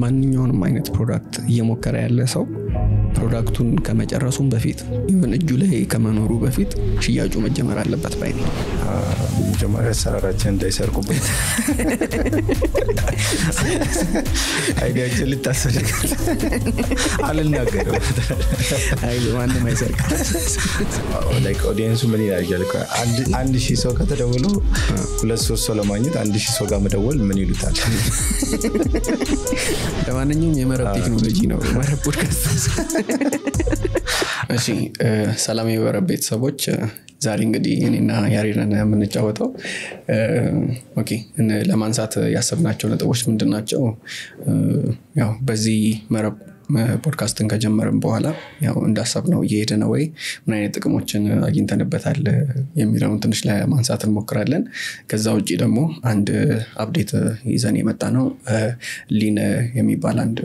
ማንኛውንም አይነት product እየሞከረ ያለ ሰው product ኡን ከመጨረሱም በፊት፣ even እጁ ላይ ከመኖሩ በፊት ሽያጩ መጀመር አለበት ባይ ነኝ። መጀመሪያ አሰራራችን እንዳይሰርቁበት፣ idea ኣችን ልታስፈልግ አልናገርም። አይ፣ ማንም አይሰርቅም። Like audience ኡ ምን ይላል እያልኩ፣ 1,000 ሰው ከተደውሎ ሁለት ሶስት ሰው ለማግኘት 1,000 ሰው ጋር መደወል ምን ይሉታል? ለማንኛውም የመረብ ቴክኖሎጂ ነው መረብ ፖድካስት። እሺ፣ ሰላም የመረብ ቤተሰቦች፣ ዛሬ እንግዲህ እኔና ያሬድን የምንጫወተው። Okay፣ ለማንሳት ያሰብናቸው ነጥቦች ምንድን ናቸው? ያው በዚህ መረብ ፖድካስትን ከጀመርን በኋላ ያው እንዳሰብነው እየሄደ ነው ወይ፣ ምን አይነት ጥቅሞችን አግኝተንበታል የሚለውን ትንሽ ለማንሳት እንሞክራለን። ከዛ ውጭ ደግሞ አንድ update ይዘን የመጣ ነው። ሊን የሚባል አንድ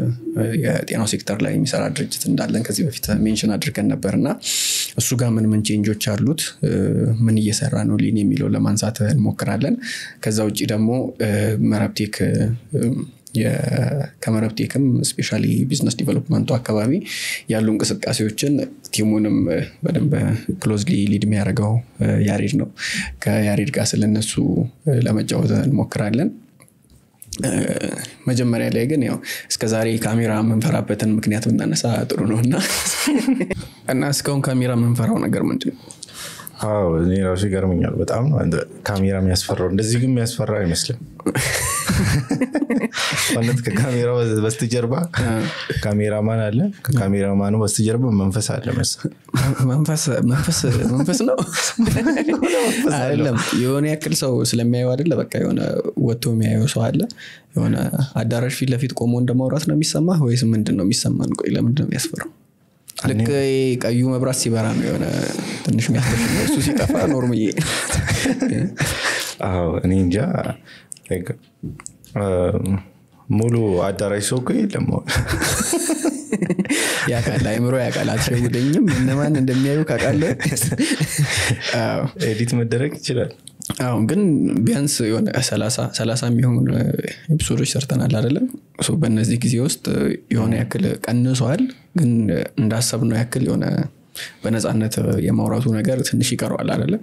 የጤናው ሴክተር ላይ የሚሰራ ድርጅት እንዳለን ከዚህ በፊት mention አድርገን ነበር እና እሱ ጋር ምን ምን change ኦች አሉት፣ ምን እየሰራ ነው ሊን የሚለው ለማንሳት እንሞክራለን። ከዛ ውጭ ደግሞ መረብቴክ፣ ከመረብቴክም specially business development ኡ አካባቢ ያሉ እንቅስቃሴዎችን team ኡንም በደንብ closely lead የሚያደርገው ያሬድ ነው። ከያሬድ ጋር ስለነሱ ለመጫወት እንሞክራለን። መጀመሪያ ላይ ግን ያው እስከ ዛሬ ካሜራ የምንፈራበትን ምክንያት ብናነሳ ጥሩ ነው እና እስካሁን ካሜራ የምንፈራው ነገር ምንድን ነው? አዎ፣ እኔ ራሱ ይገርመኛል በጣም ነው ካሜራ የሚያስፈራው። እንደዚህ ግን የሚያስፈራ አይመስልም። ማለት ከካሜራ በስተጀርባ ካሜራማን አለ፣ ከካሜራማኑ በስተጀርባ መንፈስ አለ መሰለኝ። መንፈስ መንፈስ መንፈስ ነው አይደለም። የሆነ ያክል ሰው ስለሚያየው አይደለ? በቃ የሆነ ወጥቶ የሚያየው ሰው አለ። የሆነ አዳራሽ ፊት ለፊት ቆሞ እንደማውራት ነው የሚሰማህ ወይስ ምንድን ነው የሚሰማን? ቆይ፣ ለምንድን ነው የሚያስፈራው? ልክ ቀዩ መብራት ሲበራ ነው የሆነ ትንሽ የሚያስደፍነው። እሱ ሲጠፋ ኖርምዬ። አዎ፣ እኔ እንጃ፣ like ሙሉ አዳራሽ ሰው እኮ የለም። ያውቃል፣ አይምሮ ያውቃል። አትሸውደኝም፣ እነማን እንደሚያዩ ካውቃለህ። አዎ። Edit መደረግ ይችላል። አሁን ግን ቢያንስ የሆነ 30 የሚሆኑ episode ኦች ሰርተናል አይደለም? So በእነዚህ ጊዜ ውስጥ የሆነ ያክል ቀንሷል፣ ግን እንዳሰብነው ያክል የሆነ በነፃነት የማውራቱ ነገር ትንሽ ይቀረዋል አይደለ?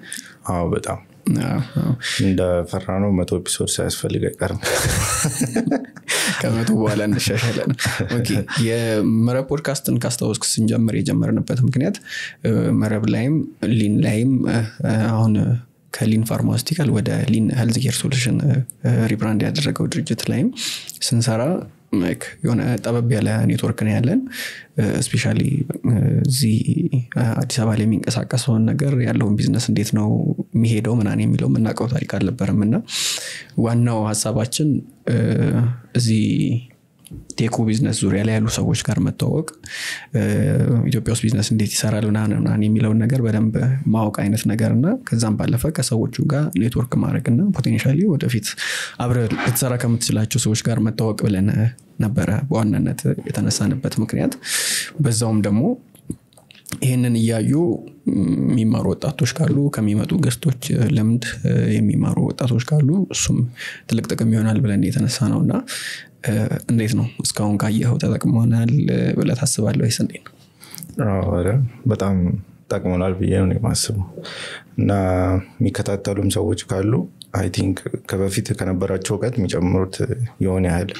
አዎ፣ በጣም። አዎ። እንደፈራ ነው 100 episode ሳያስፈልግ አይቀርም። ከ100 በኋላ እንሻሻለን። Okay፣ የመረብ ፖድካስትን ካስታወስክ ስንጀምር የጀመርንበት ምክንያት መረብ ላይም ሊን ላይም፣ አሁን ከሊን Pharmaceutical ወደ ሊን Healthcare Solution rebrand ያደረገው ድርጅት ላይም ስንሰራ like የሆነ ጠበብ ያለ ኔትወርክ ነው ያለን። Especially እዚህ አዲስ አበባ ላይ የሚንቀሳቀሰውን ነገር፣ ያለውን ቢዝነስ እንዴት ነው የሚሄደው ምናምን የሚለው የምናውቀው ታሪክ አልነበረም እና ዋናው ሀሳባችን እዚህ tech ኡ ቢዝነስ ዙሪያ ላይ ያሉ ሰዎች ጋር መተዋወቅ፣ ኢትዮጵያ ውስጥ ቢዝነስ እንዴት ይሰራል ምናምን ምናምን የሚለውን ነገር በደንብ ማወቅ አይነት ነገር እና ከዛም ባለፈ ከሰዎቹ ጋር ኔትወርክ ማድረግ እና potentially ወደፊት አብረህ ልትሰራ ከምትችላቸው ሰዎች ጋር መተዋወቅ ብለን ነበረ በዋናነት የተነሳንበት ምክንያት። በዛውም ደግሞ ይህንን እያዩ የሚማሩ ወጣቶች ካሉ፣ ከሚመጡ guest ኦች ልምድ የሚማሩ ወጣቶች ካሉ እሱም ትልቅ ጥቅም ይሆናል ብለን የተነሳ ነው። እና እንዴት ነው፣ እስካሁን ካየኸው ተጠቅመናል ብለህ ታስባለህ ወይስ እንዴት ነው? አዎ፣ ኧረ በጣም ጠቅሞናል ብዬ ነው የማስበው። እና የሚከታተሉም ሰዎች ካሉ I think ከበፊት ከነበራቸው እውቀት የሚጨምሩት የሆነ ያህል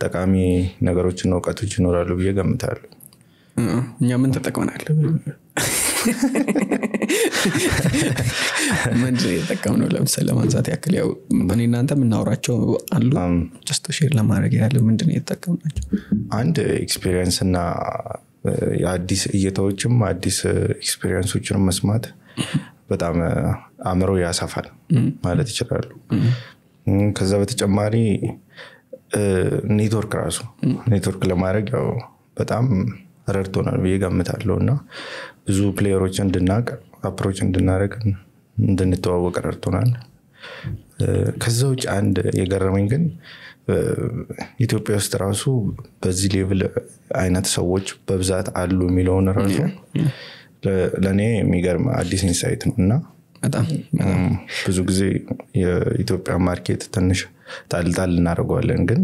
ጠቃሚ ነገሮችና እውቀቶች ይኖራሉ ብዬ ገምታለሁ። እኛ ምን ተጠቅመናል? ምንድን ነው የተጠቀምነው? ለምሳሌ ለማንሳት ያክል ያው እኔ እናንተ የምናወራቸው አሉ። Just share ለማድረግ ያህል ምንድን ነው የተጠቀምናቸው? አንድ experience እና የአዲስ እይታዎችም አዲስ experience ኦችንም መስማት በጣም አእምሮ ያሰፋል ማለት ይችላሉ። ከዛ በተጨማሪ ኔትወርክ ራሱ፣ ኔትወርክ ለማድረግ ያው በጣም ረድቶናል ብዬ ገምታለሁ እና ብዙ player ኦች እንድናቅ፣ approach እንድናደርግ፣ እንድንተዋወቅ ረድቶናል። ከዛ ውጭ አንድ የገረመኝ ግን ኢትዮጵያ ውስጥ ራሱ በዚህ level አይነት ሰዎች በብዛት አሉ የሚለውን ራሱ ለእኔ የሚገርም አዲስ insight ነው እና በጣም። ብዙ ጊዜ የኢትዮጵያ market ትንሽ ጣልጣል እናደርገዋለን፣ ግን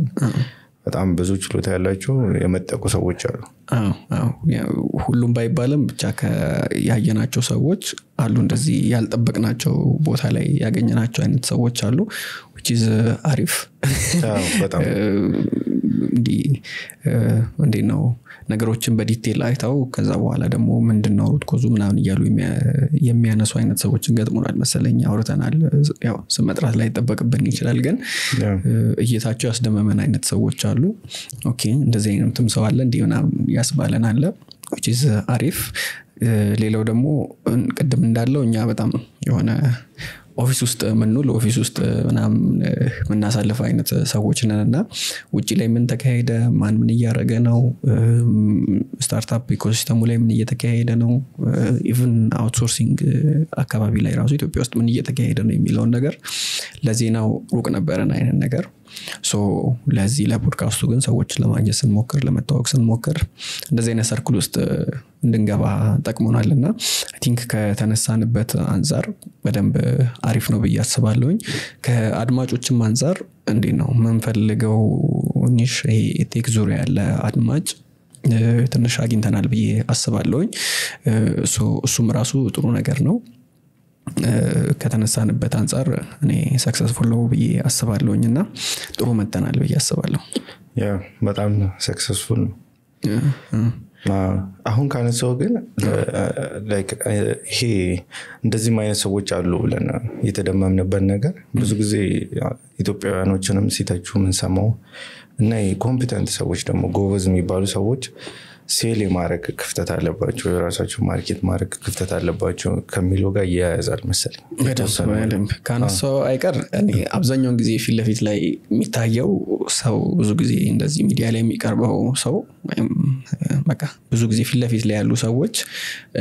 በጣም ብዙ ችሎታ ያላቸው የመጠቁ ሰዎች አሉ። አዎ፣ ሁሉም ባይባልም ብቻ ያየናቸው ሰዎች አሉ፣ እንደዚህ ያልጠበቅናቸው ቦታ ላይ ያገኘናቸው አይነት ሰዎች አሉ፣ which is አሪፍ። በጣም። እንዲህ እንዴት ነው፣ ነገሮችን በ detail አይተው ከዛ በኋላ ደግሞ ምንድን ነው root cause ኡ ምናምን እያሉ የሚያነሱ አይነት ሰዎችን ገጥሞናል መሰለኝ፣ አውርተናል። ያው ስም መጥራት ላይ ይጠበቅብን ይችላል፣ ግን እይታቸው ያስደመመን አይነት ሰዎች አሉ። Okay፣ እንደዚህ አይነትም ሰው አለ እንዲህ ምናምን ያስባለን አለ፣ which is አሪፍ። ሌላው ደግሞ ቅድም እንዳለው እኛ በጣም የሆነ office ውስጥ የምንውል፣ office ውስጥ ምናምን የምናሳልፍ አይነት ሰዎች ነን እና ውጭ ላይ ምን ተካሄደ፣ ማን ምን እያደረገ ነው፣ startup ecosystem ኡ ላይ ምን እየተካሄደ ነው፣ even outsourcing አካባቢ ላይ ራሱ ኢትዮጵያ ውስጥ ምን እየተካሄደ ነው የሚለውን ነገር ለዜናው ሩቅ ነበረን አይነት ነገር። So ለዚህ ለፖድካስቱ ግን ሰዎችን ለማግኘት ስንሞክር፣ ለመታወቅ ስንሞክር እንደዚህ አይነት circle ውስጥ እንድንገባ ጠቅሞናል እና I think ከተነሳንበት አንጻር በደንብ አሪፍ ነው ብዬ አስባለሁኝ። ከአድማጮችም አንጻር እንዴት ነው፣ የምንፈልገው niche ይሄ tech ዙሪያ ያለ አድማጭ ትንሽ አግኝተናል ብዬ አስባለሁኝ። እሱም ራሱ ጥሩ ነገር ነው። ከተነሳንበት አንጻር እኔ successful ነው ብዬ አስባለሁኝ እና ጥሩ መተናል ብዬ አስባለሁ። Yeah፣ በጣም successful ነው። አሁን ካነሳው ግን ይሄ እንደዚህም አይነት ሰዎች አሉ ብለን የተደመምንበት ነገር፣ ብዙ ጊዜ ኢትዮጵያውያኖችንም ሲተቹ የምንሰማው እና competent ሰዎች ደግሞ ጎበዝ የሚባሉ ሰዎች sell የማድረግ ክፍተት አለባቸው፣ የራሳቸው market ማድረግ ክፍተት አለባቸው ከሚለው ጋር እያያዛል መሰለኝ። በደንብ ካነሳው አይቀር እኔ አብዛኛውን ጊዜ ፊት ለፊት ላይ የሚታየው ሰው፣ ብዙ ጊዜ እንደዚህ ሚዲያ ላይ የሚቀርበው ሰው ወይም በቃ ብዙ ጊዜ ፊት ለፊት ላይ ያሉ ሰዎች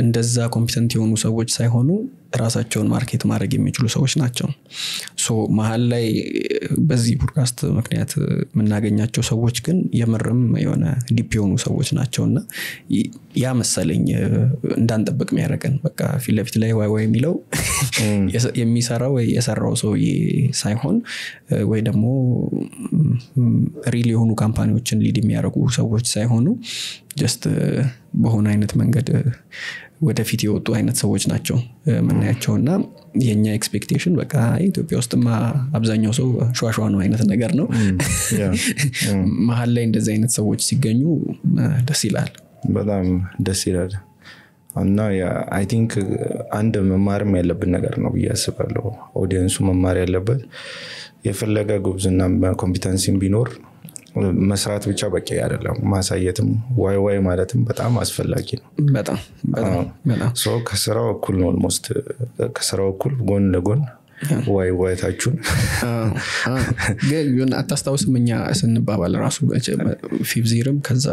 እንደዛ competent የሆኑ ሰዎች ሳይሆኑ ራሳቸውን market ማድረግ የሚችሉ ሰዎች ናቸው። So መሀል ላይ በዚህ ፖድካስት ምክንያት የምናገኛቸው ሰዎች ግን የምርም የሆነ deep የሆኑ ሰዎች ናቸው እና ያ መሰለኝ እንዳንጠብቅ የሚያደርገን። በቃ ፊት ለፊት ላይ ዋይ ዋይ የሚለው የሚሰራው ወይ የሰራው ሰውዬ ሳይሆን ወይ ደግሞ real የሆኑ company ዎችን lead የሚያደርጉ ሰዎች ሳይሆኑ just በሆነ አይነት መንገድ ወደፊት የወጡ አይነት ሰዎች ናቸው የምናያቸው። እና የእኛ expectation በቃ ኢትዮጵያ ውስጥማ አብዛኛው ሰው ሿሿ ነው አይነት ነገር ነው። መሀል ላይ እንደዚህ አይነት ሰዎች ሲገኙ ደስ ይላል። በጣም ደስ ይላል እና I think አንድ መማርም ያለብን ነገር ነው ብዬ አስባለሁ። Audience ኡ መማር ያለበት የፈለገ ጉብዝና competency ም ቢኖር መስራት ብቻ በቂ አይደለም። ማሳየትም ዋይ ዋይ ማለትም በጣም አስፈላጊ ነው። በጣም በጣም በጣም። So ከስራው እኩል ነው፣ almost ከስራው እኩል ጎን ለጎን ዋይ ዋይታችሁን ግን የሆነ አታስታውስም? እኛ ስንባባል ራሱ fifth year ም ከዛ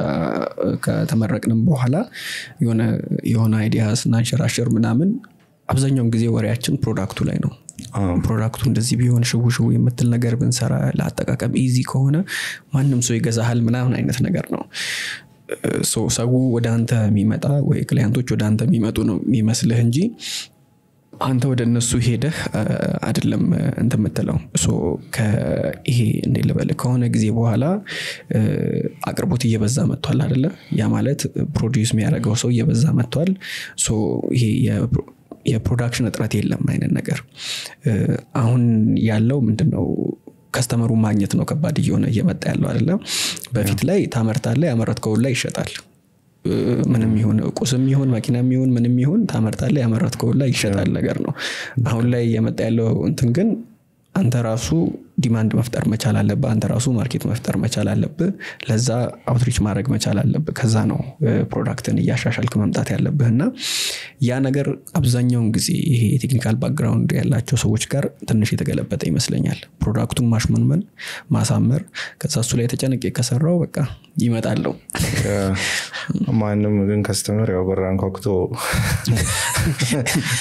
ከተመረቅንም በኋላ የሆነ idea ስናንሸራሽር ምናምን አብዛኛውን ጊዜ ወሬያችን product ኡ ላይ ነው። Product ኡ እንደዚህ ቢሆን፣ ሽው ሽው የምትል ነገር ብንሰራ፣ ለአጠቃቀም easy ከሆነ ማንም ሰው ይገዛሃል ምናምን አይነት ነገር ነው። ሰው ወደ አንተ የሚመጣ ወይ client ኦች ወደ አንተ የሚመጡ ነው የሚመስልህ እንጂ አንተ ወደ እነሱ ሄደህ አይደለም እንትን የምትለው። ይሄ እንዴት ልበልህ፣ ከሆነ ጊዜ በኋላ አቅርቦት እየበዛ መጥቷል አይደለ? ያ ማለት produce የሚያደርገው ሰው እየበዛ መጥቷል። ይሄ የ production እጥረት የለም አይነት ነገር። አሁን ያለው ምንድነው? Customer ኡ ማግኘት ነው ከባድ እየሆነ እየመጣ ያለው አይደለም? በፊት ላይ ታመርታለህ፣ ያመረትከውን ላይ ይሸጣል። ምንም ይሁን፣ ቁስም ይሁን፣ መኪናም ይሁን፣ ምንም ይሁን ታመርታለህ፣ ያመረትከውን ላይ ይሸጣል ነገር ነው። አሁን ላይ እየመጣ ያለው እንትን ግን አንተ ራሱ demand መፍጠር መቻል አለብህ። አንተ ራሱ market መፍጠር መቻል አለብህ። ለዛ outreach ማድረግ መቻል አለብህ። ከዛ ነው product ን እያሻሻልክ መምጣት ያለብህ። እና ያ ነገር አብዛኛውን ጊዜ ይሄ የ technical background ያላቸው ሰዎች ጋር ትንሽ የተገለበጠ ይመስለኛል። Product ኡን ማሽመንመን፣ ማሳመር፣ ከዛ እሱ ላይ ተጨንቄ ከሰራው በቃ ይመጣለው። ማንም ግን customer ያው በር አንኳኩቶ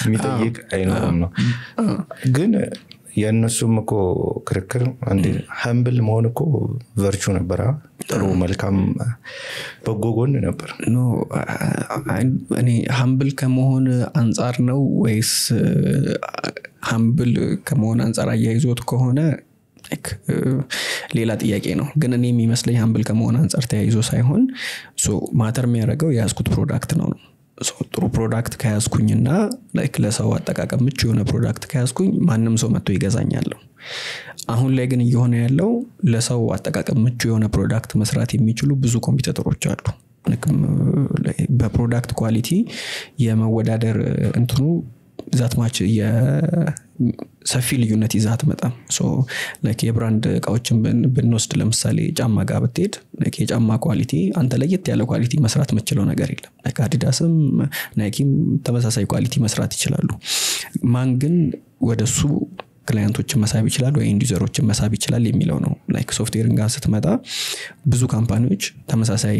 የሚጠይቅ አይኖርም ነው። ግን የእነሱም እኮ ክርክር humble መሆን እኮ virtue ነበር፣ ጥሩ መልካም በጎ ጎን ነበር። No፣ እኔ humble ከመሆን አንጻር ነው ወይስ humble ከመሆን አንጻር አያይዞት ከሆነ ሌላ ጥያቄ ነው። ግን እኔ የሚመስለኝ humble ከመሆን አንጻር ተያይዞ ሳይሆን matter የሚያደርገው የያዝኩት product ነው። ጥሩ product ከያዝኩኝና like ለሰው አጠቃቀም ምቹ የሆነ product ከያዝኩኝ ማንም ሰው መጥቶ ይገዛኛል። አሁን ላይ ግን እየሆነ ያለው ለሰው አጠቃቀም ምቹ የሆነ product መስራት የሚችሉ ብዙ competitor ኦች አሉ። በ product quality የመወዳደር እንትኑ that much ሰፊ ልዩነት ይዛ አትመጣም። Like የ brand እቃዎችን ብንወስድ፣ ለምሳሌ ጫማ ጋር ብትሄድ የጫማ quality አንተ ለየት ያለ quality መስራት የምችለው ነገር የለም። Like አዲዳስም ናይኪም ተመሳሳይ quality መስራት ይችላሉ። ማን ግን ወደሱ client ኦችን መሳብ ይችላል ወይ end user ኦችን መሳብ ይችላል የሚለው ነው። Like software ን ጋር ስትመጣ ብዙ company ዎች ተመሳሳይ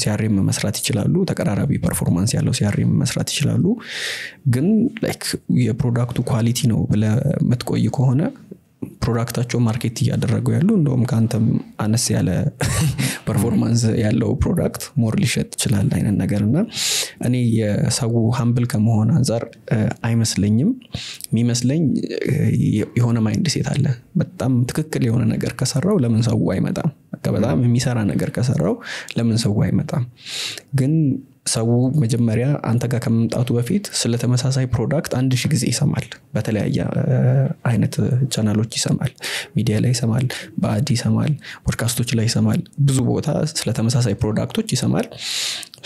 CRM መስራት ይችላሉ፣ ተቀራራቢ performance ያለው CRM መስራት ይችላሉ። ግን like የ product ኡ quality ነው ብለህ የምትቆይ ከሆነ product ኣቸው market እያደረጉ ያሉ እንደውም ከአንተም አነስ ያለ performance ያለው product more ሊሸጥ ይችላል አይነት ነገር። እና እኔ የሰው humble ከመሆን አንጻር አይመስለኝም። የሚመስለኝ የሆነ mindset አለ። በጣም ትክክል የሆነ ነገር ከሰራው ለምን ሰው አይመጣም? በቃ በጣም የሚሰራ ነገር ከሰራው ለምን ሰው አይመጣም? ግን ሰው መጀመሪያ አንተ ጋር ከመምጣቱ በፊት ስለ ተመሳሳይ product 1000 ጊዜ ይሰማል። በተለያየ አይነት ቻናሎች ይሰማል። ሚዲያ ላይ ይሰማል፣ በ ad ይሰማል፣ ፖድካስቶች ላይ ይሰማል። ብዙ ቦታ ስለ ተመሳሳይ product ኦች ይሰማል።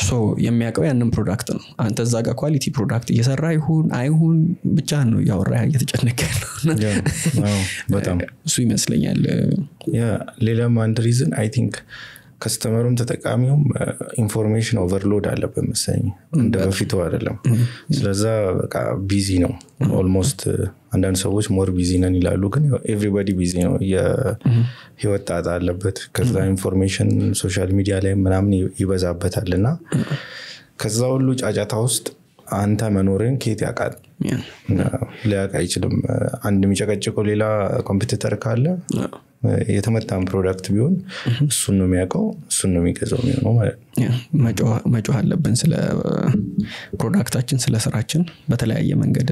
So የሚያውቀው ያንን product ነው። አንተ እዛ ጋር quality product እየሰራ ይሁን አይሁን ብቻ ነው እያወራ እየተጨነቀ ያለው። በጣም። እሱ ይመስለኛል። ሌላም አንድ reason I think customer ኡም ተጠቃሚውም information overload አለበት መሰለኝ። እንደ በፊቱ አይደለም። ስለዛ በቃ busy ነው almost። አንዳንድ ሰዎች more busy ነን ይላሉ፣ ግን everybody busy ነው። የህይወት ጣጣ አለበት። ከዛ information social media ላይ ምናምን ይበዛበታል እና ከዛ ሁሉ ጫጫታ ውስጥ አንተ መኖርን ከየት ያውቃል? ሊያውቅ አይችልም። አንድ የሚጨቀጭቀው ሌላ competitor ካለ የተመታን product ቢሆን እሱን ነው የሚያውቀው፣ እሱን ነው የሚገዛው የሚሆነው ማለት ነው። መጮህ አለብን ስለ product ኣችን፣ ስለ ስራችን በተለያየ መንገድ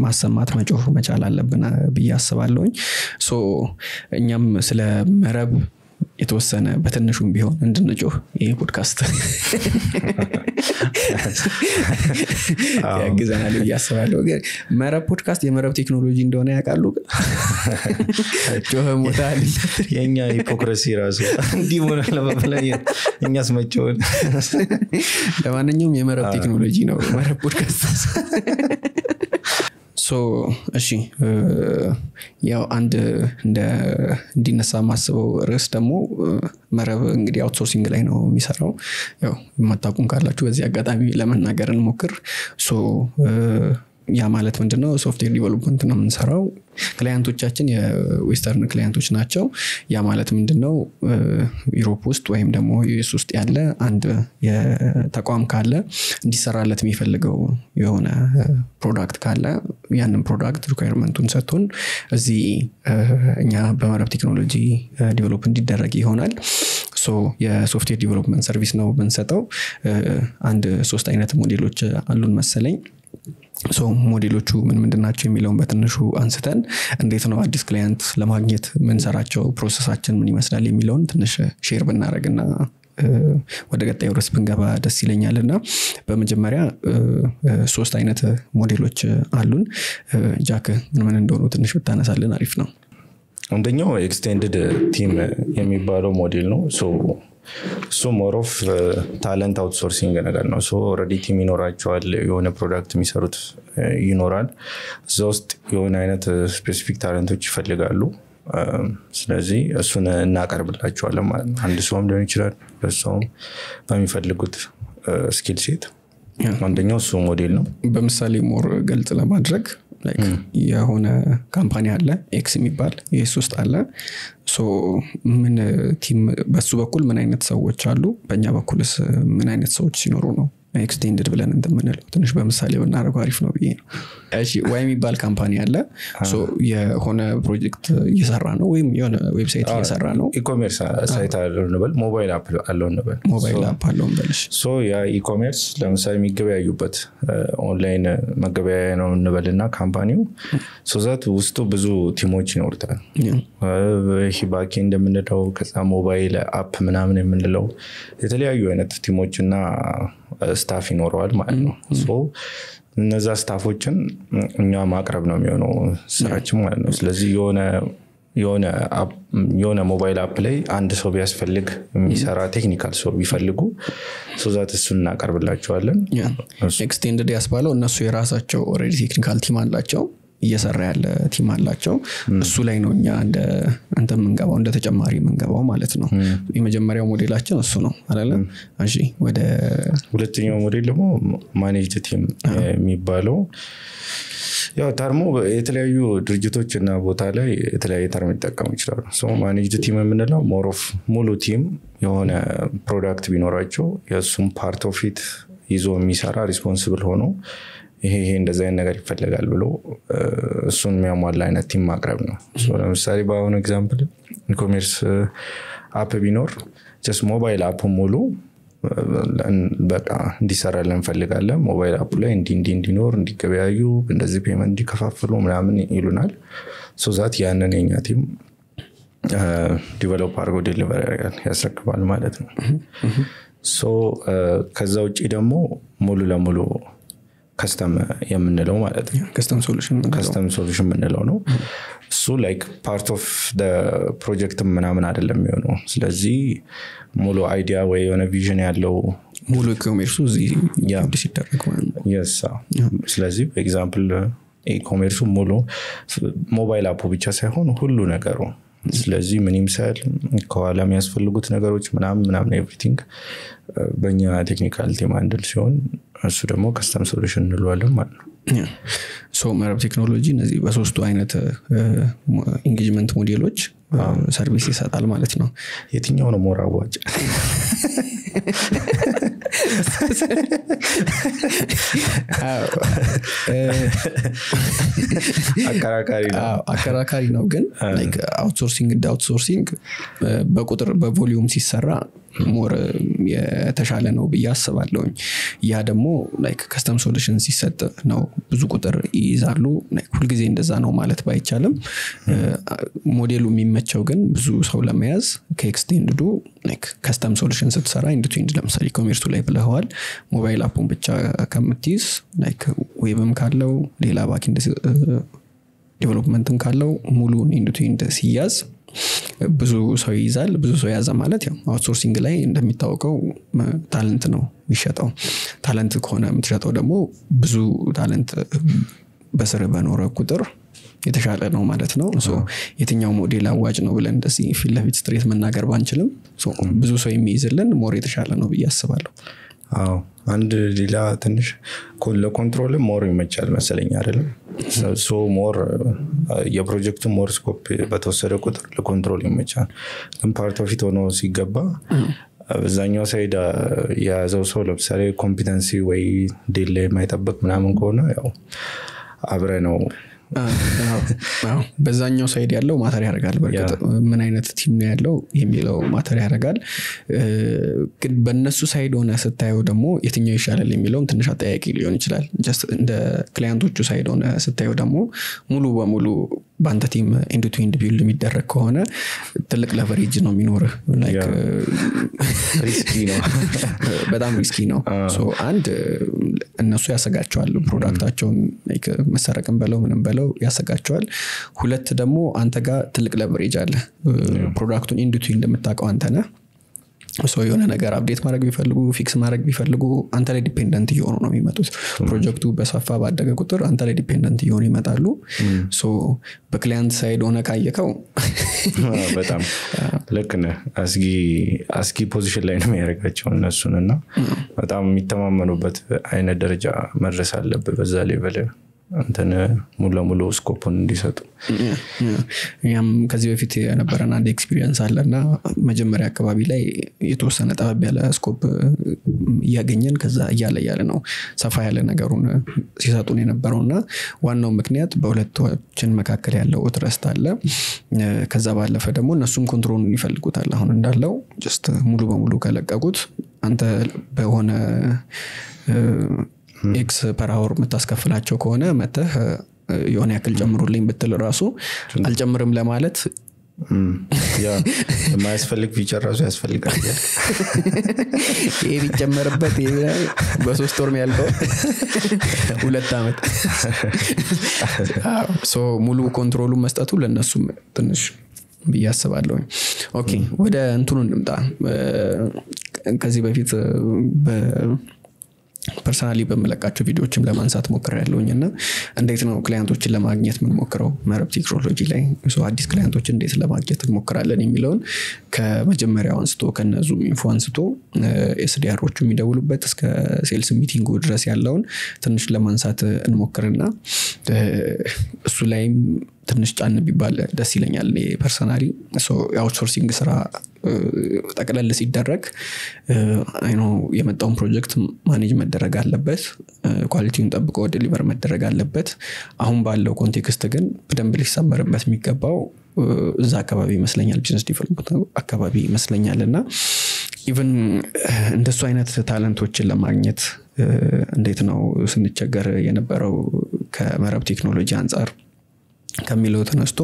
ማሰማት፣ መጮህ መቻል አለብን ብዬ አስባለሁኝ። So እኛም ስለ መረብ የተወሰነ በትንሹም ቢሆን እንድንጮህ ይህ ፖድካስት ያግዘናል ብዬ አስባለሁ። ግን መረብ ፖድካስት የመረብ ቴክኖሎጂ እንደሆነ ያውቃሉ? ግን ጮኸ ሞታል። የእኛ hypocrisy ራሱ እንዲህ ሆነ ለመበላይ እኛስ መጮህን። ለማንኛውም የመረብ ቴክኖሎጂ ነው መረብ ፖድካስት። So እሺ፣ ያው አንድ እንደ እንዲነሳ የማስበው ርዕስ ደግሞ መረብ እንግዲህ outsourcing ላይ ነው የሚሰራው። ያው የማታውቁን ካላችሁ በዚህ አጋጣሚ ለመናገር እንሞክር። So ያ ማለት ምንድነው? Software development ነው የምንሰራው። Client ኦቻችን የ western client ኦች ናቸው። ያ ማለት ምንድነው? Europe ውስጥ ወይም ደግሞ US ውስጥ ያለ አንድ ተቋም ካለ፣ እንዲሰራለት የሚፈልገው የሆነ product ካለ፣ ያንን product requirement ኡን ሰጥቶን እዚህ እኛ በመረብ ቴክኖሎጂ develop እንዲደረግ ይሆናል። So የ software development service ነው የምንሰጠው። አንድ ሶስት አይነት ሞዴሎች አሉን መሰለኝ። So ሞዴሎቹ ምን ምንድን ናቸው የሚለውን በትንሹ አንስተን እንዴት ነው አዲስ client ለማግኘት የምንሰራቸው፣ process ኣችን ምን ይመስላል የሚለውን ትንሽ share ብናደረግና ወደ ቀጣዩ ርዕስ ብንገባ ደስ ይለኛል። እና በመጀመሪያ ሶስት አይነት ሞዴሎች አሉን። ጃክ፣ ምን ምን እንደሆኑ ትንሽ ብታነሳልን አሪፍ ነው። አንደኛው extended team የሚባለው ሞዴል ነው። እሱ more of talent outsourcing ነገር ነው። Already team ይኖራቸዋል፣ የሆነ product የሚሰሩት ይኖራል። እዛ ውስጥ የሆነ አይነት specific talent ኦች ይፈልጋሉ። ስለዚህ እሱን እናቀርብላቸዋለን ማለት ነው። አንድ ሰውም ሊሆን ይችላል፣ ሁለት ሰውም በሚፈልጉት skill set። አንደኛው እሱ ሞዴል ነው። በምሳሌ more ገልጽ ለማድረግ የሆነ company አለ X የሚባል፣ US ውስጥ አለ። ምን team በሱ በኩል ምን አይነት ሰዎች አሉ፣ በእኛ በኩልስ ምን አይነት ሰዎች ሲኖሩ ነው Extended ብለን እንትን የምንለው ትንሽ በምሳሌ ብናደርገው አሪፍ ነው ብዬ ነው። እሺ፣ Y የሚባል company አለ። So የሆነ ፕሮጀክት እየሰራ ነው ወይም የሆነ website እየሰራ ነው። E-commerce site አለው እንበል፣ mobile app አለው እንበል። Mobile app አለው እንበልሽ። So ያ e-commerce ለምሳሌ የሚገበያዩበት ኦንላይን መገበያያ ነው እንበል እና company ው so that ውስጡ ብዙ team ኦች ይኖሩታል። ይህ backend እንደምንለው፣ ከዛ mobile app ምናምን የምንለው የተለያዩ አይነት team ኦች እና staff ይኖረዋል ማለት ነው። So እነዛ staff ኦችን እኛ ማቅረብ ነው የሚሆነው ስራችን ማለት ነው። ስለዚህ የሆነ mobile app ላይ አንድ ሰው ቢያስፈልግ፣ የሚሰራ technical ሰው ቢፈልጉ so that እሱን እናቀርብላቸዋለን። Extended ያስባለው እነሱ የራሳቸው already technical team አላቸው፣ እየሰራ ያለ team አላቸው። እሱ ላይ ነው እኛ እንደ እንትን የምንገባው፣ እንደ ተጨማሪ የምንገባው ማለት ነው። የመጀመሪያው ሞዴላችን እሱ ነው አይደለ? እሺ፣ ወደ ሁለተኛው ሞዴል ደግሞ managed team የሚባለው፣ ያው term ኡ የተለያዩ ድርጅቶች እና ቦታ ላይ የተለያየ term ሊጠቀሙ ይችላሉ። Managed team የምንለው more of ሙሉ team የሆነ product ቢኖራቸው የእሱም part of it ይዞ የሚሰራ፣ responsible ሆኖ ይሄ ይሄ እንደዚህ አይነት ነገር ይፈለጋል ብሎ እሱን የሚያሟላ አይነት team ማቅረብ ነው። ለምሳሌ በአሁኑ example e-commerce app ቢኖር just mobile app ሙሉ በቃ እንዲሰራልን እንፈልጋለን። Mobile app ኡ ላይ እንዲ እንዲ እንዲኖር፣ እንዲገበያዩ፣ እንደዚህ payment እንዲከፋፍሉ ምናምን ይሉናል። So that ያንን የኛ team develop አድርጎ deliver ያደርጋል፣ ያስረክባል ማለት ነው። So ከዛ ውጭ ደግሞ ሙሉ ለሙሉ custom የምንለው ማለት ነው። Custom solution። Custom solution የምንለው ነው። እሱ like part of project ምናምን አይደለም የሚሆነው። ስለዚህ ሙሉ idea ወይ የሆነ vision ያለው ሙሉ e-commerce ኡ እዚህ ሲደረግ ማለት ነው። Yes። ስለዚህ በ example e-commerce ኡ ሙሉ mobile app ኡ ብቻ ሳይሆን ሁሉ ነገሩ፣ ስለዚህ ምን ይምሰል፣ ከኋላ የሚያስፈልጉት ነገሮች ምናምን ምናምን everything በእኛ technical team handle ሲሆን እሱ ደግሞ custom solution እንለዋለን ማለት ነው። So መረብ ቴክኖሎጂ እነዚህ በሶስቱ አይነት engagement ሞዴሎች service ይሰጣል ማለት ነው። የትኛው ነው more አዋጭ? አከራካሪ ነው። አከራካሪ ነው። ግን outsourcing እንደ outsourcing በቁጥር በ volume ሲሰራ more የተሻለ ነው ብዬ አስባለሁኝ። ያ ደግሞ like custom solution ሲሰጥ ነው፣ ብዙ ቁጥር ይይዛሉ። ሁልጊዜ እንደዛ ነው ማለት ባይቻልም ሞዴሉ የሚመቸው ግን ብዙ ሰው ለመያዝ ከ extended ኡ custom solution ስትሰራ end to end፣ ለምሳሌ commerce ኡ ላይ ብለኸዋል፣ mobile app ኡን ብቻ ከምትይዝ like web ም ካለው ሌላ backend development ም ካለው ሙሉን end to end ሲያዝ ብዙ ሰው ይይዛል። ብዙ ሰው የያዘ ማለት ያው outsourcing ላይ እንደሚታወቀው talent ነው የሚሸጠው። Talent ከሆነ የምትሸጠው ደግሞ ብዙ talent በስር በኖረ ቁጥር የተሻለ ነው ማለት ነው። የትኛው ሞዴል አዋጭ ነው ብለን እንደዚህ ፊት ለፊት straight መናገር ባንችልም ብዙ ሰው የሚይዝልን more የተሻለ ነው ብዬ አስባለሁ። አዎ፣ አንድ ሌላ ትንሽ ለ control ም more ይመቻል መሰለኝ አይደለም? So more የፕሮጀክቱ more scope በተወሰደ ቁጥር ለ control ይመቻል። ግን part of it ሆኖ ሲገባ በዛኛው side የያዘው ሰው ለምሳሌ competency ወይ deadline የማይጠብቅ ምናምን ከሆነ ያው አብረ ነው። በዛኛው side ያለው matter ያደርጋል። በእርግጥ ምን አይነት team ነው ያለው የሚለው matter ያደርጋል። ግን በእነሱ side ሆነ ስታየው ደግሞ የትኛው ይሻላል የሚለውም ትንሽ አጠያቂ ሊሆን ይችላል። Just እንደ client ኦቹ side ሆነ ስታየው ደግሞ ሙሉ በሙሉ በአንተ team end to end build የሚደረግ ከሆነ ትልቅ leverage ነው የሚኖርህ። Risky ነው። በጣም risky ነው። አንድ እነሱ ያሰጋቸዋል፣ product ኣቸውን መሰረቅን በለው ምንም በለው ያሰጋቸዋል። ሁለት ደግሞ አንተ ጋር ትልቅ leverage አለ። Product ኡን end to end እንደምታውቀው አንተ ነህ። So የሆነ ነገር update ማድረግ ቢፈልጉ፣ fix ማድረግ ቢፈልጉ አንተ ላይ dependent እየሆኑ ነው የሚመጡት። ፕሮጀክቱ በሰፋ ባደገ ቁጥር አንተ ላይ dependent እየሆኑ ይመጣሉ። So በ client side ሆነ ካየከው በጣም ልክ ነህ። አስጊ position ላይ ነው የሚያደርጋቸው እነሱን እና በጣም የሚተማመኑበት አይነት ደረጃ መድረስ አለብህ በዛ level። እንትን ሙሉ ለሙሉ scope ኡን እንዲሰጡ። እኛም ከዚህ በፊት የነበረን አንድ experience አለ እና መጀመሪያ አካባቢ ላይ የተወሰነ ጠበብ ያለ scope እያገኘን ከዛ እያለ እያለ ነው ሰፋ ያለ ነገሩን ሲሰጡን የነበረው። እና ዋናው ምክንያት በሁለታችን መካከል ያለው trust አለ። ከዛ ባለፈ ደግሞ እነሱም control ኡን ይፈልጉታል። አሁን እንዳለው just ሙሉ በሙሉ ከለቀቁት አንተ በሆነ X per hour የምታስከፍላቸው ከሆነ መተህ የሆነ ያክል ጨምሩልኝ ብትል ራሱ አልጨምርም ለማለት የማያስፈልግ feature ራሱ ያስፈልጋል። ይሄ ቢጨመርበት በ3 ወር ያልከው 2 ዓመት። ሙሉ control ኡ መስጠቱ ለእነሱም ትንሽ ብዬ አስባለሁ። Okay፣ ወደ እንትኑ እንምጣ። ከዚህ በፊት personally በምለቃቸው ቪዲዮዎችም ለማንሳት ሞክሬያለሁኝ እና እንዴት ነው client ኦችን ለማግኘት የምንሞክረው መረብ ቴክኖሎጂ ላይ፣ አዲስ client ኦችን እንዴት ለማግኘት እንሞክራለን የሚለውን ከመጀመሪያው አንስቶ፣ ከነ ZoomInfo አንስቶ SDR ኦቹ የሚደውሉበት እስከ sales meeting ኡ ድረስ ያለውን ትንሽ ለማንሳት እንሞክርና እሱ ላይም ትንሽ ጫን ቢባል ደስ ይለኛል። Personally የ outsourcing ስራ ጠቅለል ሲደረግ I know የመጣውን ፕሮጀክት manage መደረግ አለበት፣ quality ውን ጠብቆ deliver መደረግ አለበት። አሁን ባለው context ግን በደንብ ሊሰመርበት የሚገባው እዛ አካባቢ ይመስለኛል፣ business development አካባቢ ይመስለኛል። እና even እንደሱ አይነት talent ኦችን ለማግኘት እንዴት ነው ስንቸገር የነበረው ከመረብ ቴክኖሎጂ አንጻር ከሚለው ተነስቶ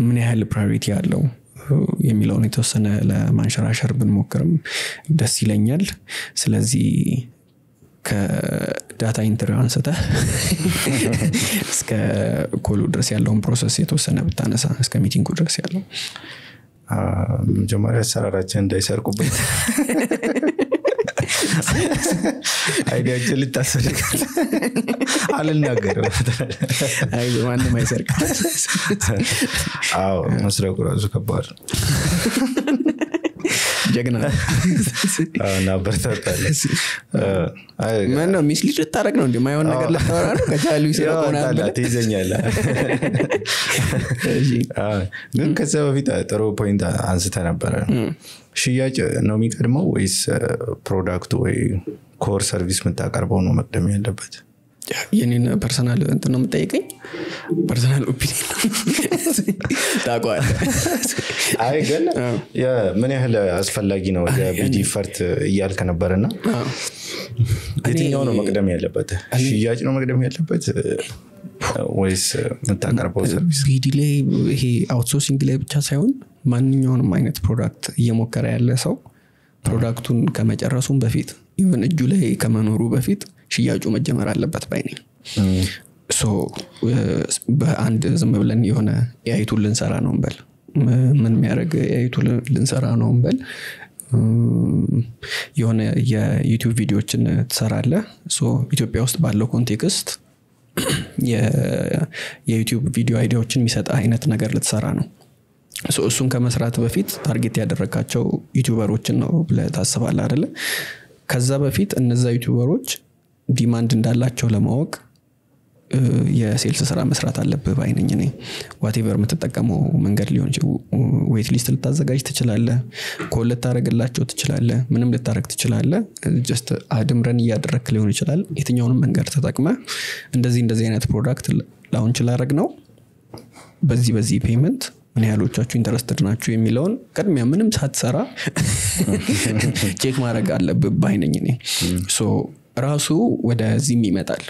ምን ያህል priority አለው የሚለውን የተወሰነ ለማንሸራሸር ብንሞክርም ደስ ይለኛል። ስለዚህ ከ data entry አንስተህ እስከ call ኡ ድረስ ያለውን process የተወሰነ ብታነሳ፣ እስከ meeting ኡ ድረስ ያለው። መጀመሪያ አሰራራችን እንዳይሰርቁበት idea ኣችን ልታሰርቃል አልናገርም። አይ፣ ማንም አይሰርቅም። አዎ፣ መስረቁ ራሱ ከባድ ነው። ጀግና። እናበረታታለን። ምን ነው፣ mislead ልታደርግ ነው? እንዲ ማይሆን ነገር ልታወራ ነው? ከቻሉ ይስረቁ ምናምን ብለህ? ትይዘኛለህ። ግን ከዚያ በፊት ጥሩ point አንስተ ነበረ። ሽያጭ ነው የሚቀድመው ወይስ product ኡ ወይ core service የምታቀርበው ነው መቅደም ያለበት? የኔን personal እንትን ነው የምጠይቀኝ? Personal opinion ታውቀዋለህ። አይ፣ ግን ምን ያህል አስፈላጊ ነው የ BD effort እያልክ ነበር እና የትኛው ነው መቅደም ያለበት? ሽያጭ ነው መቅደም ያለበት ወይስ የምታቀርበው service? BD ላይ፣ ይሄ outsourcing ላይ ብቻ ሳይሆን ማንኛውንም አይነት product እየሞከረ ያለ ሰው product ኡን ከመጨረሱም በፊት፣ even እጁ ላይ ከመኖሩ በፊት ሽያጩ መጀመር አለበት ባይ ነኝ። So በአንድ ዝም ብለን የሆነ AI tool ልንሰራ ነው እንበል፣ ምን የሚያደርግ AI tool ልንሰራ ነው እንበል፣ የሆነ የ YouTube ቪዲዮችን ትሰራለህ። So ኢትዮጵያ ውስጥ ባለው context የ YouTube ቪዲዮ idea ዎችን የሚሰጥ አይነት ነገር ልትሰራ ነው። እሱን ከመስራት በፊት target ያደረግካቸው YouTuber ኦችን ነው ብለህ ታስባለህ አይደለ? ከዛ በፊት እነዛ YouTuber ኦች demand እንዳላቸው ለማወቅ የ sales ስራ መስራት አለብህ ባይ ነኝ እኔ። Whatever የምትጠቀመው መንገድ ሊሆን፣ wait list ልታዘጋጅ ትችላለህ፣ call ልታደረግላቸው ትችላለህ፣ ምንም ልታደረግ ትችላለህ። Just ad ም run እያደረግክ ሊሆን ይችላል። የትኛውንም መንገድ ተጠቅመህ እንደዚህ እንደዚህ አይነት product launch ላደረግ ነው፣ በዚህ በዚህ payment ምን ያህሎቻችሁ interested ናችሁ የሚለውን ቅድሚያ ምንም ሳትሰራ check ማድረግ አለብህ ባይ ነኝ እኔ። So ራሱ ወደዚህም ይመጣል።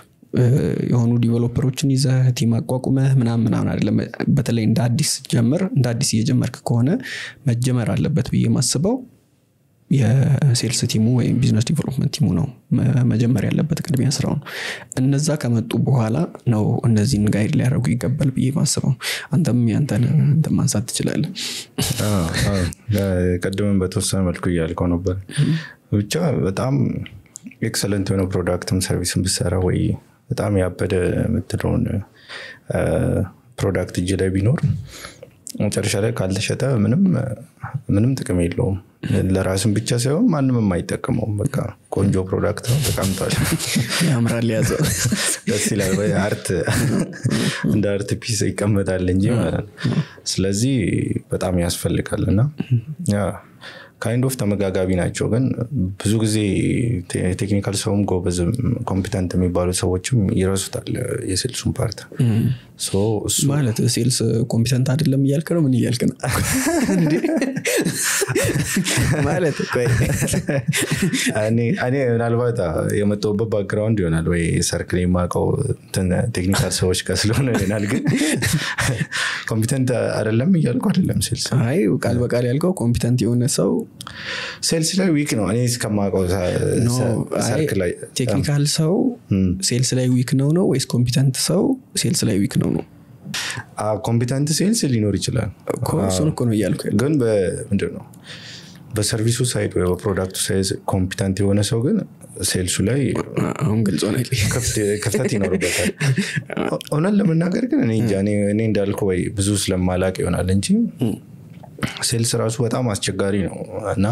የሆኑ developer ኦችን ይዘህ team አቋቁመህ ምናምን ምናምን አይደለም። በተለይ እንደ አዲስ ጀምር፣ እንደ አዲስ እየጀመርክ ከሆነ መጀመር አለበት ብዬ ማስበው የ sales team ኡ ወይም business development team ኡ ነው መጀመር ያለበት ቅድሚያ ስራውን። እነዛ ከመጡ በኋላ ነው እነዚህን guide ሊያደርጉ ይገባል ብዬ ማስበው። አንተም ያንተን እንትን ማንሳት ትችላለህ። ቅድምም በተወሰነ መልኩ እያልከው ነበር። ብቻ በጣም excellent የሆነ product ም service ም ብሰራ ወይ በጣም ያበደ የምትለውን product እጅ ላይ ቢኖር መጨረሻ ላይ ካልተሸጠ ምንም ምንም ጥቅም የለውም። ለራስም ብቻ ሳይሆን ማንም የማይጠቀመው በቃ ቆንጆ product ነው፣ ተቀምጧል፣ ያምራል፣ ያዘው። ደስ ይላል። ወይ art እንደ art piece ይቀመጣል እንጂ ማለት ነው። ስለዚህ በጣም ያስፈልጋል እና kind of ተመጋጋቢ ናቸው። ግን ብዙ ጊዜ technical ሰውም ጎበዝ competent የሚባሉ ሰዎችም ይረሱታል የ sales ኡን part። So እሱ ማለት sales competent አይደለም እያልክ ነው? ምን እያልክ ነው እንዴ? ማለት ቆይ። እኔ ምናልባት የመጣሁበት background ይሆናል ወይ circle የማውቀው እንትን technical ሰዎች ጋር ስለሆነ ይሆናል። ግን competent አይደለም እያልኩ አይደለም። Sales አይ፣ ቃል በቃል ያልከው competent የሆነ ሰው Sales ላይ weak ነው እኔ እስከማውቀው No፣ አይ፣ circle ላይ። Technical ሰው sales ላይ weak ነው ነው ወይስ competent ሰው sales ላይ weak ነው ነው? Competent sales ሊኖር ይችላል። እኮ እሱን እኮ ነው እያልኩ ያለው። ግን ምንድን ነው በ service ኡ side ወይ በ product ኡ side competent የሆነ ሰው ግን sales ኡ ላይ አሁን ግልጽ ሆነልኝ። ክፍተት ይኖርበታል። እውነት ለመናገር ግን እኔ እንጃ፣ እኔ እንዳልኩ ወይ ብዙ ስለማላቅ ይሆናል እንጂ sales ራሱ በጣም አስቸጋሪ ነው እና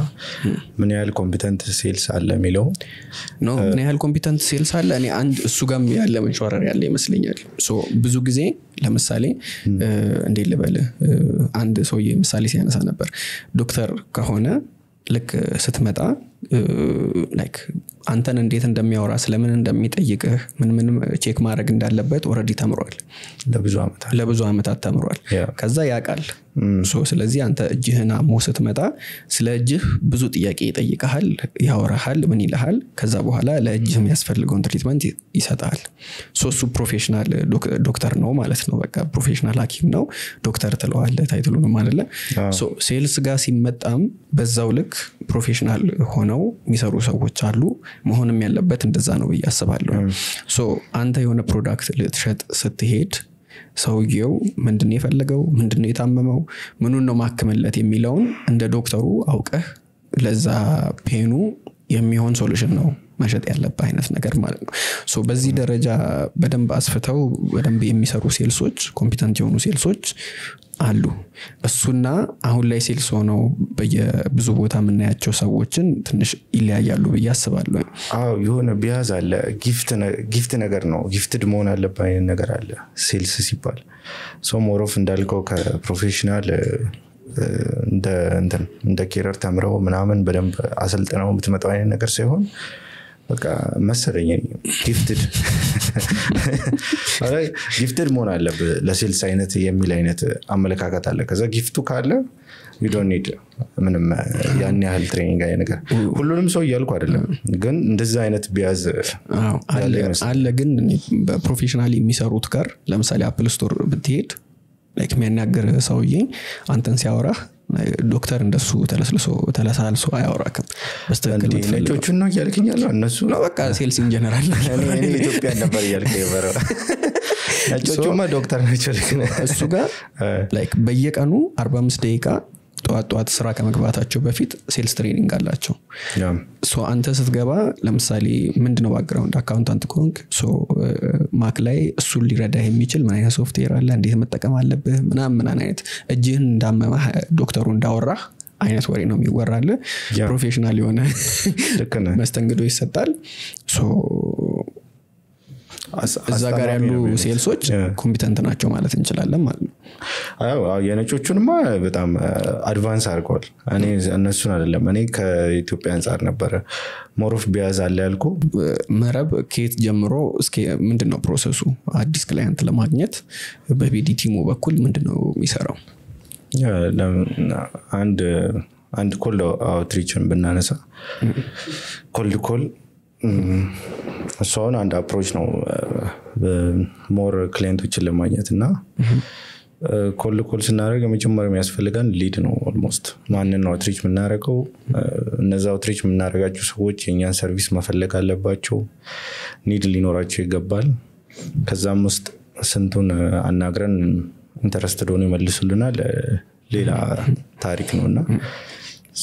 ምን ያህል competent sales አለ የሚለው No፣ ምን ያህል competent sales አለ፣ እኔ አንድ እሱ ጋም ያለ መንሸዋረር ያለ ይመስለኛል። So ብዙ ጊዜ ለምሳሌ እንዴት ልበልህ፣ አንድ ሰውዬ ምሳሌ ሲያነሳ ነበር። ዶክተር ከሆነ ልክ ስትመጣ like አንተን እንዴት እንደሚያወራ፣ ስለምን እንደሚጠይቅህ፣ ምን ምን check ማድረግ እንዳለበት already ተምሯል። ለብዙ ዓመታት። ለብዙ ዓመታት ተምሯል። ከዛ ያውቃል። So ስለዚህ አንተ እጅህን አሞ ስትመጣ ስለ እጅህ ብዙ ጥያቄ ይጠይቀሃል፣ ያወራሃል፣ ምን ይልሃል። ከዛ በኋላ ለእጅህ የሚያስፈልገውን treatment ይሰጣል። So እሱ professional ዶክተር ነው ማለት ነው። በቃ professional ሐኪም ነው፣ ዶክተር ትለዋለህ title ኡንም አይደለ? So sales ጋር ሲመጣም በዛው ልክ professional ሆነው የሚሰሩ ሰዎች አሉ። መሆንም ያለበት እንደዛ ነው ብዬ አስባለሁ። So አንተ የሆነ product ልትሸጥ ስትሄድ ሰውየው ምንድነው የፈለገው፣ ምንድነው የታመመው፣ ምኑን ነው ማክምለት የሚለውን እንደ ዶክተሩ አውቀህ ለዛ pain ኡ የሚሆን solution ነው መሸጥ ያለብህ አይነት ነገር ማለት ነው። So በዚህ ደረጃ በደንብ አስፍተው በደንብ የሚሰሩ sales ኦች፣ competent የሆኑ sales ኦች አሉ። እሱና አሁን ላይ sales ሆነው በየብዙ ቦታ የምናያቸው ሰዎችን ትንሽ ይለያያሉ ብዬ አስባለሁ። አዎ፣ የሆነ bias አለ። Gift ነገር ነው፣ gifted መሆን አለብህ አይነት ነገር አለ sales ሲባል። So more of እንዳልከው ከ professional እንደ እንትን እንደ career ተምረው ምናምን በደንብ አሰልጥነው የምትመጣው አይነት ነገር ሳይሆን በቃ መሰለኝ gifted መሆን አለብህ ለ sales አይነት የሚል አይነት አመለካከት አለ። ከዛ gift ኡ ካለ you don't need ምንም ያን ያህል training አይነት ነገር። ሁሉንም ሰው እያልኩ አይደለም፣ ግን እንደዚህ አይነት bias አዎ፣ ያለ አለ። ይመስላል። አለ፣ ግን በ professional የሚሰሩት ጋር ለምሳሌ Apple Store ብትሄድ like የሚያናግር ሰውዬ አንተን ሲያወራህ ዶክተር እንደሱ ተለስልሶ ተለሳልሶ አያወራክም። በስትክክል እንዴ፣ የምትፈልገው ነጮቹን ነው እያልክኝ ያለው? እነሱ ነው፣ በቃ sales in general። እኔ ኢትዮጵያን ነበር እያልክ የነበረው። ነጮቹማ ዶክተር ናቸው። ልክ ነህ። እሱ ጋር like በየቀኑ 45 ደቂቃ ጠዋት ጠዋት ስራ ከመግባታቸው በፊት sales training አላቸው። So አንተ ስትገባ ለምሳሌ ምንድነው background፣ accountant ከሆንክ so Mac ላይ እሱን ሊረዳህ የሚችል ምን አይነት ሶፍትዌር አለ፣ እንዴት መጠቀም አለብህ፣ ምናምን ምናምን አይነት እጅህን እንዳመመህ ዶክተሩ እንዳወራህ አይነት ወሬ ነው የሚወራልህ። Professional የሆነ ልክ ነህ። መስተንግዶ ይሰጣል። So እዛ ጋር አስታማሚ ያሉ ነው የሚሆኑት። Sales ኦች competent ናቸው ማለት እንችላለን ማለት ነው። አዎ፣ የነጮቹንማ በጣም advance አድርገዋል። እኔ እነሱን አይደለም፣ እኔ ከኢትዮጵያ አንጻር ነበረ more of bias አለ ያልኩ። መረብ ከየት ጀምሮ እስከ ምንድን ነው process ኡ? አዲስ client ለማግኘት በ BD team ኡ በኩል ምንድን ነው የሚሰራው? Yeah፣ አንድ cold outreach ን ብናነሳ cold call እሱ አሁን አንድ approach ነው more client ኦችን ለማግኘት። እና cold call ስናደርግ የመጀመሪያ የሚያስፈልገን lead ነው። Almost ማንን ነው outreach የምናደርገው? እነዛ outreach የምናደርጋቸው ሰዎች የእኛን service መፈለግ አለባቸው፣ need ሊኖራቸው ይገባል። ከዛም ውስጥ ስንቱን አናግረን interested ሆኖ ይመልሱልናል ሌላ ታሪክ ነው። እና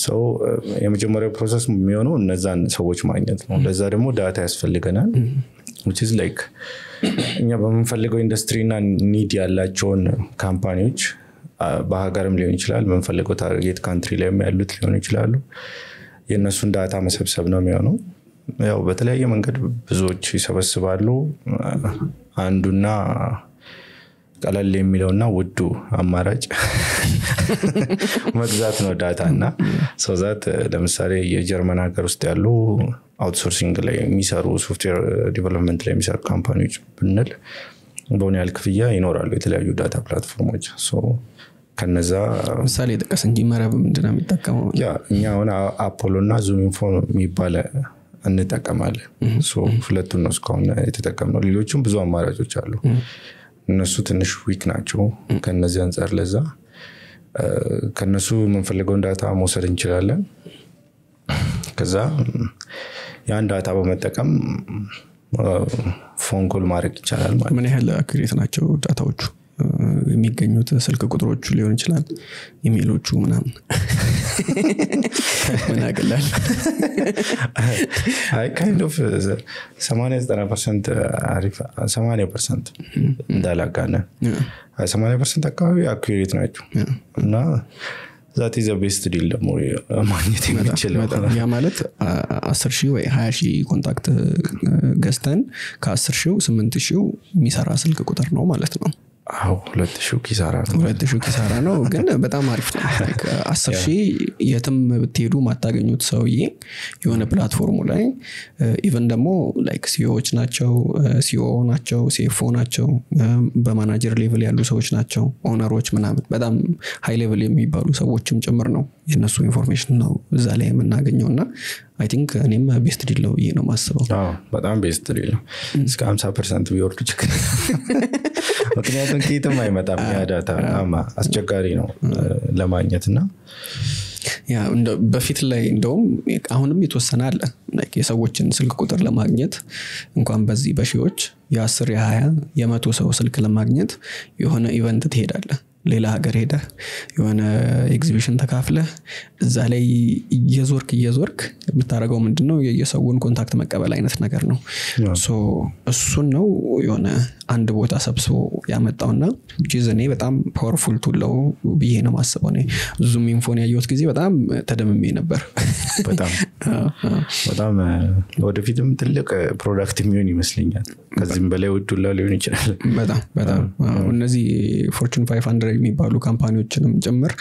so የመጀመሪያው process የሚሆነው እነዛን ሰዎች ማግኘት ነው። ለዛ ደግሞ data ያስፈልገናል፣ which is like እኛ በምንፈልገው ኢንዱስትሪ እና need ያላቸውን company ዎች በሀገርም ሊሆን ይችላል፣ በምንፈልገው target country ላይ ያሉት ሊሆኑ ይችላሉ። የእነሱን data መሰብሰብ ነው የሚሆነው። ያው በተለያየ መንገድ ብዙዎች ይሰበስባሉ። አንዱና ቀለል የሚለውና ውዱ አማራጭ መግዛት ነው data። እና so that ለምሳሌ የጀርመን ሀገር ውስጥ ያሉ outsourcing ላይ የሚሰሩ፣ software development ላይ የሚሰሩ company ዎች ብንል በሆነ ያህል ክፍያ ይኖራሉ የተለያዩ data platform ኦች። ከነዛ ምሳሌ ጥቀስ እንጂ፣ መረብ ምንድነው የሚጠቀመው? Yeah፣ እኛ አሁን አፖሎ እና ZoomInfo የሚባል እንጠቀማለን። ሁለቱን ነው እስካሁን የተጠቀምነው። ሌሎቹም ብዙ አማራጮች አሉ። እነሱ ትንሽ weak ናቸው ከነዚህ አንጻር። ለዛ ከነሱ የምንፈልገውን data መውሰድ እንችላለን። ከዛ ያን data በመጠቀም phone call ማድረግ ይቻላል ማለት። ምን ያህል accurate ናቸው data ዎቹ የሚገኙት? ስልክ ቁጥሮቹ ሊሆን ይችላል፣ ኢሜሎቹ ምናምን፣ ምን ያቅላል? አይ፣ kind of 80-90% አሪፍ፣ 80% እንዳላጋነን 80% አካባቢ accurate ናቸው። እና that the best deal ደግሞ ማግኘት የሚችለው። ያ ማለት 10,000 ወይ 20,000 contact ገዝተን ከ10,000ው 8,000ው የሚሰራ ስልክ ቁጥር ነው ማለት ነው። አዎ፣ 2,000 ኪሳራ ነው። 2,000 ኪሳራ ነው፣ ግን በጣም አሪፍ ነው። 10,000 የትም ብትሄዱ ማታገኙት ሰውዬ የሆነ platform ኡ ላይ፣ even ደግሞ like CEO ዎች ናቸው፣ COO ናቸው፣ CFO ናቸው፣ በ manager level ያሉ ሰዎች ናቸው፣ owner ኦች ምናምን፣ በጣም high level የሚባሉ ሰዎችም ጭምር ነው። የእነሱ information ነው እዛ ላይ የምናገኘው። እና I think እኔም best deal ነው ብዬ ነው ማስበው። በጣም best deal ነው። እስከ 50% ቢወርዱ ችግር፣ ምክንያቱም ከየትም አይመጣም ያ data፣ በጣም አስቸጋሪ ነው ለማግኘት እና በፊት ላይ እንደውም፣ አሁንም የተወሰነ አለ፣ የሰዎችን ስልክ ቁጥር ለማግኘት እንኳን በዚህ በሺዎች የ10፣ የ20፣ የ100 ሰው ስልክ ለማግኘት የሆነ event ትሄዳለህ። ሌላ ሀገር ሄደህ የሆነ ኤግዚቢሽን ተካፍለህ እዛ ላይ እየዞርክ እየዞርክ የምታደርገው ምንድነው? የሰውን contact መቀበል አይነት ነገር ነው። እሱን ነው የሆነ አንድ ቦታ ሰብስቦ ያመጣውና ጂዝ እኔ በጣም powerful tool ነው ብዬ ነው ማስበው። ZoomInfo ን ያየሁት ጊዜ በጣም ተደምሜ ነበር። በጣም በጣም፣ ወደፊትም ትልቅ product የሚሆን ይመስለኛል። ከዚህም በላይ ውዱላ ሊሆን ይችላል። በጣም በጣም። እነዚህ Fortune 500 የሚባሉ company ዎችንም ጭምር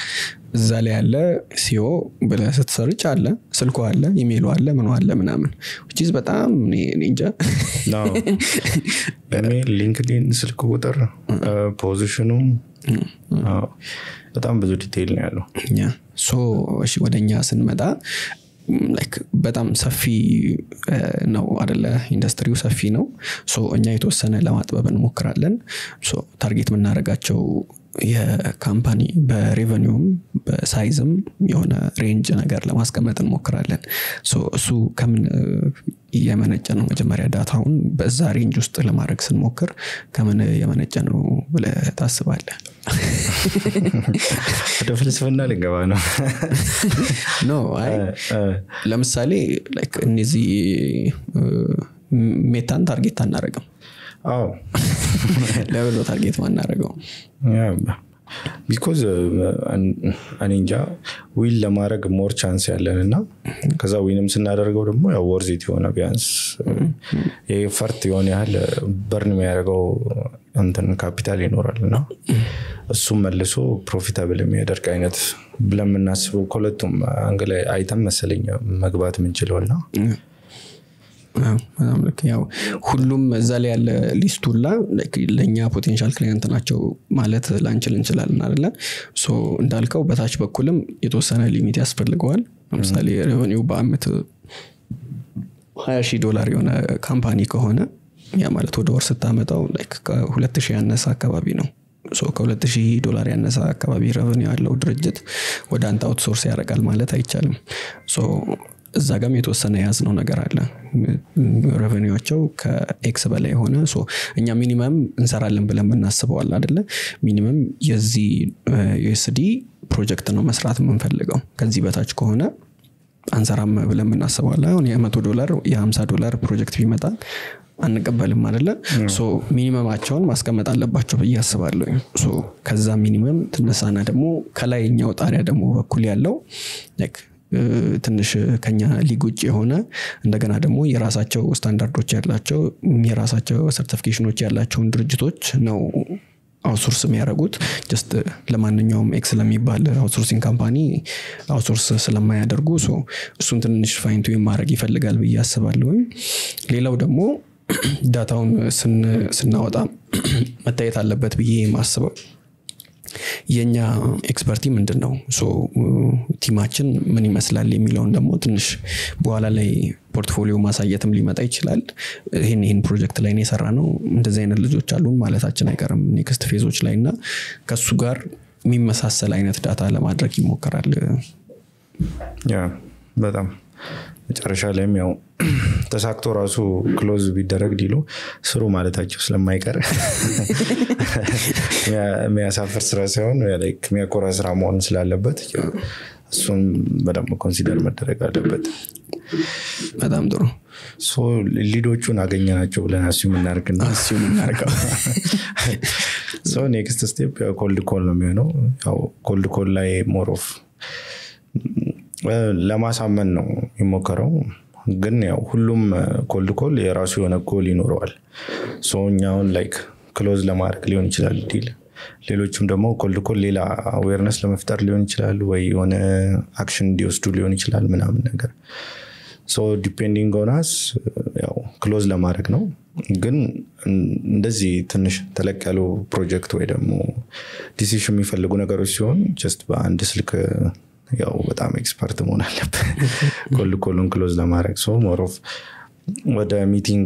እዛ ላይ ያለ CEO ብለህ ስት search አለ፣ ስልኩ አለ፣ ኢሜይሉ አለ፣ ምኑ አለ ምናምን፣ which is በጣም እኔ እንጃ። ኢሜይል፣ LinkedIn፣ ስልክ ቁጥር፣ position ኑ፣ በጣም ብዙ detail ነው ያለው። So እሺ፣ ወደ እኛ ስንመጣ like በጣም ሰፊ ነው አደለ? ኢንዱስትሪው ሰፊ ነው። So እኛ የተወሰነ ለማጥበብ እንሞክራለን። So target የምናደርጋቸው የ company በ revenue ም በ size ም የሆነ range ነገር ለማስቀመጥ እንሞክራለን። So እሱ ከምን የመነጨ ነው? መጀመሪያ data ውን በዛ range ውስጥ ለማድረግ ስንሞክር ከምን የመነጨ ነው ብለህ ታስባለህ? ወደ ፍልስፍና ልንገባ ነው። No፣ አይ፣ ለምሳሌ like እነዚህ ሜታን target አናደርግም። ለምን ነው target ማናደርገው? Because እኔ እንጃ፣ win ለማድረግ more chance ያለን እና ከዛ win ም ስናደርገው ደግሞ ያው worth it የሆነ፣ ቢያንስ የ effort የሆነ ያህል burn የሚያደርገው እንትን ካፒታል ይኖራል እና እሱም መልሶ profitable የሚያደርግ አይነት ብለን የምናስበው ከሁለቱም angle አይተም መሰለኝ መግባት የምንችለው እና በጣም ልክ። ያው ሁሉም እዛ ላይ ያለ list ሁላ ለእኛ potential client ናቸው ማለት ላንችል እንችላለን አይደለ? So እንዳልከው በታች በኩልም የተወሰነ limit ያስፈልገዋል። ለምሳሌ revenue ው በአመት $20,000 የሆነ company ከሆነ፣ ያ ማለት ወደ ወር ስታመጣው ከ2,000 ያነሰ አካባቢ ነው። ከ2,000 ዶላር ያነሰ አካባቢ revenue ያለው ድርጅት ወደ አንተ outsource ያደርጋል ማለት አይቻልም። እዛ ጋም የተወሰነ የያዝነው ነገር አለ። Revenue ዋቸው ከ X በላይ የሆነ፣ እኛ minimum እንሰራለን ብለን የምናስበዋል አደለ? Minimum የዚህ USD ፕሮጀክት ነው መስራት የምንፈልገው፣ ከዚህ በታች ከሆነ አንሰራም ብለን የምናስበው አለ። አሁን የ100 ዶላር፣ የ50 ዶላር ፕሮጀክት ቢመጣ አንቀበልም አደለ? So minimum ኣቸውን ማስቀመጥ አለባቸው ብዬ አስባለሁ። So ከዛ minimum ትነሳና ደግሞ ከላይኛው ጣሪያ ደግሞ በኩል ያለው like ትንሽ ከኛ ሊግ ውጭ የሆነ፣ እንደገና ደግሞ የራሳቸው ስታንዳርዶች ያላቸው፣ የራሳቸው certification ኖች ያላቸውን ድርጅቶች ነው outsource የሚያደርጉት። Just ለማንኛውም X ለሚባል outsourcing company outsource ስለማያደርጉ so እሱን ትንሽ fine tune ማድረግ ይፈልጋል ብዬ አስባለሁኝ። ሌላው ደግሞ data ውን ስናወጣ መታየት አለበት ብዬ የማስበው የእኛ expertise ምንድን ነው፣ so team ኣችን ምን ይመስላል የሚለውን ደግሞ ትንሽ በኋላ ላይ portfolio ማሳየትም ሊመጣ ይችላል። ይህን ይህን ፕሮጀክት ላይ ነው የሰራነው፣ እንደዚህ አይነት ልጆች አሉን ማለታችን አይቀርም next phase ኦች ላይ፣ እና ከሱ ጋር የሚመሳሰል አይነት data ለማድረግ ይሞከራል። Yeah፣ በጣም መጨረሻ ላይም ያው ተሳክቶ ራሱ close ቢደረግ deal ኡ ስሩ ማለታቸው ስለማይቀር የሚያሳፍር ስራ ሳይሆን like የሚያኮራ ስራ መሆን ስላለበት እሱን በደንብ consider መደረግ አለበት። በጣም ጥሩ። So lead ኦቹን አገኘናቸው ብለን assume እናርግና Assume እናርገው። So next step cold call ነው የሚሆነው። ያው cold call ላይ more of ለማሳመን ነው የሚሞከረው። ግን ያው ሁሉም cold call የራሱ የሆነ ጎል ይኖረዋል። So እኛ አሁን like close ለማድረግ ሊሆን ይችላል deal፣ ሌሎችም ደግሞ cold call ሌላ awareness ለመፍጠር ሊሆን ይችላል ወይ የሆነ action እንዲወስዱ ሊሆን ይችላል ምናምን ነገር። So depending on us ያው close ለማድረግ ነው። ግን እንደዚህ ትንሽ ተለቅ ያሉ ፕሮጀክት ወይ ደግሞ decision የሚፈልጉ ነገሮች ሲሆን just በአንድ ስልክ ያው በጣም expert መሆን አለብህ cold call ኡን close ለማድረግ። So more of ወደ meeting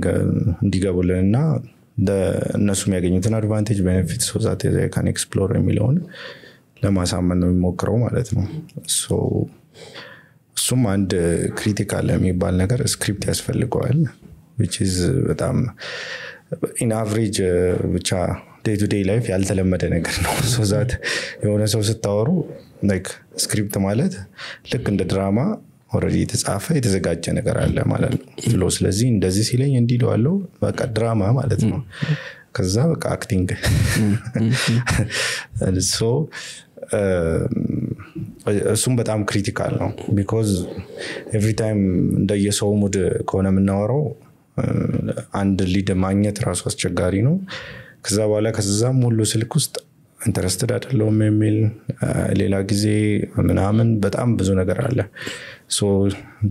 እንዲገቡልን እና እነሱ የሚያገኙትን advantage, benefit so that can explore የሚለውን ለማሳመን ነው የሚሞክረው ማለት ነው። So እሱም አንድ critical የሚባል ነገር script ያስፈልገዋል፣ which is በጣም in average ብቻ day to day life ያልተለመደ ነገር ነው። So that የሆነ ሰው ስታወሩ like script ማለት ልክ እንደ ድራማ already የተጻፈ የተዘጋጀ ነገር አለ ማለት ነው flow። ስለዚህ እንደዚህ ሲለኝ እንዲህ እለዋለሁ፣ በቃ ድራማ ማለት ነው። ከዛ በቃ acting። So እሱም በጣም critical ነው because every time እንደየሰው mood ከሆነ የምናወራው አንድ lead ማግኘት ራሱ አስቸጋሪ ነው። ከዛ በኋላ ከዛም ሁሉ ስልክ ውስጥ interested አይደለሁም የሚል፣ ሌላ ጊዜ ምናምን በጣም ብዙ ነገር አለ። So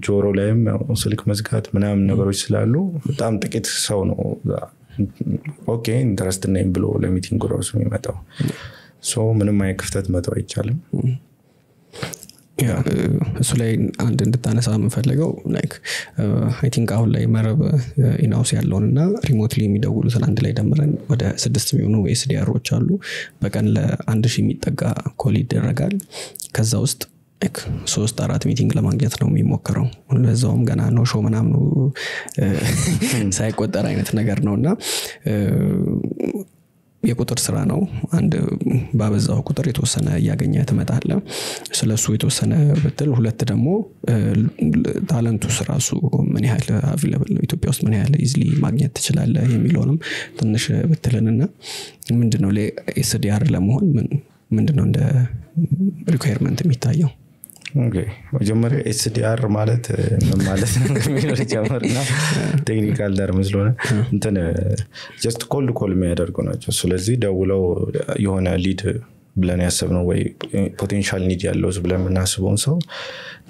ጆሮ ላይም ያው ስልክ መዝጋት ምናምን ነገሮች ስላሉ በጣም ጥቂት ሰው ነው okay interested ነኝ ብሎ ለ meeting ራሱ የሚመጣው። So ምንም አይነት ክፍተት መተው አይቻልም። Yeah፣ እሱ ላይ አንድ እንድታነሳ የምፈልገው like I think አሁን ላይ መረብ in-house ያለውን እና remotely የሚደውሉትን አንድ ላይ ደምረን ወደ 6 የሚሆኑ SDR ኦች አሉ። በቀን ለ1,000 የሚጠጋ call ይደረጋል። ከዛ ውስጥ like ሶስት አራት meeting ለማግኘት ነው የሚሞከረው። ለዛውም ገና no show ምናምኑ ሳይቆጠር አይነት ነገር ነው። እና የቁጥር ስራ ነው። አንድ ባበዛው ቁጥር የተወሰነ እያገኘ ትመጣለህ። ስለሱ የተወሰነ ብትል፣ ሁለት ደግሞ talent ኡስ ራሱ ምን ያህል available ነው፣ ኢትዮጵያ ውስጥ ምን ያህል easily ማግኘት ትችላለህ የሚለውንም ትንሽ ብትልንና ምንድነው SDR ለመሆን ምንድነው እንደ requirement የሚታየው? Okay፣ መጀመሪያ SDR ማለት ምን ማለት ነው ከሚለው ልጀምርና technical term ስለሆነ እንትን just cold call የሚያደርጉ ናቸው። ስለዚህ ደውለው የሆነ lead ብለን ያሰብነው ወይ potential need ያለው ብለን የምናስበውን ሰው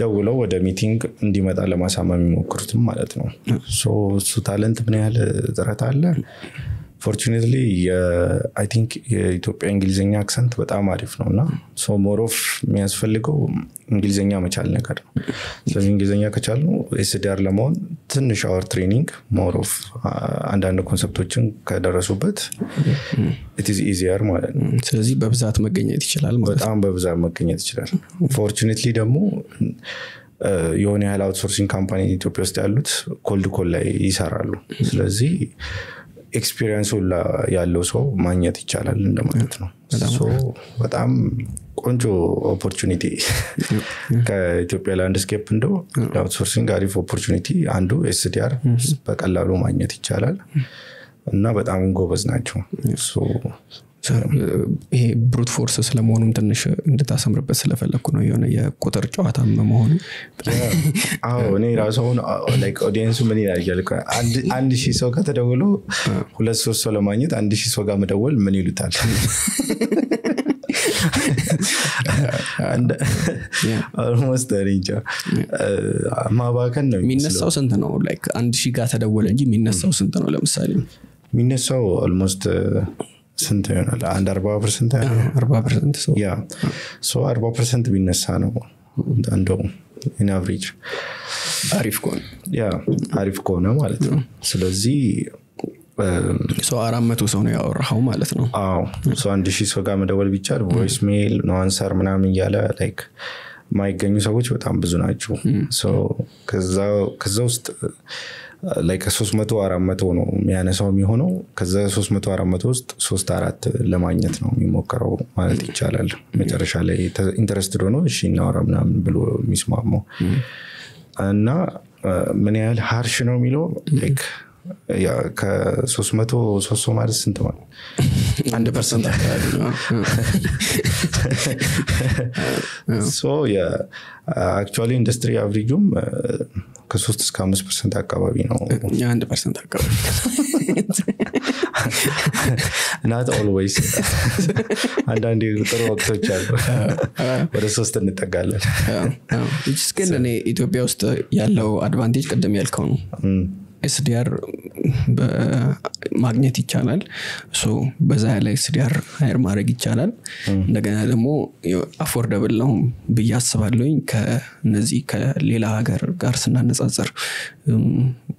ደውለው ወደ meeting እንዲመጣ ለማሳመን የሚሞክሩትም ማለት ነው። So እሱ talent ምን ያህል ጥረት አለ? Fortunately I think የኢትዮጵያ እንግሊዝኛ accent በጣም አሪፍ ነው እና so more of የሚያስፈልገው እንግሊዝኛ መቻል ነገር ነው። ስለዚህ እንግሊዝኛ ከቻሉ SDR ለመሆን ትንሽ hour training፣ more of አንዳንድ concept ኦችን ከደረሱበት it's easier ማለት ነው። ስለዚህ በብዛት መገኘት ይችላል ማለት ነው። በጣም በብዛት መገኘት ይችላል። Fortunately ደግሞ የሆነ ያህል outsourcing company ኢትዮጵያ ውስጥ ያሉት cold call ላይ ይሰራሉ። ስለዚህ experience ኡ ያለው ሰው ማግኘት ይቻላል እንደማለት ነው። So በጣም ቆንጆ opportunity ከኢትዮጵያ landscape እንደው outsourcing አሪፍ opportunity አንዱ SDR በቀላሉ ማግኘት ይቻላል እና በጣም ጎበዝ ናቸው። ይሄ brute force ስለመሆኑም ትንሽ እንድታሰምርበት ስለፈለግኩ ነው፣ የሆነ የቁጥር ጨዋታ መሆኑ። አዎ፣ እኔ ራሱ አሁን audience ኡ ምን ይላል እያልኩ፣ 1,000 ሰው ከተደውሎ ሁለት ሶስት ሰው ለማግኘት 1,000 ሰው ጋር መደወል ምን ይሉታል? Almost እኔ እንጃ ማባከን ነው። የሚነሳው ስንት ነው? Like 1,000 ጋር ተደወለ እንጂ የሚነሳው ስንት ነው? ለምሳሌ የሚነሳው almost ስንት ይሆናል? አንድ 40%። 40% ሰው። Yeah, so 40% ቢነሳ ነው እንደው in average። አሪፍ ከሆነ። Yeah, አሪፍ ከሆነ ማለት ነው። ስለዚህ ሰው 400 ሰው ነው ያወራኸው ማለት ነው። አዎ፣ ሰው 1,000 ሰው ጋር መደወል ቢቻል voice mail፣ no answer ምናምን እያለ like የማይገኙ ሰዎች በጣም ብዙ ናቸው። ከዛ ውስጥ like 300 400 ነው የሚያነሳው የሚሆነው። ከዛ 300 400 ውስጥ ሶስት አራት ለማግኘት ነው የሚሞከረው ማለት ይቻላል። መጨረሻ ላይ interested ሆኖ እሺ እናወራ ምናምን ብሎ የሚስማማው። እና ምን ያህል harsh ነው የሚለው፣ ከ300 ሶስት ሰው ማለት ስንት ማለት? 1% አካባቢ ነው። So actually industry average ኡም ከ3 እስከ 5% አካባቢ ነው። 1% አካባቢ። Not always፣ አንዳንድ ጥሩ ወቅቶች አሉ፣ ወደ ሶስት እንጠጋለን። ግን እኔ ኢትዮጵያ ውስጥ ያለው advantage ቅድም ያልከው ነው። SDR ማግኘት ይቻላል። በዛ ያለ SDR hire ማድረግ ይቻላል። እንደገና ደግሞ affordable ነው ብዬ አስባለሁኝ ከነዚህ ከሌላ ሀገር ጋር ስናነጻጽር።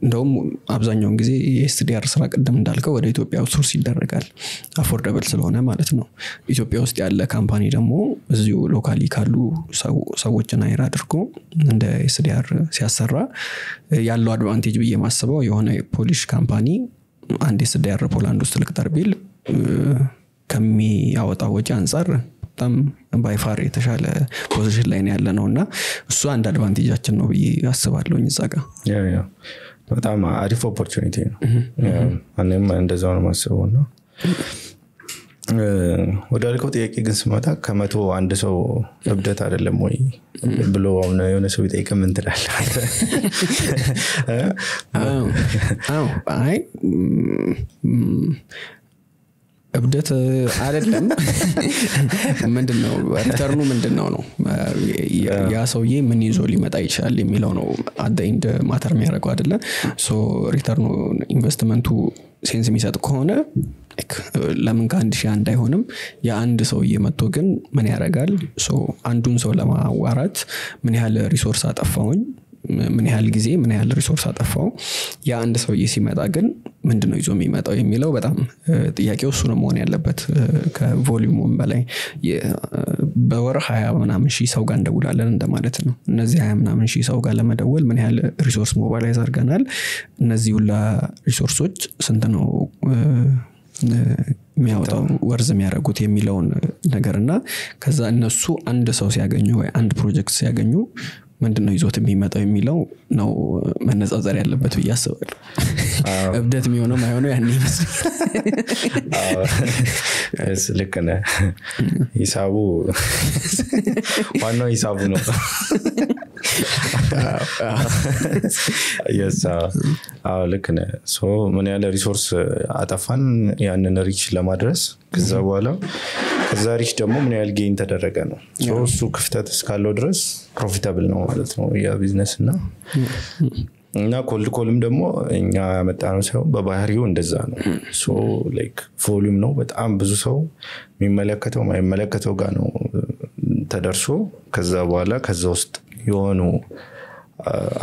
እንደውም አብዛኛውን ጊዜ የ SDR ስራ ቅድም እንዳልከው ወደ ኢትዮጵያ outsource ይደረጋል፣ affordable ስለሆነ ማለት ነው። ኢትዮጵያ ውስጥ ያለ company ደግሞ እዚሁ locally ካሉ ሰዎችን hire አድርጎ እንደ SDR ሲያሰራ ያለው advantage ብዬ ማስበው የሆነ Polish company አንድ SDR ፖላንድ ውስጥ ልቅጠር ቢል ከሚያወጣው ወጪ አንጻር በጣም by far የተሻለ position ላይ ነው ያለ ነው እና እሱ አንድ advantage ኣችን ነው ብዬ አስባለሁኝ እዛ ጋር። በጣም አሪፍ opportunity ነው። እኔም እንደዛው ነው የማስበው። እና ወደ አልከው ጥያቄ ግን ስመጣ ከ100 አንድ ሰው እብደት አይደለም ወይ ብሎ አሁን የሆነ ሰው ቢጠይቅ ምን ትላለህ? አይ፣ እብደት አይደለም። ምንድን ነው return ኡ ምንድን ነው ነው፣ ያ ሰውዬ ምን ይዞ ሊመጣ ይችላል የሚለው ነው at the end matter የሚያደርገው አይደለ? So return ኡ investment ኡ sense የሚሰጥ ከሆነ ለምን ከ1,000 አንድ አይሆንም? የአንድ ሰውዬ መጥቶ ግን ምን ያደርጋል? አንዱን ሰው ለማዋራት ምን ያህል resource አጠፋውኝ፣ ምን ያህል ጊዜ፣ ምን ያህል resource አጠፋው፣ የአንድ ሰውዬ ሲመጣ ግን ምንድን ነው ይዞ የሚመጣው የሚለው በጣም ጥያቄው እሱ ነው መሆን ያለበት። ከ volume ኡም በላይ በወር 20 ምናምን ሺህ ሰው ጋር እንደውላለን እንደማለት ነው። እነዚህ 20 ምናምን ሺህ ሰው ጋር ለመደወል ምን ያህል resource mobilize አድርገናል? እነዚህ ሁላ resource ኦች ስንት ነው የሚያወጣው፣ worth የሚያደርጉት የሚለውን ነገር እና ከዛ እነሱ አንድ ሰው ሲያገኙ ወይ አንድ ፕሮጀክት ሲያገኙ ምንድን ነው ይዞት የሚመጣው የሚለው ነው መነጻጸር ያለበት ብዬ አስባለሁ። እብደት የሚሆነው ማይሆነው ያን ይመስላል። ልክ ነህ። ሂሳቡ፣ ዋናው ሂሳቡ ነው። Yes፣ አዎ ልክ ነህ። So ምን ያህል resource አጠፋን ያንን reach ለማድረስ፣ ከዛ በኋላ ከዛ reach ደግሞ ምን ያህል gain ተደረገ ነው። So እሱ ክፍተት እስካለው ድረስ profitable ነው ማለት ነው ያ ቢዝነስ። እና cold call ም ደግሞ እኛ ያመጣነው ሳይሆን በባህሪው እንደዛ ነው። So like volume ነው፣ በጣም ብዙ ሰው የሚመለከተው ማይመለከተው ጋር ነው ተደርሶ ከዛ በኋላ ከዛ ውስጥ የሆኑ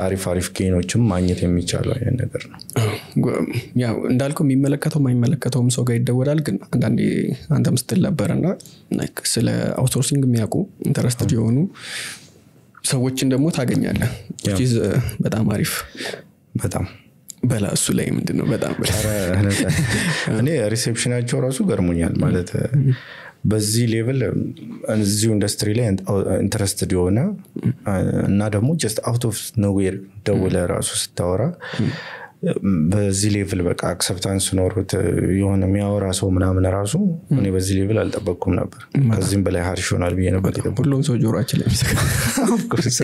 አሪፍ አሪፍ gain ኦችም ማግኘት የሚቻለው አይነት ነገር ነው። ያው እንዳልከው የሚመለከተው የማይመለከተውም ሰው ጋር ይደወላል። ግን አንዳንዴ አንተም ስትል ነበር እና ስለ outsourcing የሚያውቁ interested የሆኑ ሰዎችን ደግሞ ታገኛለህ። Which is በጣም አሪፍ። በጣም። በላ እሱ ላይ ምንድን ነው በጣም በላ። ኧረ፣ እኔ reception ኣቸው ራሱ ገርሞኛል። ማለት በዚህ level እዚሁ ኢንዱስትሪ ላይ interested የሆነ እና ደግሞ just out of nowhere ደውለህ ራሱ ስታወራ በዚህ level በቃ acceptance ኖሮት የሆነ የሚያወራ ሰው ምናምን ራሱ እኔ በዚህ level አልጠበቅኩም ነበር። ከዚህም በላይ harsh ይሆናል ብዬ ነበር የጠበቅኩት። ሁሉም ሰው ጆሮአችን ላይ የሚሰካ። Of course።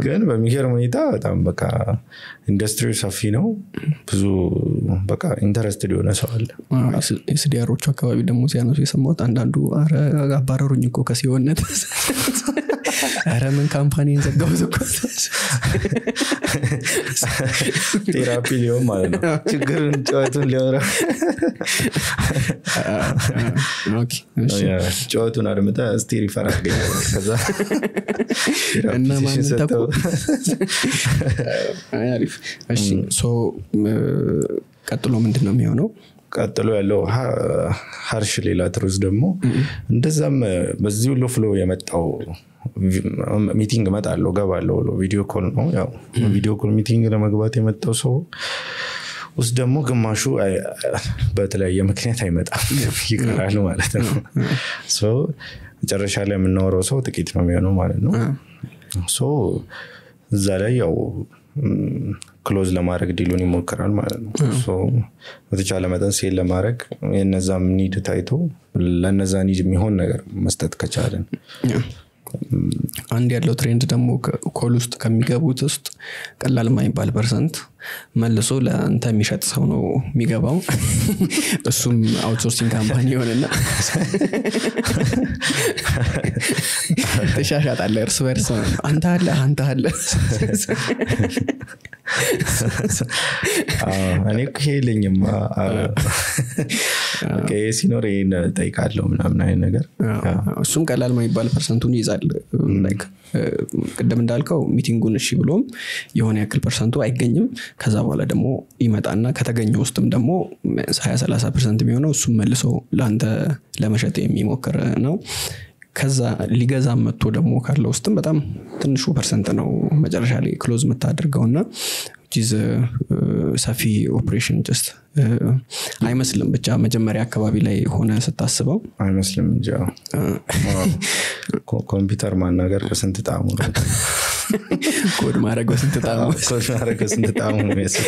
ግን በሚገርም ሁኔታ በጣም በቃ ኢንዱስትሪው ሰፊ ነው። ብዙ በቃ interested የሆነ ሰው አለ። SDR ኦቹ አካባቢ ደግሞ ሲያነሱ የሰማሁት አንዳንዱ "ኧረ አባረሩኝ እኮ ከ CEO ነት፣ ኧረ ምን company ን ዘጋሁት እኮ።" Therapy ሊሆን ማለት ነው፣ ችግሩን ጨዋቱን ሊያወራ። Okay፣ እሺ። ጨዋቱን አድምጠህ እስቲ refer አድርገኝ፣ ከዛ therapy እና session ማንን ሰጥተው። አይ፣ አሪፍ። እሺ፣ so ቀጥሎ ምንድን ነው የሚሆነው? ቀጥሎ ያለው harsh ሌላ truth ደግሞ እንደዛም በዚህ ሁሉ flow የመጣው meeting እመጣለሁ እገባለሁ ብሎ video call ነው፣ ያው video call meeting ለመግባት የመጣው ሰው ውስጥ ደግሞ ግማሹ በተለያየ ምክንያት አይመጣም፣ ይቀራል ማለት ነው። So መጨረሻ ላይ የምናወራው ሰው ጥቂት ነው የሚሆነው ማለት ነው። So እዛ ላይ ያው close ለማድረግ deal ኡን ይሞክራል ማለት ነው። So በተቻለ መጠን sell ለማድረግ የነዛም need ታይቶ ለነዛ need የሚሆን ነገር መስጠት ከቻለን። Yeah። አንድ ያለው trend ደግሞ call ውስጥ ከሚገቡት ውስጥ ቀላል የማይባል percent መልሶ ለአንተ የሚሸጥ ሰው ነው የሚገባው። እሱም outsourcing company ይሆንና ትሻሻጣለህ እርስ በርስ፣ አንተ አለ፣ አንተ አለ። አዎ፣ እኔ እኮ ይሄ የለኝም፣ በቃ ይሄ ሲኖር ይሄን እጠይቃለሁ ምናምን አይነት ነገር። እሱም ቀላል የማይባል percent ኡን ይይዛል። Like ቅድም እንዳልከው meeting ኡን እሺ ብሎም የሆነ ያክል percent ኡ አይገኝም። ከዛ በኋላ ደግሞ ይመጣና ከተገኘ ውስጥም ደግሞ 20-30% የሚሆነው እሱም መልሶ ለአንተ ለመሸጥ የሚሞክር ነው። ከዛ ሊገዛ መጥቶ ደግሞ ካለው ውስጥም በጣም ትንሹ percent ነው መጨረሻ ላይ close የምታደርገው። እና which is ሰፊ operation just አይመስልም ብቻ መጀመሪያ አካባቢ ላይ ሆነ ስታስበው። አይመስልም እንጂ ያው ኮምፒውተር ማናገር በስንት ጣዕሙ ነው። ኮድ ማድረግ በስንት ጣዕሙ። ኮድ ማድረግ በስንት ጣዕሙ ነው የሚመስል።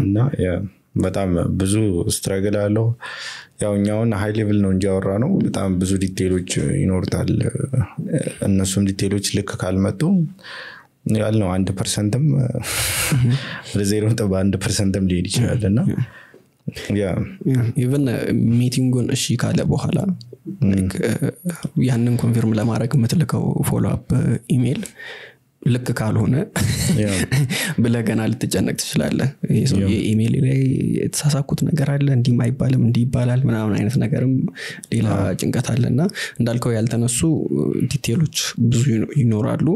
እና yeah፣ በጣም ብዙ struggle አለው። ያው እኛውን high level ነው እንጂ ያወራ ነው፣ በጣም ብዙ detail ኦች ይኖሩታል። እነሱም detail ኦች ልክ ካልመጡ ያልነው 1% ም ወደ 0.1% ም ሊሄድ ይችላል። እና yeah። Even meeting ኡን እሺ ካለ በኋላ like, ያንን confirm ለማድረግ የምትልከው follow up email ልክ ካልሆነ ብለህ ገና ልትጨነቅ ትችላለህ። ይሄ ሰውዬ ኢሜይል ላይ የተሳሳኩት ነገር አለ፣ እንዲህም አይባልም እንዲህ ይባላል ምናምን አይነት ነገርም ሌላ ጭንቀት አለ። እና እንዳልከው ያልተነሱ detail ኦች ብዙ ይኖራሉ።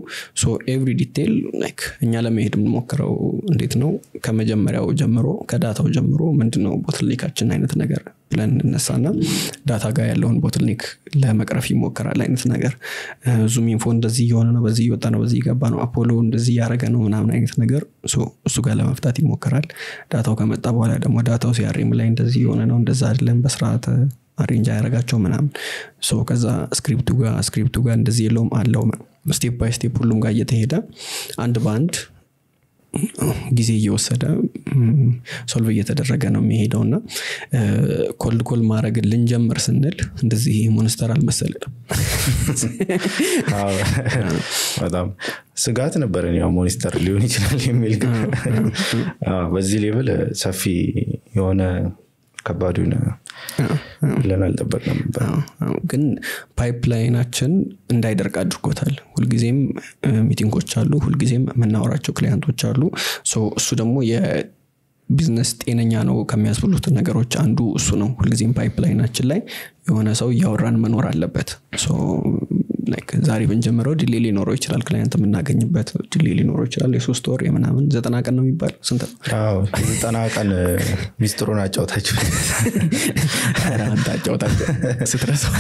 So every detail like እኛ ለመሄድ የምንሞክረው እንዴት ነው፣ ከመጀመሪያው ጀምሮ ከ data ው ጀምሮ ምንድነው bottleneck ኣችን አይነት ነገር ብለን እንነሳና data ጋር ያለውን bottleneck ለመቅረፍ ይሞከራል አይነት ነገር። ZoomInfo እንደዚህ እየሆነ ነው፣ በዚህ እየወጣ ነው፣ በዚህ እየገባ ነው፣ አፖሎ እንደዚህ እያደረገ ነው ምናምን አይነት ነገር፣ so እሱ ጋር ለመፍታት ይሞከራል። Data ው ከመጣ በኋላ ደግሞ data ው CRM ላይ እንደዚህ የሆነ ነው፣ እንደዛ አይደለም፣ በስርዓት arrange አያደርጋቸው ምናምን። So ከዛ script ኡ ጋር እንደዚህ የለውም አለው፣ step by step ሁሉም ጋር እየተሄደ አንድ በአንድ ጊዜ እየወሰደ solve እየተደረገ ነው የሚሄደው። እና cold call ማድረግ ልንጀምር ስንል እንደዚህ monster አልመሰለንም። አዎ፣ በጣም ስጋት ነበረን፣ ያው monster ሊሆን ይችላል የሚል። ግን አዎ፣ በዚህ level ሰፊ የሆነ ከባዱ ብለን አልጠበቅንም ነበር። አዎ፣ ግን pipeline ኣችን እንዳይደርቅ አድርጎታል። ሁልጊዜም meeting ኦች አሉ፣ ሁልጊዜም የምናወራቸው client ኦች አሉ። So እሱ ደግሞ የቢዝነስ ጤነኛ ነው ከሚያስብሉት ነገሮች አንዱ እሱ ነው። ሁልጊዜም pipeline ኣችን ላይ የሆነ ሰው እያወራን መኖር አለበት። So like ዛሬ ብንጀምረው delay ሊኖረው ይችላል። Client የምናገኝበት delay ሊኖረው ይችላል። የ3 ወር የምናምን 90 ቀን ነው የሚባል፣ ስንት ነው? አዎ፣ 90 ቀን ሚስጥሩን አጫውታችሁ። ኧረ አንተ አጫውታቸው ስትረሳው።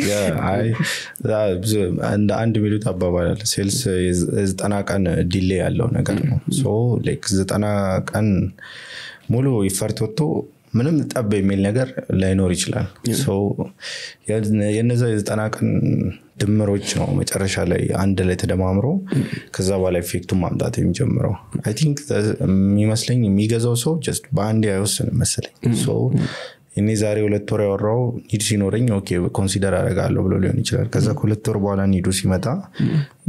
Yeah፣ አይ እንደ አንድ የሚሉት አባባል አለ። Sales የ90 ቀን delay ያለው ነገር ነው። So like 90 ቀን ሙሉ effort ወጥቶ ምንም ጠብ የሚል ነገር ላይኖር ይችላል። የነዛ የ90 ቀን ድምሮች ነው መጨረሻ ላይ አንድ ላይ ተደማምሮ ከዛ በኋላ effect ኡን ማምጣት የሚጀምረው። I think የሚመስለኝ የሚገዛው ሰው just በአንዴ አይወስንም መሰለኝ። እኔ ዛሬ 2 ወር ያወራው need ሲኖረኝ okay consider አደርጋለሁ ብሎ ሊሆን ይችላል። ከዛ ከ2 ወር በኋላ need ኡ ሲመጣ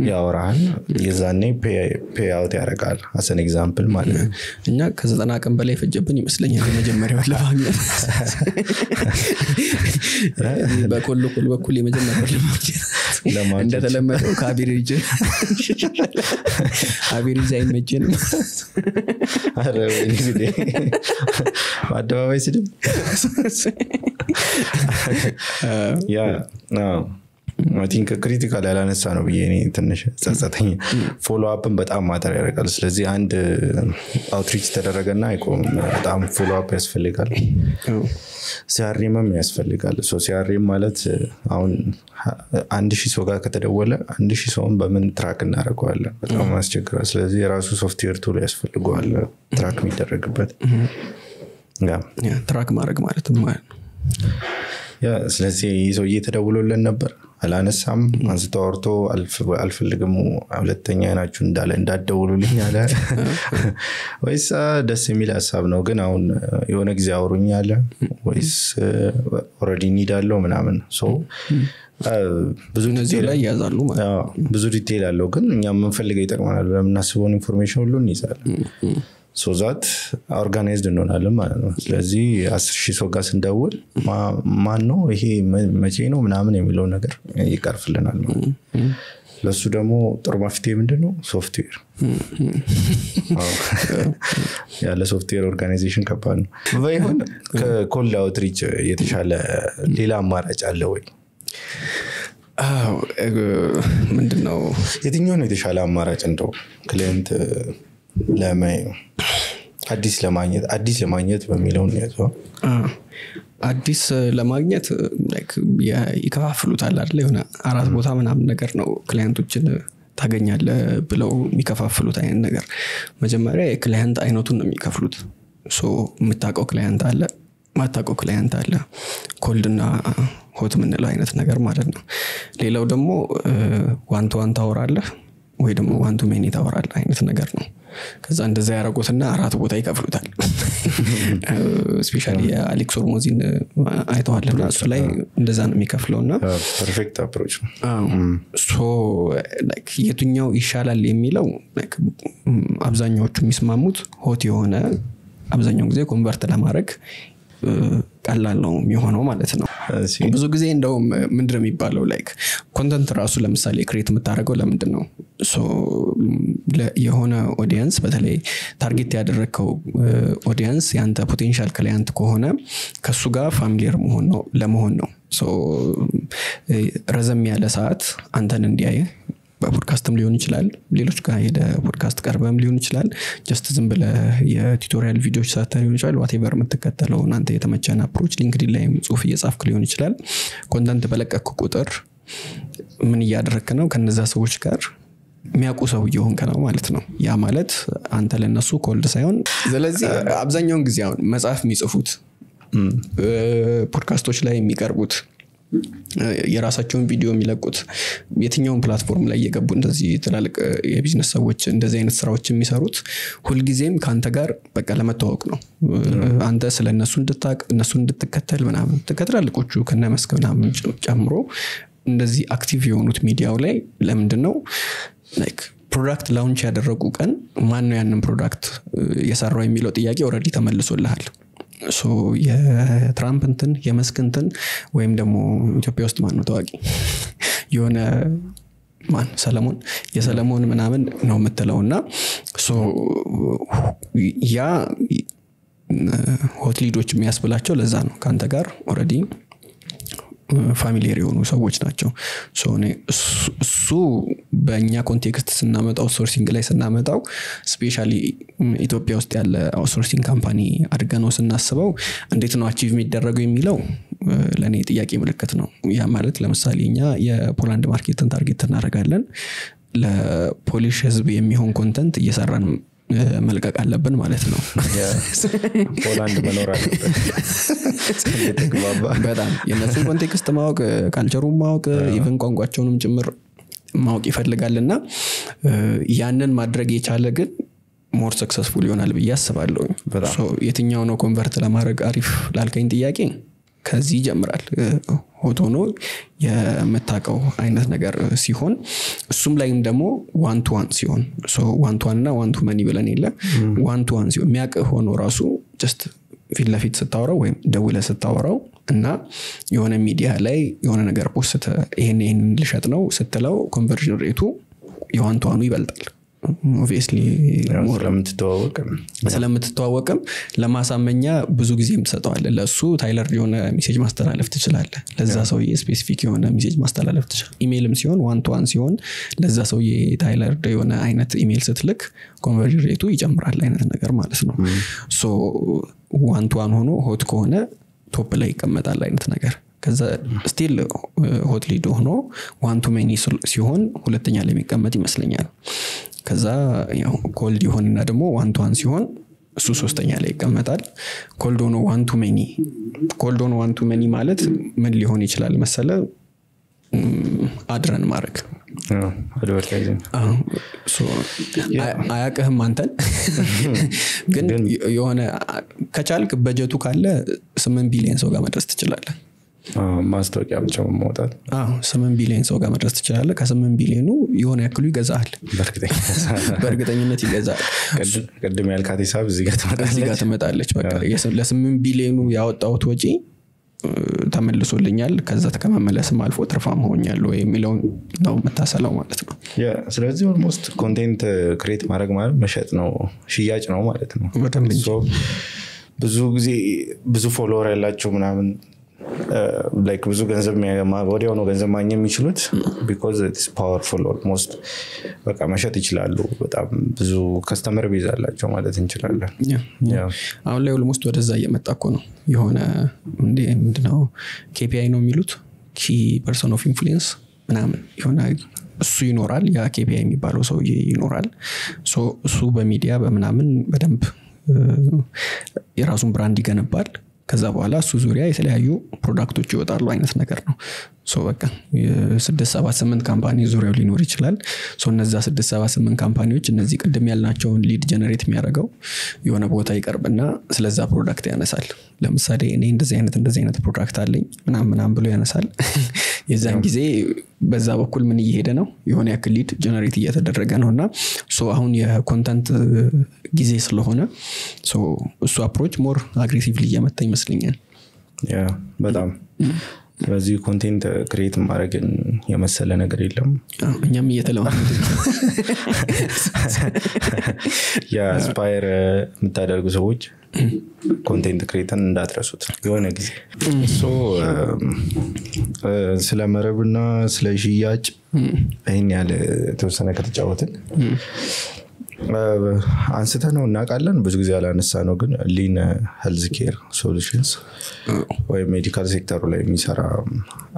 ያወራሃል። የዛኔ pay out ያደርጋል። As an example ማለት ነው። እኛ ከ90 ቀን በላይ ፈጀብን ይመስለኛል የመጀመሪያውን ለማግኘት፣ በ cold call በኩል የመጀመሪያውን ለማግኘት። እንደተለመደው ከ average average አይመቸንም። ኧረ ወይኔ ጉዴ። በአደባባይ ስድብ። Yeah, I think critical ያላነሳ ነው ብዬ እኔ ትንሽ ጸጸተኝ። Follow up ን በጣም matter ያደርጋል። ስለዚህ አንድ outreach ተደረገና አይቆምም። በጣም follow up ያስፈልጋል። CRM ም ያስፈልጋል። CRM ማለት አሁን 1,000 ሰው ጋር ከተደወለ 1,000 ሰውን በምን track እናደርገዋለን? በጣም ያስቸግራል። ስለዚህ የራሱ software tool ያስፈልገዋል track የሚደረግበት። Track ማድረግ ማለት ማለት ነው። Yeah፣ ስለዚህ ይህ ሰውዬ ተደውሎልን ነበር፣ አላነሳም። አንስቶ አውርቶ አልፈልግም፣ ሁለተኛ አይናችሁ እንዳለ እንዳትደውሉልኝ አለ ወይስ ደስ የሚል ሀሳብ ነው ግን አሁን የሆነ ጊዜ አውሩኝ አለ ወይስ already need አለው ምናምን፣ so ብዙ እነዚህ ላይ ይያዛሉ ማለት ነው። አዎ፣ ብዙ detail አለው፣ ግን እኛ የምንፈልገው ይጠቅመናል ብለን የምናስበውን information ሁሉ እንይዛለን። So that organized እንሆናለን ማለት ነው። ስለዚህ 10,000 ሰው ጋር ስንደውል ማን ነው ይሄ፣ መቼ ነው ምናምን የሚለውን ነገር ይቀርፍልናል ማለት ነው። ለእሱ ደግሞ ጥሩ መፍትሄ ምንድን ነው? ሶፍትዌር። አዎ። ያለ software organization ከባድ ነው። ባይሆን ከ cold outreach የተሻለ ሌላ አማራጭ አለ ወይ? አዎ፣ ምንድን ነው? የትኛው ነው የተሻለ አማራጭ እንደው client አዲስ ለማግኘት በሚለው እንያዘው። አዎ። አዲስ ለማግኘት like ይከፋፍሉታል አይደለ? የሆነ አራት ቦታ ምናምን ነገር ነው client ኦችን ታገኛለህ ብለው የሚከፋፍሉት አይነት ነገር። መጀመሪያ የ client አይነቱን ነው የሚከፍሉት። So የምታውቀው client አለ፣ ማታውቀው client አለ፣ cold እና hot የምንለው አይነት ነገር ማለት ነው። ሌላው ደግሞ one to one ታወራለህ ወይ ደግሞ one to many ታወራለህ አይነት ነገር ነው። ከዛ እንደዛ ያደረጉትና አራት ቦታ ይከፍሉታል። Especially የአሌክስ ሆርሞዚን አይተዋልና እሱ ላይ እንደዛ ነው የሚከፍለው እና Perfect approach ነው። So like የትኛው ይሻላል የሚለው like አብዛኛዎቹ የሚስማሙት hot የሆነ አብዛኛውን ጊዜ convert ለማድረግ ቀላል ነው የሚሆነው ማለት ነው። ብዙ ጊዜ እንደውም ምንድን ነው የሚባለው፣ like content ራሱ ለምሳሌ create የምታደርገው ለምንድን ነው? So የሆነ audience፣ በተለይ target ያደረግከው audience የአንተ potential client ከሆነ ከሱ ጋር familiar መሆን ነው ለመሆን ነው። So ረዘም ያለ ሰዓት አንተን እንዲያይ በፖድካስትም ሊሆን ይችላል፣ ሌሎች ጋር ሄደ ፖድካስት ቀርበም ሊሆን ይችላል፣ just ዝም ብለህ የ tutorial ቪዲዮዎች ሰርተህ ሊሆን ይችላል። Whatever የምትከተለውን አንተ የተመቸን approach፣ LinkedIn ላይም ጽሁፍ እየጻፍክ ሊሆን ይችላል። Content በለቀቅክ ቁጥር ምን እያደረግክ ነው? ከነዛ ሰዎች ጋር የሚያውቁ ሰው እየሆንክ ነው ማለት ነው። ያ ማለት አንተ ለነሱ cold ሳይሆን፣ ስለዚህ አብዛኛውን ጊዜ አሁን መጽሐፍ የሚጽፉት፣ ፖድካስቶች ላይ የሚቀርቡት፣ የራሳቸውን ቪዲዮ የሚለቁት፣ የትኛውን platform ላይ እየገቡ እንደዚህ ትላልቅ የቢዝነስ ሰዎች እንደዚህ አይነት ስራዎች የሚሰሩት ሁልጊዜም ከአንተ ጋር በቃ ለመተዋወቅ ነው። አንተ ስለ እነሱ እንድታቅ፣ እነሱ እንድትከተል ምናምን። ከትላልቆቹ ከነ መስክ ምናምን ጨምሮ እንደዚህ active የሆኑት ሚዲያው ላይ ለምንድን ነው? Like product launch ያደረጉ ቀን ማን ነው ያንን product የሰራው የሚለው ጥያቄ already ተመልሶልሃል። So የትራምፕ እንትን፣ የመስክ እንትን፣ ወይም ደግሞ ኢትዮጵያ ውስጥ ማን ነው ታዋቂ የሆነ፣ ማን፣ ሰለሞን፣ የሰለሞን ምናምን ነው የምትለው። እና so ያ hot lead ኦች የሚያስብላቸው ለዛ ነው፣ ከአንተ ጋር already familiar የሆኑ ሰዎች ናቸው። So እኔ እሱ በእኛ context ስናመጣው፣ outsourcing ላይ ስናመጣው፣ especially ኢትዮጵያ ውስጥ ያለ outsourcing company አድርገነው ስናስበው እንዴት ነው achieve የሚደረገው የሚለው ለእኔ ጥያቄ ምልክት ነው። ያ ማለት ለምሳሌ እኛ የፖላንድ market ን target እናደርጋለን። ለ Polish ህዝብ የሚሆን content እየሰራን መልቀቅ አለብን ማለት ነው። ፖላንድ መኖር አለበት በጣም የእነሱን context ማወቅ፣ culture ኡን ማወቅ፣ even ቋንቋቸውንም ጭምር ማወቅ ይፈልጋል። እና ያንን ማድረግ የቻለ ግን more successful ይሆናል ብዬ አስባለሁ። የትኛው ነው convert ለማድረግ አሪፍ ላልከኝ ጥያቄ ከዚህ ይጀምራል። Hot ሆኖ የምታውቀው አይነት ነገር ሲሆን፣ እሱም ላይም ደግሞ one to one ሲሆን፣ one to one እና one to many ብለን የለ፣ one to one ሲሆን የሚያውቅ ሆኖ ራሱ just ፊት ለፊት ስታወራው ወይም ደውለህ ስታወራው እና የሆነ ሚዲያ ላይ የሆነ ነገር post ይሄን ይሄን ልሸጥ ነው ስትለው conversion rate ኡ የ one to one ኡ ይበልጣል obviously። ስለምትተዋወቅም ለማሳመኛ ብዙ ጊዜም ትሰጠዋለህ። ለእሱ tailored የሆነ message ማስተላለፍ ትችላለህ። ለዛ ሰውዬ specific የሆነ message ማስተላለፍ ትችላለህ። ኢሜይልም ሲሆን one to one ሲሆን ለዛ ሰውዬ tailored የሆነ አይነት ኢሜይል ስትልክ conversion rate ኡ ይጨምራል አይነት ነገር ማለት ነው። So one to one ሆኖ hot ከሆነ top ላይ ይቀመጣል አይነት ነገር። ከዛ still hot lead ሆኖ one to many ሲሆን ሁለተኛ ላይ የሚቀመጥ ይመስለኛል። ከዛ ያው cold ይሆንና ደግሞ one to one ሲሆን እሱ ሶስተኛ ላይ ይቀመጣል። Cold ሆኖ one to many፣ cold ሆኖ one to many ማለት ምን ሊሆን ይችላል መሰለ? Ad run ማድረግ። Advertising። አያቅህም አንተን፣ ግን የሆነ ከቻልክ በጀቱ ካለ 8 ቢሊዮን ሰው ጋር መድረስ ትችላለህ። ማስታወቂያ ብቻ ማውጣት። 8 ቢሊዮን ሰው ጋር መድረስ ትችላለህ። ከ8 ቢሊዮኑ የሆነ ያክሉ ይገዛሃል፣ በእርግጠኝነት ይገዛል። ቅድም ያልካት ሂሳብ እዚህ ጋር እዚህ ጋር ትመጣለች። በቃ ለ8 ቢሊዮኑ ያወጣሁት ወጪ ተመልሶልኛል፣ ከዛ ከመመለስም አልፎ ትርፋም ሆኛለሁ የሚለውን ነው የምታሰላው ማለት ነው። ስለዚህ almost content create ማድረግ ማለት መሸጥ ነው፣ ሽያጭ ነው ማለት ነው። በደንብ እንጂ። ብዙ ጊዜ ብዙ follower ያላቸው ምናምን like ብዙ ገንዘብ ወዲያው ነው ገንዘብ ማግኘት የሚችሉት because it's powerful። Almost በቃ መሸጥ ይችላሉ። በጣም ብዙ customer base አላቸው ማለት እንችላለን። አሁን ላይ almost ወደዛ እየመጣ እኮ ነው። የሆነ ምንድነው KPI ነው የሚሉት፣ key person of influence ምናምን የሆነ እሱ ይኖራል። ያ KPI የሚባለው ሰውዬ ይኖራል። እሱ በሚዲያ በምናምን በደንብ የራሱን brand ይገነባል። ከዛ በኋላ እሱ ዙሪያ የተለያዩ product ኦች ይወጣሉ አይነት ነገር ነው። በቃ ስድስት፣ ሰባት፣ ስምንት company ዙሪያው ሊኖር ይችላል። እነዛ ስድስት፣ ሰባት፣ ስምንት company ዎች እነዚህ ቅድም ያልናቸውን lead generate የሚያደርገው የሆነ ቦታ ይቀርብና ስለዛ product ያነሳል። ለምሳሌ እኔ እንደዚህ አይነት እንደዚህ አይነት product አለኝ ምናምን ምናምን ብሎ ያነሳል። የዛን ጊዜ በዛ በኩል ምን እየሄደ ነው? የሆነ ያክል lead generate እየተደረገ ነው። እና አሁን የ content ጊዜ ስለሆነ እሱ approach more aggressively እየመጣ ይመስለኛል። በጣም። ስለዚህ content create ማድረግን የመሰለ ነገር የለም። እኛም እየተለማመድን። የ aspire የምታደርጉ ሰዎች content create ን እንዳትረሱት የሆነ ጊዜ። ስለ መረብና ስለ ሽያጭ ይህን ያህል የተወሰነ ከተጫወትን፣ አንስተ ነው እናውቃለን። ብዙ ጊዜ ያላነሳ ነው ግን ሊን Healthcare Solutions ወይም medical sector ኡ ላይ የሚሰራ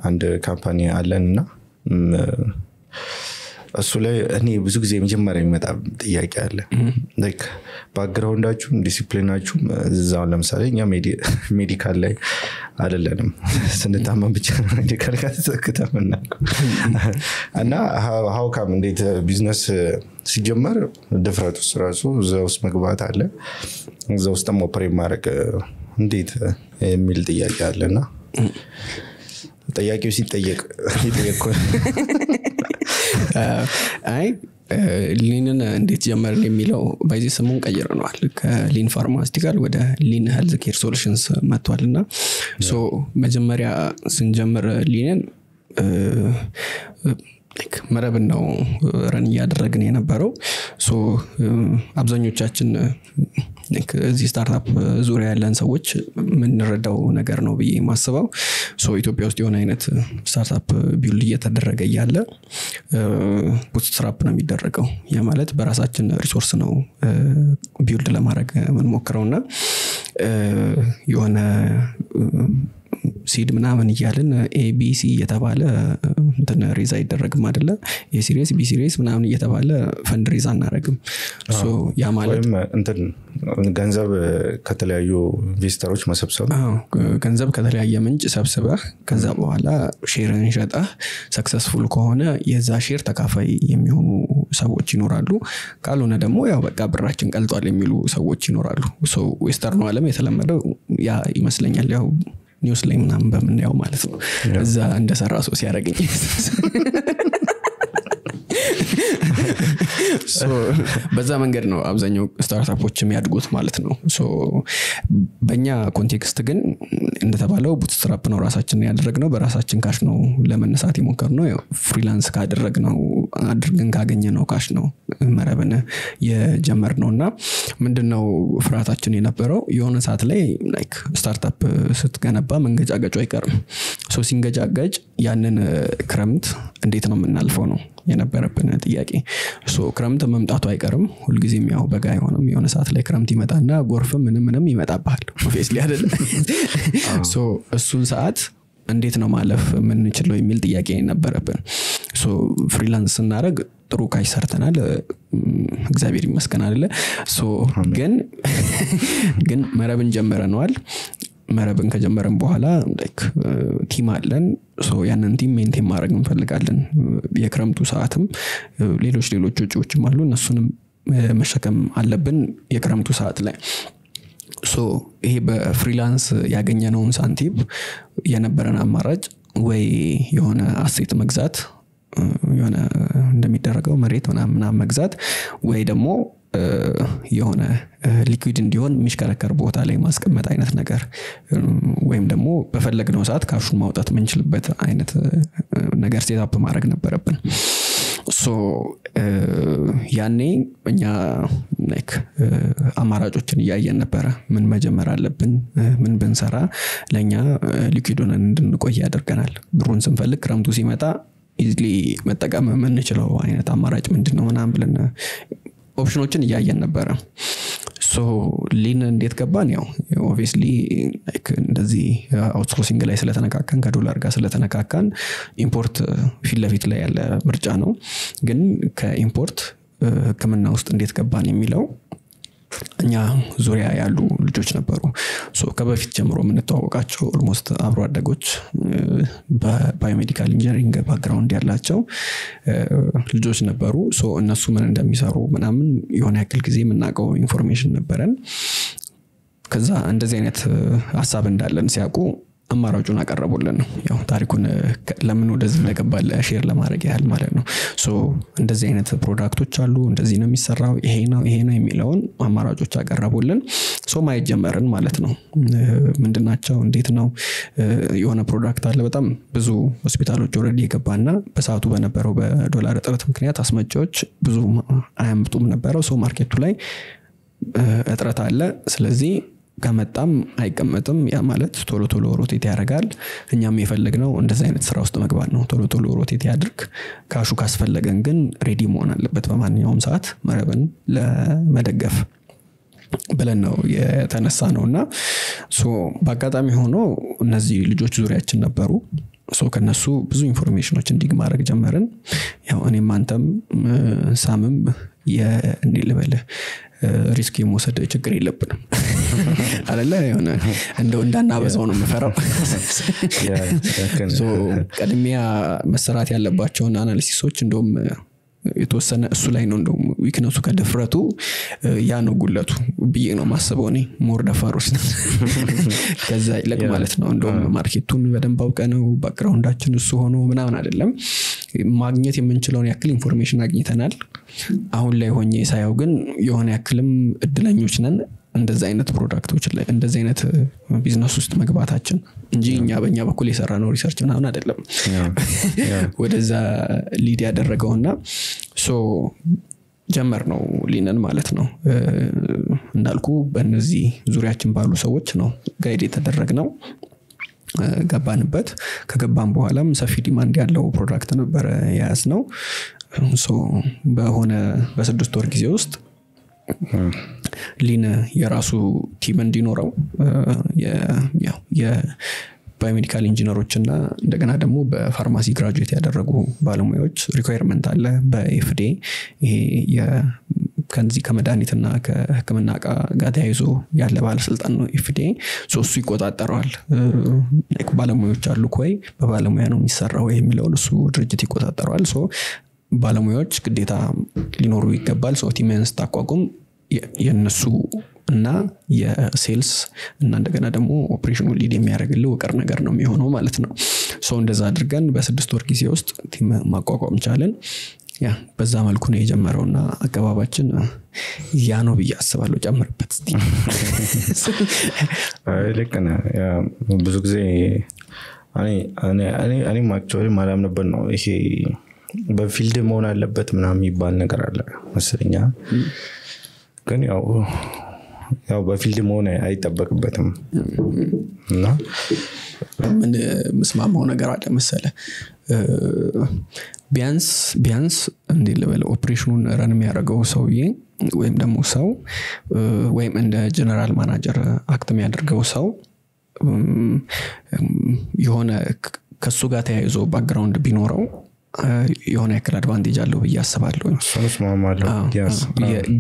አንድ company አለን። እና እሱ ላይ እኔ ብዙ ጊዜ የመጀመሪያ የሚመጣ ጥያቄ አለ። Background ኣችሁም discipline ኣችሁም እዛውን ለምሳሌ እኛ medical ላይ አይደለንም፣ ስንታመም ብቻ ነው medical ጋር ተጠግተን የምናውቀው። እና how come እንዴት ቢዝነስ ሲጀመር ድፍረት ውስጥ ራሱ እዛ ውስጥ መግባት አለ፣ እዛ ውስጥም operate ማድረግ እንዴት የሚል ጥያቄ አለ። እና ጥያቄው ሲጠየቅ የጠየቅኩህ። አይ፣ ሊንን እንዴት ጀመርን የሚለው በዚህ ስሙን ቀይረነዋል። ከሊን Pharmaceutical ወደ ሊን Healthcare Solutions መጥቷል። እና መጀመሪያ ስንጀምር ሊንን መረብን ነው run እያደረግን የነበረው። አብዛኞቻችን እዚህ startup ዙሪያ ያለን ሰዎች የምንረዳው ነገር ነው ብዬ የማስበው፣ ኢትዮጵያ ውስጥ የሆነ አይነት startup build እየተደረገ እያለ bootstrap ነው የሚደረገው። ያ ማለት በራሳችን resource ነው build ለማድረግ የምንሞክረው። እና የሆነ seed ምናምን እያልን ABC እየተባለ እንትን raise አይደረግም አይደለ? A series B series ምናምን እየተባለ fund raise አናረግም። So ያ ማለት ወይም እንትን ገንዘብ ከተለያዩ investor ኦች መሰብሰብ። አዎ፣ ገንዘብ ከተለያየ ምንጭ ሰብስበህ ከዛ በኋላ share ን ሸጠህ successful ከሆነ የዛ share ተካፋይ የሚሆኑ ሰዎች ይኖራሉ። ካልሆነ ደግሞ ያው በቃ ብራችን ቀልጧል የሚሉ ሰዎች ይኖራሉ። So western ኡ ዓለም የተለመደው ያ ይመስለኛል፣ ያው news ላይ ምናምን በምናየው ማለት ነው። እዛ እንደሰራ ሰው ሲያደርገኝ። So በዛ መንገድ ነው አብዛኛው startup ኦች የሚያድጉት ማለት ነው። So በእኛ context ግን እንደተባለው bootstrap ነው ራሳችንን ያደረግነው። በራሳችን cash ነው ለመነሳት የሞከርነው። ያው freelance ካደረግነው አድርገን ካገኘነው cash ነው መረብን የጀመርነው። እና ምንድነው ፍርሃታችን የነበረው? የሆነ ሰዓት ላይ like startup ስትገነባ መንገጫገጩ አይቀርም። So ሲንገጫገጭ ያንን ክረምት እንዴት ነው የምናልፈው ነው የነበረብን ጥያቄ። So ክረምት መምጣቱ አይቀርም። ሁልጊዜም ያው በጋ አይሆንም። የሆነ ሰዓት ላይ ክረምት ይመጣና ጎርፍም ምንም ምንም ይመጣብሃል obviously አይደለ? So እሱን ሰዓት እንዴት ነው ማለፍ የምንችለው የሚል ጥያቄ ነበረብን። So freelance ስናደርግ ጥሩ cash ሰርተናል፣ እግዚአብሔር ይመስገን አይደለ? So ግን መረብን ጀምረነዋል። መረብን ከጀመረን በኋላ like team አለን። So ያንን team maintain ማድረግ እንፈልጋለን። የክረምቱ ሰዓትም ሌሎች ሌሎች ወጪዎችም አሉ፣ እነሱንም መሸከም አለብን የክረምቱ ሰዓት ላይ። So ይሄ በ freelance ያገኘነውን ሳንቲም የነበረን አማራጭ ወይ የሆነ asset መግዛት፣ የሆነ እንደሚደረገው መሬት ምናምን ምናምን መግዛት፣ ወይ ደግሞ የሆነ liquid እንዲሆን የሚሽከረከር ቦታ ላይ ማስቀመጥ አይነት ነገር፣ ወይም ደግሞ በፈለግነው ሰዓት cash ኡን ማውጣት የምንችልበት አይነት ነገር setup ማድረግ ነበረብን። So ያኔ እኛ like አማራጮችን እያየን ነበረ። ምን መጀመር አለብን? ምን ብንሰራ ለእኛ liquid ሆነን እንድንቆይ ያደርገናል? ብሩን ስንፈልግ ክረምቱ ሲመጣ easily መጠቀም የምንችለው አይነት አማራጭ ምንድን ነው ምናምን ብለን option ኦችን እያየን ነበረ። So ሊን እንዴት ገባን? ያው obviously like እንደዚህ outsourcing ላይ ስለተነካካን፣ ከዶላር ጋር ስለተነካካን import ፊት ለፊት ላይ ያለ ምርጫ ነው። ግን ከ import ሕክምና ውስጥ እንዴት ገባን የሚለው እኛ ዙሪያ ያሉ ልጆች ነበሩ። So ከበፊት ጀምሮ የምንተዋወቃቸው almost አብሮ አደጎች፣ በ biomedical engineering background ያላቸው ልጆች ነበሩ። So እነሱ ምን እንደሚሰሩ ምናምን የሆነ ያክል ጊዜ የምናውቀው information ነበረን። ከዛ እንደዚህ አይነት ሀሳብ እንዳለን ሲያውቁ አማራጩን አቀረቡልን። ያው ታሪኩን ለምን ወደዚህ እንደገባ share ለማድረግ ያህል ማለት ነው። So እንደዚህ አይነት product ኦች አሉ፣ እንደዚህ ነው የሚሰራው፣ ይሄ ነው ይሄ ነው የሚለውን አማራጮች አቀረቡልን። So ማየት ጀመርን ማለት ነው። ምንድናቸው? እንዴት ነው? የሆነ product አለ በጣም ብዙ ሆስፒታሎች already የገባና በሰዓቱ በነበረው በዶላር እጥረት ምክንያት አስመጪዎች ብዙ አያምጡም ነበረው። So market ኡ ላይ እጥረት አለ። ስለዚህ ከመጣም አይቀመጥም። ያ ማለት ቶሎ ቶሎ rotate ያደርጋል። እኛም የፈለግነው እንደዚህ አይነት ስራ ውስጥ መግባት ነው። ቶሎ ቶሎ rotate ያድርግ። Cash ኡ ካስፈለገን ግን ready መሆን አለበት በማንኛውም ሰዓት መረብን ለመደገፍ ብለን ነው የተነሳ ነው። እና so በአጋጣሚ ሆኖ እነዚህ ልጆች ዙሪያችን ነበሩ። So ከነሱ ብዙ information ኦችን dig ማድረግ ጀመርን። ያው እኔም አንተም ሳምም እንዴት ልበልህ risk የመውሰድ ችግር የለብንም አለ። የሆነ እንደው እንዳናበዛው ነው የምፈራው። So ቅድሚያ መሰራት ያለባቸውን analysis ኦች እንደውም የተወሰነ እሱ ላይ ነው እንደውም weakness ኡ፣ ከድፍረቱ ያ ነው ጉለቱ ብዬ ነው ማስበው። እኔ more ደፋሮች ነን ከዛ ይልቅ ማለት ነው። እንደውም market ኡን በደንብ አውቀነው background ኣችን እሱ ሆኖ ምናምን አይደለም፣ ማግኘት የምንችለውን ያክል information አግኝተናል። አሁን ላይ ሆኜ ሳየው ግን የሆነ ያክልም እድለኞች ነን እንደዚህ አይነት product ኦች ላይ፣ እንደዚህ አይነት ቢዝነስ ውስጥ መግባታችን እንጂ እኛ በእኛ በኩል የሰራነው research ምናምን አይደለም ወደዛ lead ያደረገውና so ጀመርነው ሊንን ማለት ነው። እንዳልኩ በእነዚህ ዙሪያችን ባሉ ሰዎች ነው guide የተደረግነው። ገባንበት። ከገባን በኋላም ሰፊ demand ያለው product ነበረ የያዝነው። So በሆነ በ6 ወር ጊዜ ውስጥ ሊን የራሱ team እንዲኖረው፣ የ Biomedical engineer ኦች እና እንደገና ደግሞ በ pharmacy graduate ያደረጉ ባለሙያዎች requirement አለ በ FDA። ይሄ ከዚህ ከመድኃኒትና ከህክምና እቃ ጋር ተያይዞ ያለ ባለስልጣን ነው FDA። እሱ ይቆጣጠረዋል። ባለሙያዎች አሉ ወይ፣ በባለሙያ ነው የሚሰራው የሚለውን እሱ ድርጅት ይቆጣጠረዋል። ባለሙያዎች ግዴታ ሊኖሩ ይገባል። So team ን ስታቋቁም የእነሱ እና የ sales እና እንደገና ደግሞ operation ኑ lead የሚያደርግልህ ውቅር ነገር ነው የሚሆነው ማለት ነው። So እንደዛ አድርገን በ6 ወር ጊዜ ውስጥ team ማቋቋም ቻለን። Yeah፣ በዛ መልኩ ነው የጀመረው እና አገባባችን ያ ነው ብዬ አስባለሁ። ጨምርበት እስቲ። ልክ ነህ። ብዙ ጊዜ እኔም actually ማላምንበት ነው፣ ይሄ በ field መሆን አለበት ምናምን የሚባል ነገር አለ መሰለኝ። ግን ያው በ field መሆን አይጠበቅበትም እና ምን ምስማማው ነገር አለ መሰለ፣ ቢያንስ ቢያንስ እንዴት ልበል፣ operation ኑን run የሚያደርገው ሰውዬ ወይም ደግሞ ሰው ወይም እንደ general manager act የሚያደርገው ሰው የሆነ ከሱ ጋር ተያይዞ background ቢኖረው የሆነ ያክል advantage አለው ብዬ አስባለሁ።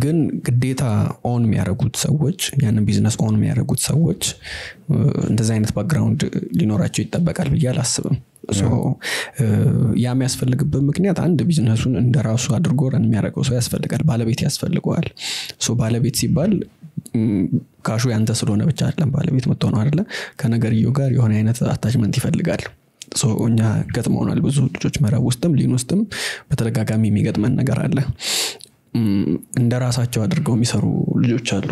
ግን ግዴታ own የሚያደርጉት ሰዎች፣ ያንን business own የሚያደርጉት ሰዎች እንደዚህ አይነት background ሊኖራቸው ይጠበቃል ብዬ አላስብም። ያ የሚያስፈልግበት ምክንያት አንድ ቢዝነሱን እንደ ራሱ አድርጎ run የሚያደርገው ሰው ያስፈልጋል፣ ባለቤት ያስፈልገዋል። ባለቤት ሲባል cash ኡ ያንተ ስለሆነ ብቻ አይደለም ባለቤት የምትሆነው አይደለ። ከነገርየው ጋር የሆነ አይነት attachment ይፈልጋል። እኛ ገጥመውናል፣ ብዙ ልጆች መረብ ውስጥም ሊን ውስጥም በተደጋጋሚ የሚገጥመን ነገር አለ። እንደ ራሳቸው አድርገው የሚሰሩ ልጆች አሉ።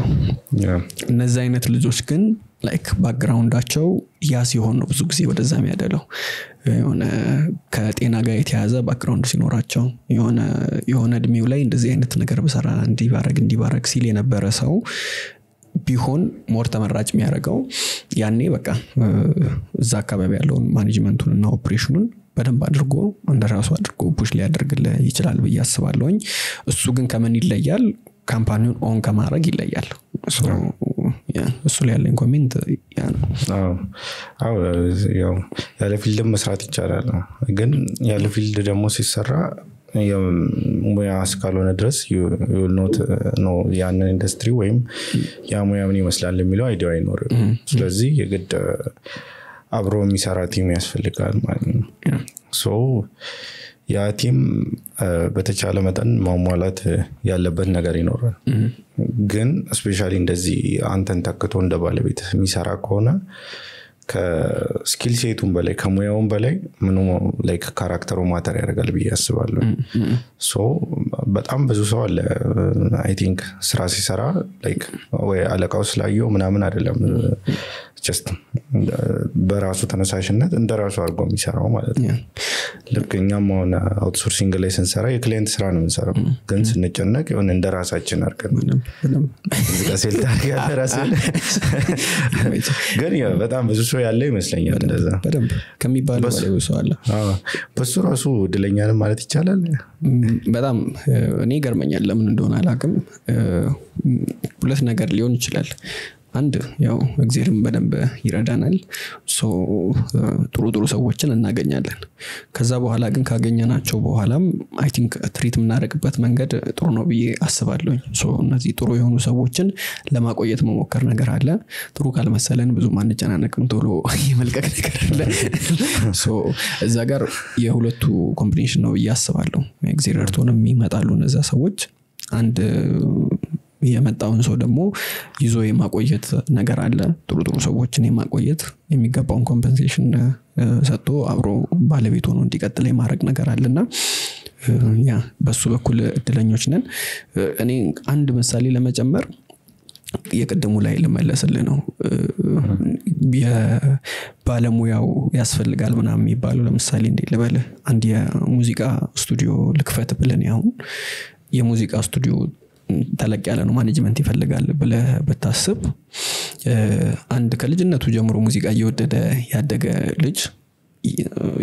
እነዚህ አይነት ልጆች ግን like background ኣቸው ያ ሲሆን ነው ብዙ ጊዜ ወደዛ የሚያደለው። የሆነ ከጤና ጋር የተያዘ background ሲኖራቸው፣ የሆነ እድሜው ላይ እንደዚህ አይነት ነገር ብሰራ፣ እንዲባረግ እንዲባረግ ሲል የነበረ ሰው ቢሆን more ተመራጭ የሚያደርገው። ያኔ በቃ እዛ አካባቢ ያለውን management ኡን እና ኦፕሬሽኑን በደንብ አድርጎ እንደ ራሱ አድርጎ push ሊያደርግልህ ይችላል ብዬ አስባለሁኝ። እሱ ግን ከምን ይለያል? Company ውን own ከማድረግ ይለያል። እሱ ላይ ያለኝ comment ያ ነው። ያው ያለ field ም መስራት ይቻላል። ግን ያለ field ደግሞ ሲሰራ ሙያ እስካልሆነ ድረስ not know ያንን ኢንዱስትሪ ወይም ያ ሙያ ምን ይመስላል የሚለው idea አይኖርም። ስለዚህ የግድ አብሮ የሚሰራ team ያስፈልጋል ማለት ነው። So ያ team በተቻለ መጠን ማሟላት ያለበት ነገር ይኖራል። ግን especially እንደዚህ አንተን ተክቶ እንደ ባለቤት የሚሰራ ከሆነ ከ skill set ኡም በላይ፣ ከሙያውም በላይ ምኑ like character ኡ matter ያደርጋል ብዬ አስባለሁ። So በጣም ብዙ ሰው አለ I think ስራ ሲሰራ like ወይ አለቃው ስላየው ምናምን አይደለም፣ just በራሱ ተነሳሽነት እንደ ራሱ አድርጎ የሚሰራው ማለት ነው። ልክ እኛም አሁን outsourcing ላይ ስንሰራ የ client ስራ ነው የምንሰራው፣ ግን ስንጨነቅ የሆነ እንደ ራሳችን አድርገን እዚህ ጋር sell ታደርጋለህ ራስህን። ግን ያው በጣም ብዙ ሰው ያለ ይመስለኛል እንደዛ። በደንብ ከሚባለው በላይ ብዙ ሰው አለ። አዎ፣ በሱ ራሱ እድለኛ ነን ማለት ይቻላል። በጣም እኔ ይገርመኛል፣ ለምን እንደሆነ አላውቅም። ሁለት ነገር ሊሆን ይችላል። አንድ ያው እግዜርም በደንብ ይረዳናል። So ጥሩ ጥሩ ሰዎችን እናገኛለን። ከዛ በኋላ ግን ካገኘናቸው በኋላም I think treat የምናደርግበት መንገድ ጥሩ ነው ብዬ አስባለሁኝ። So እነዚህ ጥሩ የሆኑ ሰዎችን ለማቆየት መሞከር ነገር አለ። ጥሩ ካልመሰለን ብዙም አንጨናነቅም፣ ቶሎ የመልቀቅ ነገር አለ። So እዛ ጋር የሁለቱ combination ነው ብዬ አስባለሁ። እግዜር ረድቶንም ይመጣሉ እነዛ ሰዎች። አንድ የመጣውን ሰው ደግሞ ይዞ የማቆየት ነገር አለ። ጥሩ ጥሩ ሰዎችን የማቆየት፣ የሚገባውን compensation ሰጥቶ አብሮ ባለቤት ሆኖ እንዲቀጥል የማድረግ ነገር አለ። እና yeah፣ በሱ በኩል እድለኞች ነን። እኔ አንድ ምሳሌ ለመጨመር የቅድሙ ላይ ልመለስልህ ነው። የባለሙያው ያስፈልጋል ምናምን የሚባለው፣ ለምሳሌ እንዴት ልበልህ፣ አንድ የሙዚቃ ስቱዲዮ ልክፈት ብለን፣ አሁን የሙዚቃ ስቱዲዮ ተለቅ ያለ ነው፣ management ይፈልጋል ብለህ ብታስብ፣ አንድ ከልጅነቱ ጀምሮ ሙዚቃ እየወደደ ያደገ ልጅ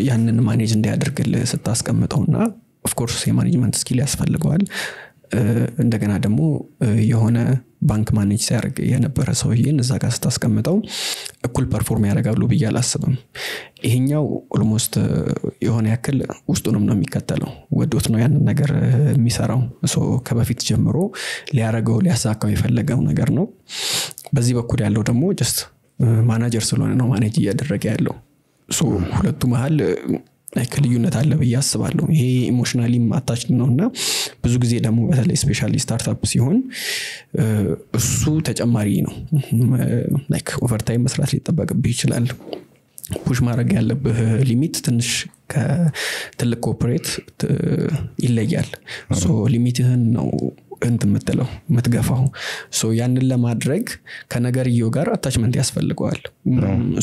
ያንን manage እንዲያደርግልህ ስታስቀምጠውና of course የ management skill ያስፈልገዋል። እንደገና ደግሞ የሆነ ባንክ manage ሲያደርግ የነበረ ሰውዬን እዛ ጋር ስታስቀምጠው እኩል perform ያደርጋሉ ብዬ አላስብም። ይሄኛው almost የሆነ ያክል ውስጡንም ነው የሚከተለው፣ ወዶት ነው ያንን ነገር የሚሰራው። So ከበፊት ጀምሮ ሊያረገው ሊያሳካው የፈለገው ነገር ነው። በዚህ በኩል ያለው ደግሞ just manager ስለሆነ ነው manage እያደረገ ያለው። So ሁለቱ መሀል like ልዩነት አለ ብዬ አስባለሁ። ይሄ emotionally ም attached ነው እና ብዙ ጊዜ ደግሞ በተለይ specially startup ሲሆን እሱ ተጨማሪ ነው። Like overtime መስራት ሊጠበቅብህ ይችላል። Push ማድረግ ያለብህ limit ትንሽ ከትልቅ corporate ይለያል። So limit ህን ነው እንትን የምትለው የምትገፋው። So ያንን ለማድረግ ከነገርየው ጋር attachment ያስፈልገዋል።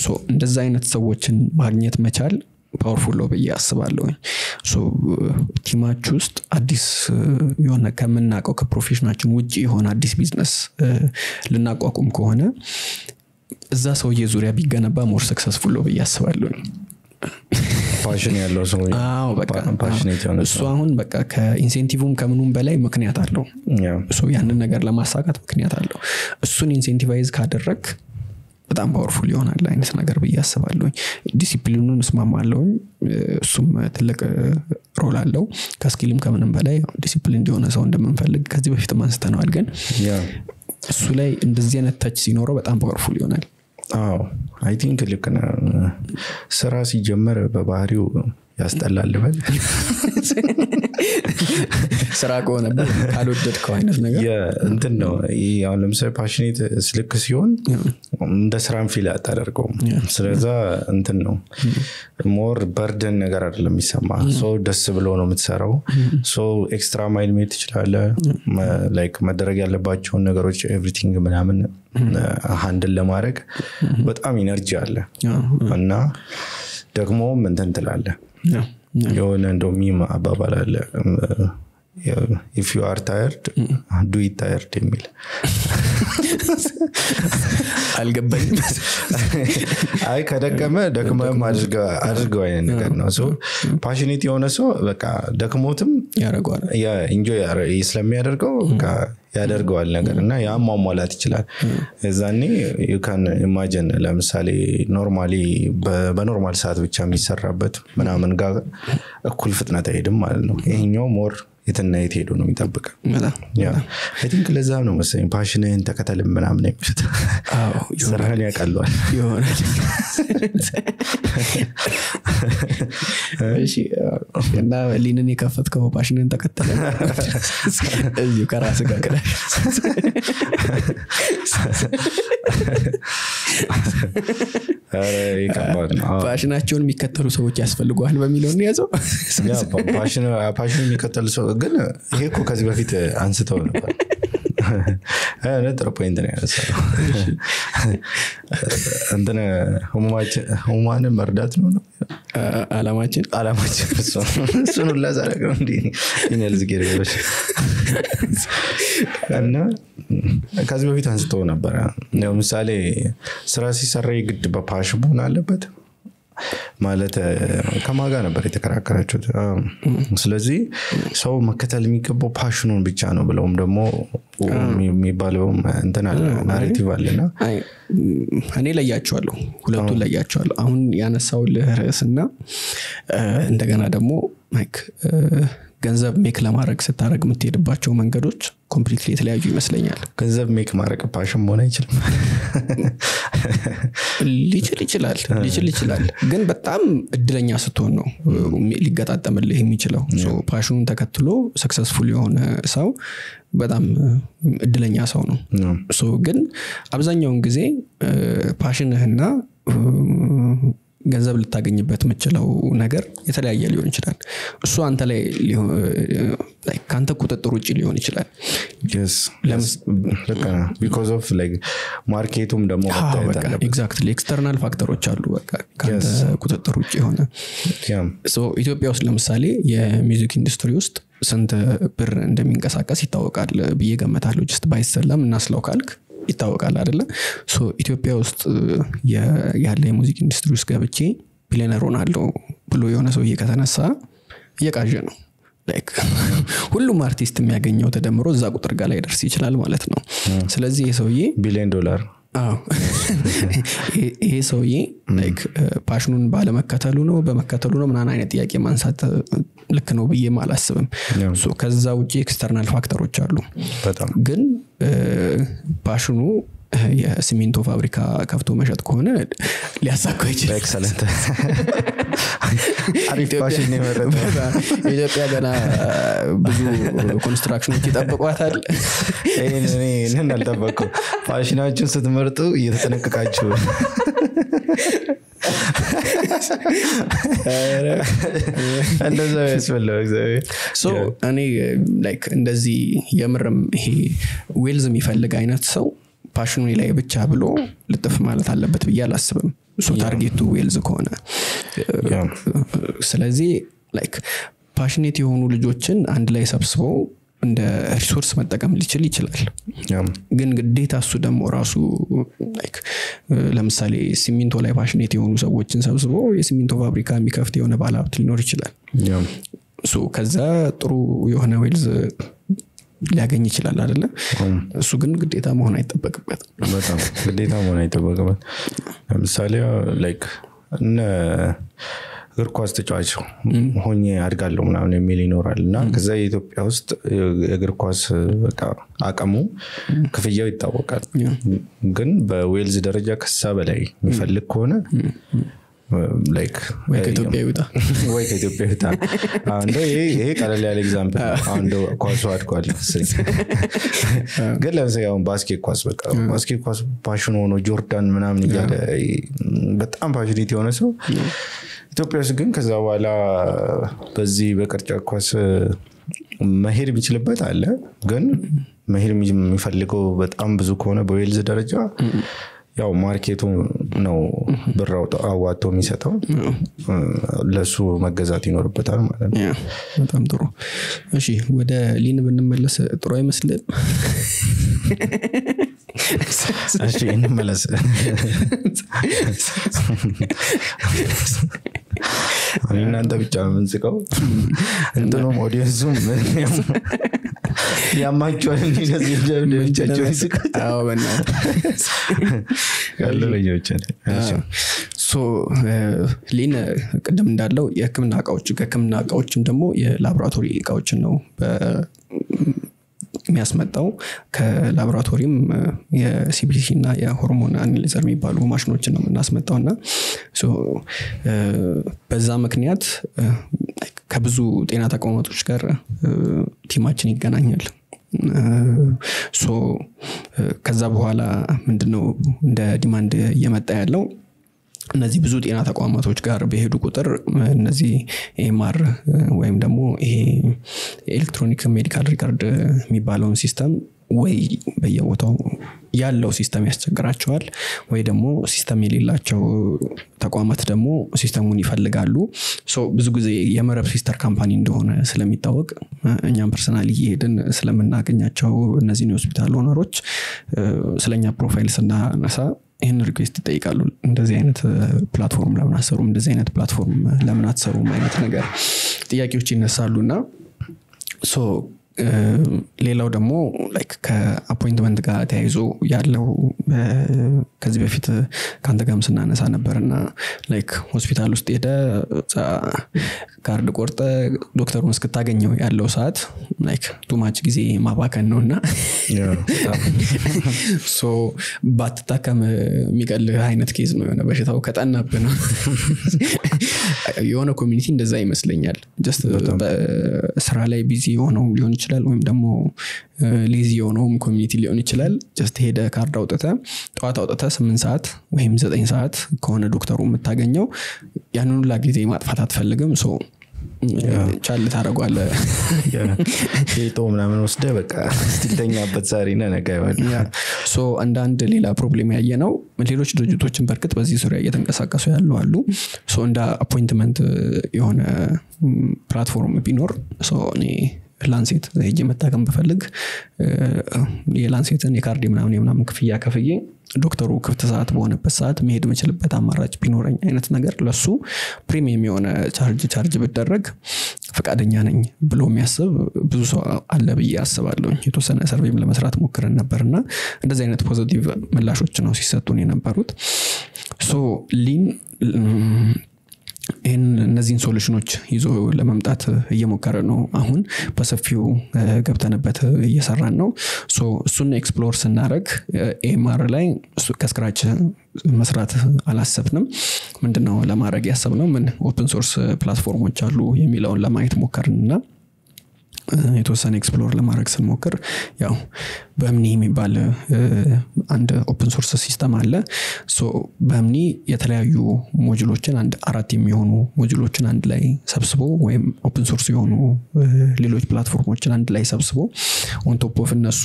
So እንደዛ አይነት ሰዎችን ማግኘት መቻል powerful ነው ብዬ አስባለሁ። So team ኣችሁ ውስጥ አዲስ የሆነ ከምናውቀው ከ profession ኣችን ውጭ የሆነ አዲስ ቢዝነስ ልናቋቁም ከሆነ እዛ ሰውዬ ዙሪያ ቢገነባ more successful ነው ብዬ አስባለሁ። Passion ያለው ሰው። አዎ በቃ። Passionate የሆነ። እሱ አሁን በቃ ከ incentive ም ከምኑም በላይ ምክንያት አለው። So ያንን ነገር ለማሳካት ምክንያት አለው። እሱን incentivize ካደረግ በጣም powerful ይሆናል አይነት ነገር ብዬ አስባለሁኝ። ዲሲፕሊኑን እስማማለሁኝ፣ እሱም ትልቅ role አለው። ከ skill ም ከምንም በላይ ዲሲፕሊን የሆነ ሰው እንደምንፈልግ ከዚህ በፊትም አንስተነዋል። ግን እሱ ላይ እንደዚህ አይነት touch ሲኖረው በጣም powerful ይሆናል። አዎ፣ I think ልክ ነህ። ስራ ሲጀመር በባህሪው ያስጠላል ልበል። ስራ ከሆነብህ ካልወደድከው አይነት ነገር። እንትን ነው ይሄ፣ አሁን ለምሳሌ passionate ስልክ ሲሆን እንደ ስራን feel አታደርገውም። ስለዛ እንትን ነው፣ more burden ነገር አይደለም የሚሰማ። So ደስ ብሎ ነው የምትሰራው። So extra mile መሄድ ትችላለህ። Like መደረግ ያለባቸውን ነገሮች everything ምናምን handle ለማድረግ በጣም energy አለ እና ደግሞም እንትን ትላለህ። የሆነ እንደው meme አባባል አለ፣ "If you are tired, do it tired" የሚል። አልገባኝም። አይ ከደከመ ደክመህም አድርገው አይነት ነገር ነው። Passionate የሆነ ሰው በቃ ደክሞትም ያደርገዋል። Enjoy ስለሚያደርገው በቃ ያደርገዋል ነገር እና ያም ማሟላት ይችላል። እዛኔ you can imagine ለምሳሌ normally በ normal ሰዓት ብቻ የሚሰራበት ምናምን ጋር እኩል ፍጥነት አይሄድም ማለት ነው። ይሄኛው more የትና የት ሄዶ ነው የሚጠብቅ። በጣም። I think ለዛ ነው መሰለኝ passion ህን ተከተልም ምናምን የሚሉት። አዎ ይሆናል። ስራህን ያቀለዋል። ይሆናል። እሺ፣ እና ሊንን የከፈትከው passion ን ተከተለ እዚሁ ከራስህ ጋር clash። ኧረ ይሄ ከባድ ነው። አዎ። Passion ኣቸውን የሚከተሉ ሰዎች ያስፈልገዋል በሚለው እንያዘው። Yeah፣ passion የሚከተል ሰው ግን ይሄ እኮ ከዚህ በፊት አንስተው ነበር። ጥሩ point ነው ያነሳው። እንትን ህሙማንን መርዳት ነው ነው አላማችን። አላማችን እሱ ነው። እሱን ሁላ ሳደርግ ነው እንዲህ health care እና ከዚህ በፊት አንስተው ነበረ። ለምሳሌ ስራ ሲሰራ የግድ በ passion መሆን አለበት ማለት ከማን ጋር ነበር የተከራከራችሁት? ስለዚህ ሰው መከተል የሚገባው passion ኑን ብቻ ነው ብለውም ደግሞ የሚባለውም እንትን አለ፣ narrative አለና። አይ፣ እኔ ለያቸዋለሁ፣ ሁለቱን ለያቸዋለሁ። አሁን ያነሳውልህ ርዕስና እንደገና ደግሞ like ገንዘብ make ለማድረግ ስታደረግ የምትሄድባቸው መንገዶች completely የተለያዩ ይመስለኛል። ገንዘብ make ማድረግ passion መሆን አይችልም። ሊችል ይችላል፣ ሊችል ይችላል። ግን በጣም እድለኛ ስትሆን ነው ሊገጣጠምልህ የሚችለው። So passion ኑን ተከትሎ successful የሆነ ሰው በጣም እድለኛ ሰው ነው። So ግን አብዛኛውን ጊዜ passion ህና ገንዘብ ልታገኝበት የምችለው ነገር የተለያየ ሊሆን ይችላል። እሱ አንተ ላይ like ከአንተ ቁጥጥር ውጭ ሊሆን ይችላል። ልክ ነህ። Because of like market ኡም ደግሞ መታየት አለበት። Exactly፣ external factor ኦች አሉ በቃ ከአንተ ቁጥጥር ውጭ የሆነ። So ኢትዮጵያ ውስጥ ለምሳሌ የ music industry ውስጥ ስንት ብር እንደሚንቀሳቀስ ይታወቃል ብዬ ገመታለሁ። Just ባይሰላም እናስለው ካልክ ይታወቃል አይደለ? So ኢትዮጵያ ውስጥ ያለ የ music industry ውስጥ ገብቼ ቢሊዮነር ሆናለሁ ብሎ የሆነ ሰውዬ ከተነሳ እየቃዠ ነው። Like ሁሉም አርቲስት የሚያገኘው ተደምሮ እዛ ቁጥር ጋር ላይ ደርስ ይችላል ማለት ነው። ስለዚህ ይሄ ሰውዬ $1 billion። አዎ፣ ይሄ ሰውዬ like passion ኑን ባለመከተሉ ነው በመከተሉ ነው ምናምን አይነት ጥያቄ ማንሳት ልክ ነው ብዬም አላስብም። So ከዛ ውጭ external factor ኦች አሉ። በጣም። ግን passion ኑ የሲሚንቶ ፋብሪካ ከፍቶ መሸጥ ከሆነ ሊያሳካው ይችላል። Excellent፣ አሪፍ passion ነው የመረጠው። ኢትዮጵያ ገና ብዙ construction ኖች ይጠብቋታል። ይሄን እኔ ይህንን አልጠበቅኩም። Passion ናችሁን ስትመርጡ እየተጠነቀቃችሁ፣ እንደዛ ያስፈለው እግዚአብሔር። So እኔ like እንደዚህ የምርም ይሄ wealth የሚፈልግ አይነት ሰው passion ኑ ላይ ብቻ ብሎ ልጥፍ ማለት አለበት ብዬ አላስብም። So target ኡ wealth ከሆነ፣ ስለዚህ like passionate የሆኑ ልጆችን አንድ ላይ ሰብስበው እንደ resource መጠቀም ሊችል ይችላል። ግን ግዴታ እሱ ደግሞ ራሱ like ለምሳሌ ሲሚንቶ ላይ passionate የሆኑ ሰዎችን ሰብስቦ የሲሚንቶ ፋብሪካ የሚከፍት የሆነ ባለሀብት ሊኖር ይችላል። So ከዛ ጥሩ የሆነ wealth ሊያገኝ ይችላል አይደለ? እሱ ግን ግዴታ መሆን አይጠበቅበትም። በጣም ግዴታ መሆን አይጠበቅበት። ለምሳሌ like እነ እግር ኳስ ተጫዋች ሆኜ አድጋለሁ ምናምን የሚል ይኖራል። እና ከዛ የኢትዮጵያ ውስጥ የእግር ኳስ በቃ አቅሙ ክፍያው ይታወቃል። ግን በ wealth ደረጃ ከዛ በላይ የሚፈልግ ከሆነ like ወይ ከኢትዮጵያ ይውጣ። ወይ ከኢትዮጵያ ይውጣ። አሁን እንደው ይሄ ቀለል ያለ example ነው። አሁን እንደው ኳሱ አድጓል መሰለኝ። ግን ለምሳሌ አሁን basket ኳስ፣ በቃ basket ኳስ passion ሆኖ ጆርዳን ምናምን እያለ በጣም passionate የሆነ ሰው ኢትዮጵያ ውስጥ ግን ከዛ በኋላ በዚህ በቅርጫት ኳስ መሄድ የሚችልበት አለ። ግን መሄድ የሚፈልገው በጣም ብዙ ከሆነ በ wealth ደረጃ ያው market ኡ ነው ብር አዋጥቶ የሚሰጠው፣ ለእሱ መገዛት ይኖርበታል ማለት ነው። Yeah፣ በጣም ጥሩ። እሺ፣ ወደ ሊን ብንመለስ ጥሩ አይመስልም? እሺ፣ እንመለስ። እኔ እናንተ ብቻ ነው የምንስቀው። እንትኑም audience ኡም ያማቸዋል። እንደዚህ ብቻቸውን ይስቃል። አዎ፣ በእናትህ። ቀልደኞች ነን። እሺ። So ሊን ቅድም እንዳለው የህክምና እቃዎች፣ ከህክምና እቃዎችም ደግሞ የላቦራቶሪ እቃዎችን ነው የሚያስመጣው። ከላቦራቶሪም የ CBC እና የ hormone analyzer የሚባሉ ማሽኖችን ነው የምናስመጣው። እና so በዛ ምክንያት ከብዙ ጤና ተቋማቶች ጋር team ኣችን ይገናኛል። So ከዛ በኋላ ምንድነው እንደ demand እየመጣ ያለው? እነዚህ ብዙ ጤና ተቋማቶች ጋር በሄዱ ቁጥር እነዚህ EMR ወይም ደግሞ ይሄ electronic medical record የሚባለውን system ወይ በየቦታው ያለው system ያስቸግራቸዋል፣ ወይ ደግሞ system የሌላቸው ተቋማት ደግሞ system ኡን ይፈልጋሉ። So ብዙ ጊዜ የመረብ sister company እንደሆነ ስለሚታወቅ፣ እኛም personally እየሄድን ስለምናገኛቸው እነዚህን የሆስፒታል owner ኦች ስለኛ profile ስናነሳ ይህን request ይጠይቃሉ። እንደዚህ አይነት platform ለምን አትሰሩም? እንደዚህ አይነት platform ለምን አትሰሩም? አይነት ነገር ጥያቄዎች ይነሳሉ። እና so ሌላው ደግሞ like ከ appointment ጋር ተያይዞ ያለው ከዚህ በፊት ከአንተ ጋርም ስናነሳ ነበር። እና like ሆስፒታል ውስጥ ሄደ ካርድ ቆርጠ ዶክተሩን እስክታገኘው ያለው ሰዓት like too much ጊዜ ማባከን ነው። እና so ባትታከም የሚቀልህ አይነት case ነው። የሆነ በሽታው ከጠናብህ ነው። የሆነ community እንደዛ ይመስለኛል። Just በስራ ላይ busy የሆነው ሊሆን ይችላል፣ ወይም ደግሞ lazy የሆነውም community ሊሆን ይችላል። Just ሄደ ካርድ አውጥተ፣ ጠዋት አውጥተ 8 ሰዓት ወይም 9 ሰዓት ከሆነ ዶክተሩ የምታገኘው ያንን ሁላ ጊዜ ማጥፋት አትፈልግም። So ቻል ታደርገዋለህ። ሄጦ ምናምን ወስደ በቃ ስትተኛበት ዛሬ እና ነገ ይሆናል። So አንዳንድ ሌላ problem ያየ ነው፣ ሌሎች ድርጅቶችን በእርግጥ በዚህ ዙሪያ እየተንቀሳቀሱ ያሉ አሉ። So እንደ appointment የሆነ platform ቢኖር፣ so እኔ ላንሴት ሄጄ መታከም ብፈልግ የላንሴትን የካርድ ምናምን የምናምን ክፍያ ከፍዬ ዶክተሩ ክፍት ሰዓት በሆነበት ሰዓት መሄድ የምችልበት አማራጭ ቢኖረኝ አይነት ነገር፣ ለሱ premium የሆነ charge ብደረግ ፈቃደኛ ነኝ ብሎ የሚያስብ ብዙ ሰው አለ ብዬ አስባለሁ። የተወሰነ survey ም ለመስራት ሞክረን ነበርና እንደዚህ አይነት positive ምላሾች ነው ሲሰጡን የነበሩት። So ሊን ይህን እነዚህን solution ኦች ይዞ ለመምጣት እየሞከረ ነው። አሁን በሰፊው ገብተንበት እየሰራን ነው። So እሱን explore ስናደረግ EMR ላይ ከ scratch መስራት አላሰብንም። ምንድነው ለማድረግ ያሰብነው፣ ምን open source platform ኦች አሉ የሚለውን ለማየት ሞከርንና የተወሰነ explore ለማድረግ ስንሞክር ያው Bahmni የሚባል አንድ open source system አለ። So Bahmni የተለያዩ module ኦችን፣ አንድ አራት የሚሆኑ module ኦችን አንድ ላይ ሰብስቦ ወይም open source የሆኑ ሌሎች platform ኦችን አንድ ላይ ሰብስቦ on top of እነሱ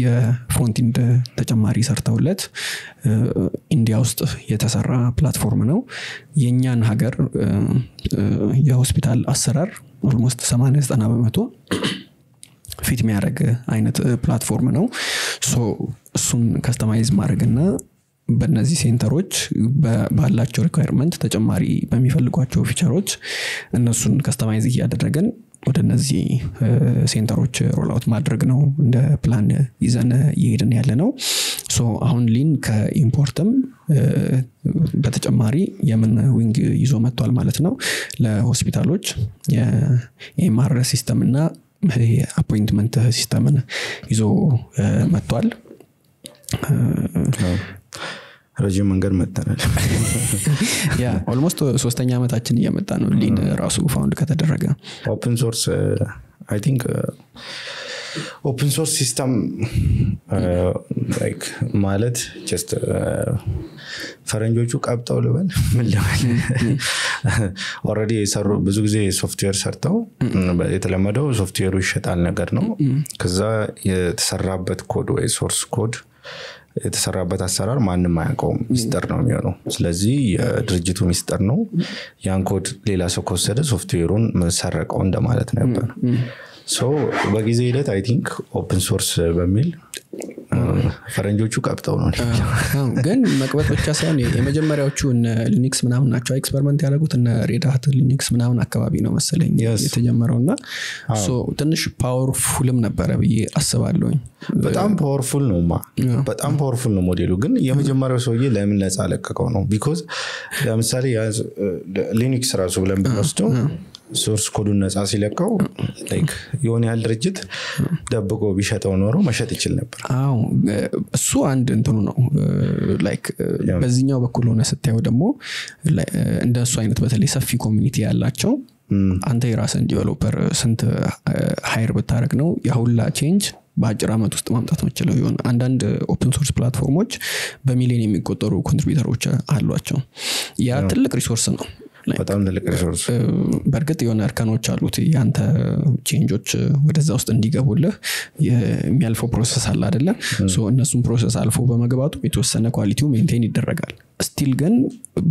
የ frontend ተጨማሪ ሰርተውለት ኢንዲያ ውስጥ የተሰራ platform ነው። የእኛን ሀገር የሆስፒታል አሰራር almost 80-90% fit የሚያደርግ አይነት platform ነው። So እሱን customize ማድረግና በእነዚህ center ኦች ባላቸው requirement ተጨማሪ በሚፈልጓቸው feature ኦች እነሱን customize እያደረግን ወደ እነዚህ center ኦች rollout ማድረግ ነው እንደ ፕላን ይዘን እየሄድን ያለ ነው። So አሁን ሊን ከ import ም በተጨማሪ የምን wing ይዞ መጥቷል ማለት ነው። ለሆስፒታሎች የ EMR system እና የ appointment system ን ይዞ መጥቷል። ረዥም መንገድ መጥተናል። Yeah, almost ሶስተኛ ዓመታችን እየመጣ ነው ሊን ራሱ found ከተደረገ። Open source, I think open source system ማለት just ፈረንጆቹ ቀብጠው ልበል ምን ልበል፣ already የሰሩ፣ ብዙ ጊዜ ሶፍትዌር ሰርተው የተለመደው ሶፍትዌሩ ይሸጣል ነገር ነው። ከዛ የተሰራበት ኮድ ወይ source code፣ የተሰራበት አሰራር ማንም አያውቀውም፣ ሚስጥር ነው የሚሆነው። ስለዚህ የድርጅቱ ሚስጥር ነው። ያን ኮድ ሌላ ሰው ከወሰደ ሶፍትዌሩን ሰረቀው እንደማለት ነበር። So በጊዜ ሂደት I think open source በሚል ፈረንጆቹ ቀብጠው ነው። አዎ፣ ግን መቅበጥ ብቻ ሳይሆን የመጀመሪያዎቹ እነ Linux ምናምን ናቸው experiment ያደረጉት። እነ Red Hat Linux ምናምን አካባቢ ነው መሰለኝ የተጀመረው እና so ትንሽ powerful ም ነበረ ብዬ አስባለሁኝ። በጣም powerful ነው ማ፣ በጣም powerful ነው ሞዴሉ። ግን የመጀመሪያው ሰውዬ ለምን ነፃ ለቀቀው ነው። Because ለምሳሌ Linux ራሱ ብለን ብንወስደው source code ኡን ነፃ ሲለቀው like የሆነ ያህል ድርጅት ደብቆ ቢሸጠው ኖሮ መሸጥ ይችል ነበር። አዎ፣ እሱ አንድ እንትኑ ነው። Like በዚህኛው በኩል ሆነ ስታየው ደግሞ እንደ እሱ አይነት በተለይ ሰፊ community ያላቸው፣ አንተ የራስን developer ስንት hire ብታደረግ ነው የሁላ change በአጭር ዓመት ውስጥ ማምጣት ምችለው? የሆነ አንዳንድ open source platform ኦች በሚሊዮን የሚቆጠሩ contributor ኦች አሏቸው። ያ ትልቅ resource ነው። በጣም ትልቅ resource። በእርግጥ የሆነ እርከኖች አሉት። የአንተ change ኦች ወደዛ ውስጥ እንዲገቡልህ የሚያልፈው process አለ አደለ? So እነሱን process አልፎ በመግባቱ የተወሰነ quality ው maintain ይደረጋል። Still ግን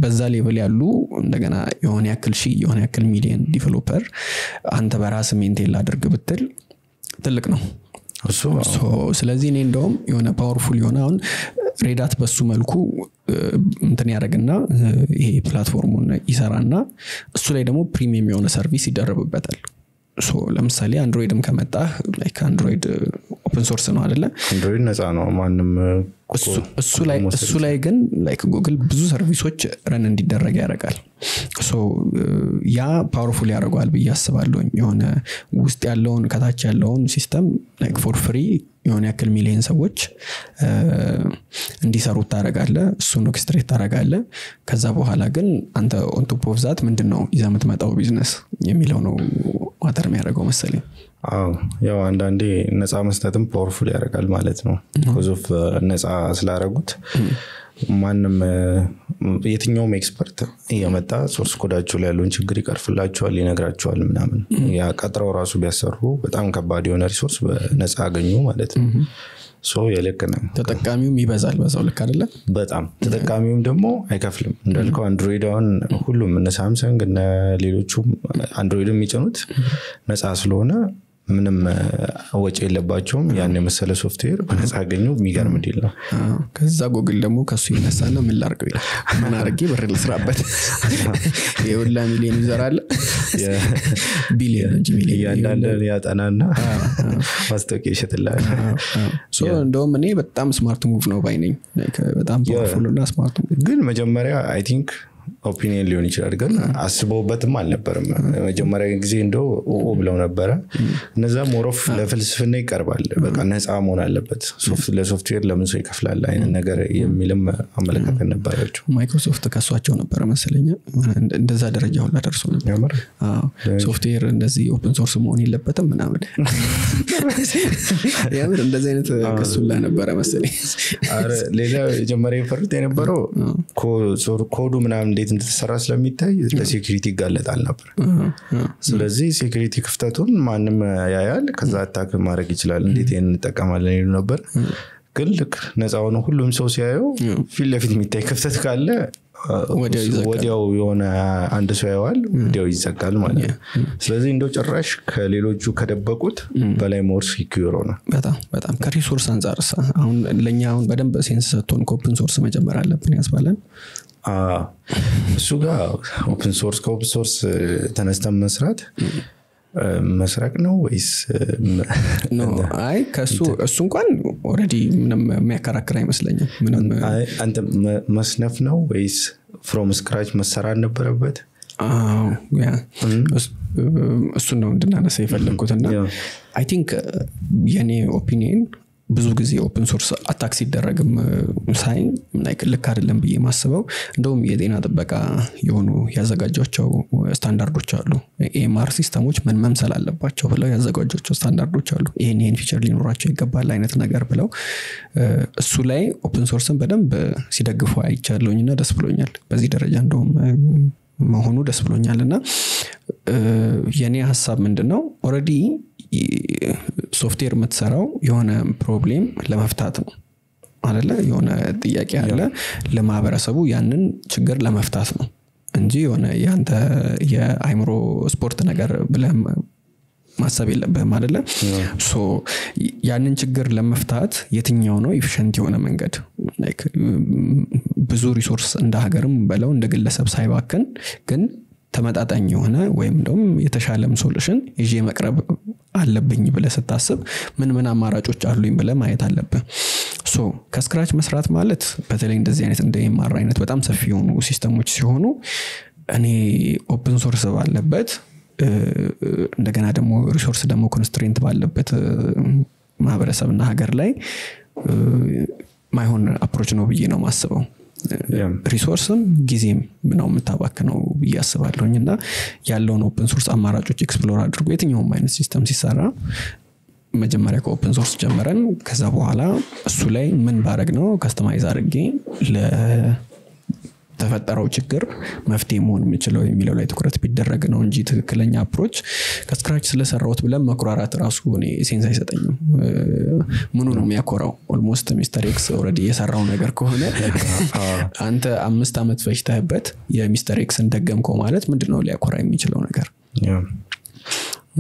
በዛ level ያሉ እንደገና የሆነ ያክል ሺህ፣ የሆነ ያክል ሚሊየን developer አንተ በራስ maintain ላድርግ ብትል ትልቅ ነው። እሱ So ስለዚህ እኔ እንደውም የሆነ powerful የሆነ፣ አሁን Red Hat በሱ መልኩ እንትን ያደረግና ይሄ platform ኡን ይሰራና እሱ ላይ ደግሞ premium የሆነ service ይደረብበታል። So ለምሳሌ Android ም ከመጣ like Android open source ነው አደለ? Android ነፃ ነው፣ ማንም እሱ ላይ ግን like Google ብዙ service ኦች run እንዲደረግ ያደርጋል። So ያ powerful ያደርገዋል ብዬ አስባለሁኝ። የሆነ ውስጥ ያለውን፣ ከታች ያለውን system like for free የሆነ ያክል ሚሊየን ሰዎች እንዲሰሩት ታደርጋለህ። እሱን orchestrate ታደርጋለህ። ከዛ በኋላ ግን አንተ on top of that ምንድን ነው ይዘህ የምትመጣው ቢዝነስ የሚለው ነው matter የሚያደርገው መሰለኝ። አዎ፣ ያው አንዳንዴ ነፃ መስጠትም powerful ያደርጋል ማለት ነው። Because of ነፃ ስላደረጉት ማንም የትኛውም expert እየመጣ source code ኣቸው ላይ ያለውን ችግር ይቀርፍላቸዋል፣ ይነግራቸዋል ምናምን። ያ ቀጥረው ራሱ ቢያሰሩ በጣም ከባድ የሆነ resource በነፃ አገኙ ማለት ነው። So የልክ ነው። ተጠቃሚውም ይበዛል በዛው ልክ አይደለ? በጣም፣ ተጠቃሚውም ደግሞ አይከፍልም። እንዳልከው Android አሁን ሁሉም እነ Samsung እነ ሌሎቹም Android የሚጭኑት ነፃ ስለሆነ ምንም ወጪ የለባቸውም። ያን የመሰለ ሶፍትዌር በነፃ አገኙ። የሚገርም deal ነው። ከዛ ጎግል ደግሞ ከሱ ይነሳና ምን ላርገው ይላል። ምን አርጌ ብር ልስራበት? የሁላ ሚሊዮን user አለ፣ ቢሊዮን እንጂ ሚሊዮን። እያንዳንድን ያጠናና ማስታወቂያ ይሸጥልሃል። እንደውም እኔ በጣም smart move ነው ባይ ነኝ። በጣም powerful እና smart move። ግን መጀመሪያ I think opinion ሊሆን ይችላል፣ ግን አስበውበትም አልነበርም። መጀመሪያ ጊዜ እንደው ኦ ብለው ነበረ። እነዛ more of ለፍልስፍና ይቀርባል። በቃ ነፃ መሆን አለበት፣ ለሶፍትዌር ለምን ሰው ይከፍላል አይነት ነገር የሚልም አመለካከት ነበራቸው። ማይክሮሶፍት ከሷቸው ነበረ መሰለኝ፣ እንደዛ ደረጃ ሁላ ደርሶ ነበር። ሶፍትዌር እንደዚህ open source መሆን የለበትም ምናምን፣ የምር እንደዚህ አይነት ክሱላ ነበረ መሰለኝ። ሌላ የጀመሪያ የፈሩት የነበረው ኮዱ ምናምን እንዴት እንደተሰራ ስለሚታይ ለ security ይጋለጣል ነበር። ስለዚህ security ክፍተቱን ማንም ያያል፣ ከዛ attack ማድረግ ይችላል። እንዴት ይህን እንጠቀማለን ይሉ ነበር። ግን ልክ ነፃ ሆኖ ሁሉም ሰው ሲያየው ፊት ለፊት የሚታይ ክፍተት ካለ ወዲያው የሆነ አንድ ሰው ያየዋል፣ ወዲያው ይዘጋል ማለት ነው። ስለዚህ እንደው ጭራሽ ከሌሎቹ ከደበቁት በላይ more secure ነው። በጣም በጣም። ከ resource አንጻር አሁን ለእኛ አሁን በደንብ sense ሰጥቶን ከ open source መጀመር አለብን ያስባለን። እሱ ጋር open source ከ open source ተነስተን መስራት መስረቅ ነው ወይስ? አይ፣ ከእሱ እሱ እንኳን already ምንም የሚያከራክር አይመስለኝም። ምንም። አንተ መስነፍ ነው ወይስ from scratch መሰራት ነበረበት? እሱን ነው እንድናነሳ የፈለግኩት። እና I think የኔ opinion ብዙ ጊዜ open source attack ሲደረግም ሳይ ልክ አይደለም ብዬ ማስበው፣ እንደውም የጤና ጥበቃ የሆኑ ያዘጋጇቸው ስታንዳርዶች አሉ። EMR system ኦች ምን መምሰል አለባቸው ብለው ያዘጋጇቸው ስታንዳርዶች አሉ። ይህን ይህን feature ሊኖራቸው ይገባል አይነት ነገር ብለው እሱ ላይ open source ን በደንብ ሲደግፉ አይቻለሁኝ እና ደስ ብሎኛል። በዚህ ደረጃ እንደውም መሆኑ ደስ ብሎኛል። እና የእኔ ሀሳብ ምንድን ነው፣ already ሶፍትዌር የምትሰራው የሆነ problem ለመፍታት ነው አደለ? የሆነ ጥያቄ አለ ለማህበረሰቡ፣ ያንን ችግር ለመፍታት ነው እንጂ የሆነ የአንተ የአይምሮ ስፖርት ነገር ብለህ ማሰብ የለብህም አደለ? So ያንን ችግር ለመፍታት የትኛው ነው efficient የሆነ መንገድ፣ ብዙ resource እንደ ሀገርም በለው እንደ ግለሰብ ሳይባክን ግን ተመጣጣኝ የሆነ ወይም ደግሞ የተሻለም solution ይዤ መቅረብ አለብኝ ብለህ ስታስብ ምን ምን አማራጮች አሉኝ ብለህ ማየት አለብህ። So ከ scratch መስራት ማለት በተለይ እንደዚህ አይነት እንደ EMR አይነት በጣም ሰፊ የሆኑ system ኦች ሲሆኑ እኔ open source ባለበት፣ እንደገና ደግሞ resource ደግሞ constraint ባለበት ማህበረሰብና ሀገር ላይ ማይሆን approach ነው ብዬ ነው ማስበው። Resource ም ጊዜም ነው የምታባክነው ብዬ አስባለሁኝ። እና ያለውን open source አማራጮች explore አድርጎ የትኛውም አይነት system ሲሰራ መጀመሪያ ከ open source ጀምረን ከዛ በኋላ እሱ ላይ ምን ባረግ ነው customize አድርጌ ለተፈጠረው ችግር መፍትሄ መሆን የምችለው የሚለው ላይ ትኩረት ቢደረግ ነው እንጂ ትክክለኛ approach። ከ scratch ስለሰራሁት ብለን መኩራራት ራሱ እኔ sense አይሰጠኝም። ምኑ ነው የሚያኮራው? Almost Mister X already የሰራው ነገር ከሆነ አንተ 5 ዓመት ፈጅተህበት የ Mister X ን ደገምከው ማለት ምንድነው ሊያኮራ የሚችለው ነገር?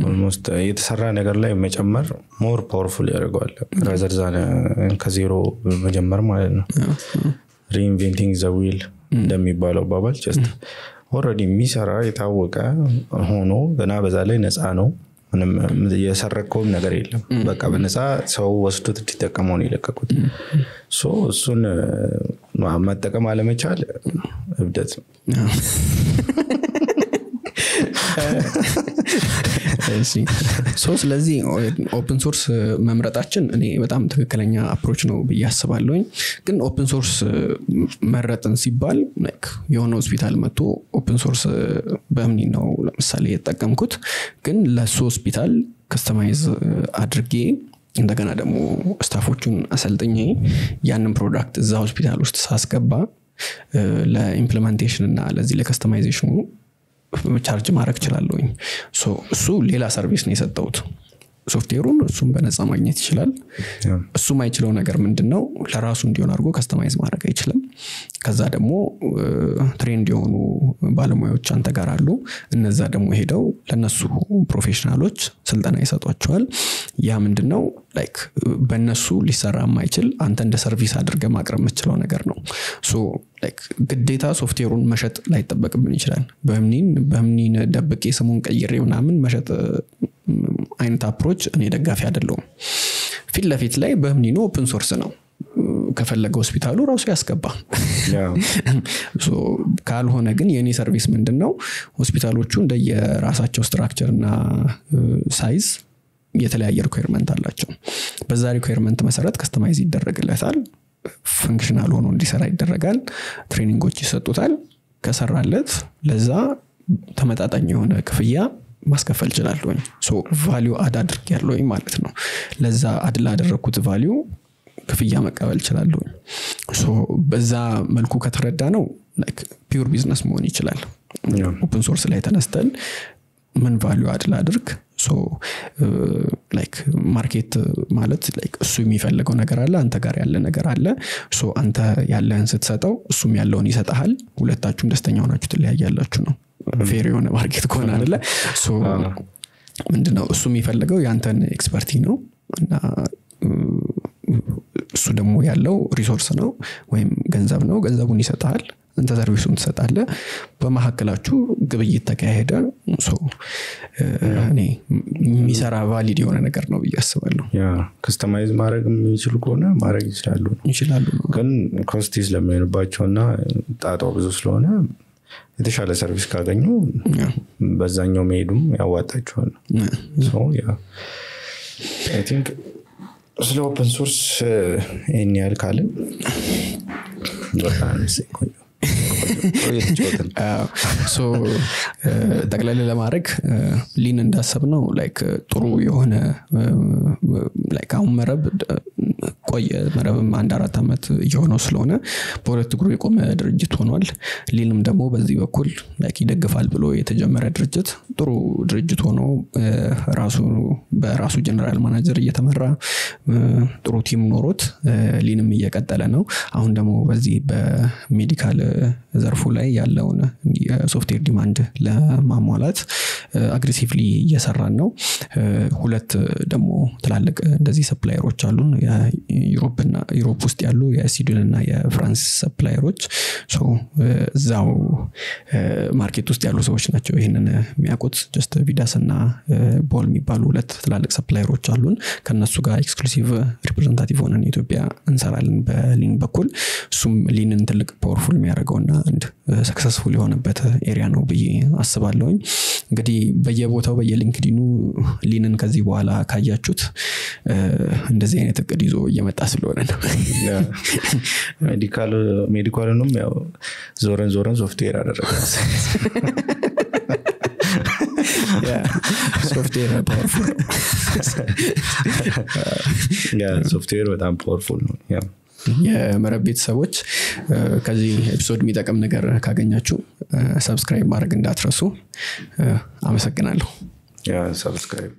Almost የተሰራ ነገር ላይ መጨመር more powerful ያደርገዋል rather than ከዜሮ መጀመር ማለት ነው። Reinventing the wheel እንደሚባለው አባባል just already የሚሰራ የታወቀ ሆኖ ገና በዛ ላይ ነፃ ነው። ምንም የሰረከውም ነገር የለም። በቃ በነፃ ሰው ወስዶት እንዲጠቀመው ነው የለቀቁት። So እሱን መጠቀም አለመቻል እብደት ነው። እሺ። So ስለዚህ open source መምረጣችን እኔ በጣም ትክክለኛ approach ነው ብዬ አስባለሁኝ። ግን open source መረጥን ሲባል like የሆነ ሆስፒታል መጥቶ open source በምኒ ነው ለምሳሌ የተጠቀምኩት፣ ግን ለሱ ሆስፒታል customize አድርጌ እንደገና ደግሞ staff ኦቹን አሰልጥኜ ያንን product እዛ ሆስፒታል ውስጥ ሳስገባ ለ implementation እና ለዚህ ለ customization ኑ charge ማድረግ እችላለሁኝ። So እሱ ሌላ service ነው የሰጠሁት። ሶፍትዌሩን እሱም በነፃ ማግኘት ይችላል። እሱ ማይችለው ነገር ምንድነው? ለራሱ እንዲሆን አድርጎ customize ማድረግ አይችልም። ከዛ ደግሞ trained የሆኑ ባለሙያዎች አንተ ጋር አሉ። እነዛ ደግሞ ሄደው ለነሱ professional ኦች ስልጠና ይሰጧቸዋል። ያ ምንድነው like በእነሱ ሊሰራ የማይችል አንተ እንደ service አድርገህ ማቅረብ የምትችለው ነገር ነው። So like ግዴታ ሶፍትዌሩን መሸጥ ላይጠበቅብን ይችላል። በህምኒን ደብቄ ስሙን ቀይሬ ምናምን መሸጥ አይነት approach እኔ ደጋፊ አይደለሁም። ፊት ለፊት ላይ በህምኒኑ open source ነው፣ ከፈለገ ሆስፒታሉ ራሱ ያስገባ። So ካልሆነ ግን የኔ service ምንድነው? ሆስፒታሎቹ እንደየራሳቸው structure እና size የተለያየ requirement አላቸው። በዛ requirement መሰረት customize ይደረግለታል። Functional ሆኖ እንዲሰራ ይደረጋል። Training ኦች ይሰጡታል። ከሰራለት ለዛ ተመጣጣኝ የሆነ ክፍያ ማስከፈል እችላለሁኝ። So value add አድርጌያለሁኝ ማለት ነው። ለዛ add ላደረኩት value ክፍያ መቀበል እችላለሁኝ። So በዛ መልኩ ከተረዳነው like pure business መሆን ይችላል። Open source ላይ ተነስተን ምን value add ላድርግ? So like market ማለት like እሱ የሚፈልገው ነገር አለ፣ አንተ ጋር ያለ ነገር አለ። So አንተ ያለህን ስትሰጠው እሱም ያለውን ይሰጥሃል። ሁለታችሁም ደስተኛ ሆናችሁ ትለያያላችሁ ነው፣ fair የሆነ market ከሆነ አይደለ? So ምንድነው እሱ የሚፈልገው ያንተን expertise ነው፣ እና እሱ ደግሞ ያለው resource ነው ወይም ገንዘብ ነው። ገንዘቡን ይሰጥሃል፣ አንተ service ኡን ትሰጣለህ። በመካከላችሁ ግብይት ተካሄደ። So እኔ የሚሰራ valid የሆነ ነገር ነው ብዬ አስባለሁ። Yeah፣ customize ማድረግ የሚችሉ ከሆነ ማድረግ ይችላሉ ነው። ይችላሉ ነው። ግን costly ስለሚሆንባቸው እና ጣጣው ብዙ ስለሆነ የተሻለ service ካገኙ በዛኛው መሄዱም ያዋጣቸዋል። So yeah፣ I think ስለ open source ይህን ያህል ካልን በጣም ቆንጆ እየተጫወትን። So ጠቅለል ለማድረግ ሊን እንዳሰብነው like ጥሩ የሆነ like አሁን መረብ ቆየ፣ መረብም አንድ 4 ዓመት እየሆነው ስለሆነ በሁለት እግሩ የቆመ ድርጅት ሆኗል። ሊንም ደግሞ በዚህ በኩል like ይደግፋል ብሎ የተጀመረ ድርጅት ጥሩ ድርጅት ሆኖ ራሱ በራሱ general manager እየተመራ ጥሩ team ኖሮት ሊንም እየቀጠለ ነው። አሁን ደግሞ በዚህ በ medical ዘርፉ ላይ ያለውን የ software demand ለማሟላት aggressively እየሰራን ነው። ሁለት ደግሞ ትላልቅ እንደዚህ supplier ኦች አሉን፣ የዩሮፕና ዩሮፕ ውስጥ ያሉ የስዊድን እና የፍራንስ supplier ኦች። So እዛው market ውስጥ ያሉ ሰዎች ናቸው ይህንን የሚያውቁት። Just ቪዳስ እና ቦል የሚባሉ ሁለት ትላልቅ supplier ኦች አሉን። ከነሱ ጋር exclusive representative ሆነን ኢትዮጵያ እንሰራለን በሊን በኩል። እሱም ሊንን ትልቅ powerful የሚያደርገውና አንድ successful የሆነበት area ነው ብዬ አስባለሁኝ። እንግዲህ በየቦታው በየሊንክዲኑ ሊንን ከዚህ በኋላ ካያችሁት እንደዚህ አይነት እቅድ ይዞ እየመጣ ስለሆነ ነው። Medical ኡንም ያው ዞረን ዞረን ሶፍትዌር አደረገ። ሶፍትዌር powerful ነው። ሶፍትዌር በጣም powerful ነው። የመረብ ቤተሰቦች፣ ከዚህ episode የሚጠቅም ነገር ካገኛችሁ subscribe ማድረግ እንዳትረሱ። አመሰግናለሁ። Subscribe።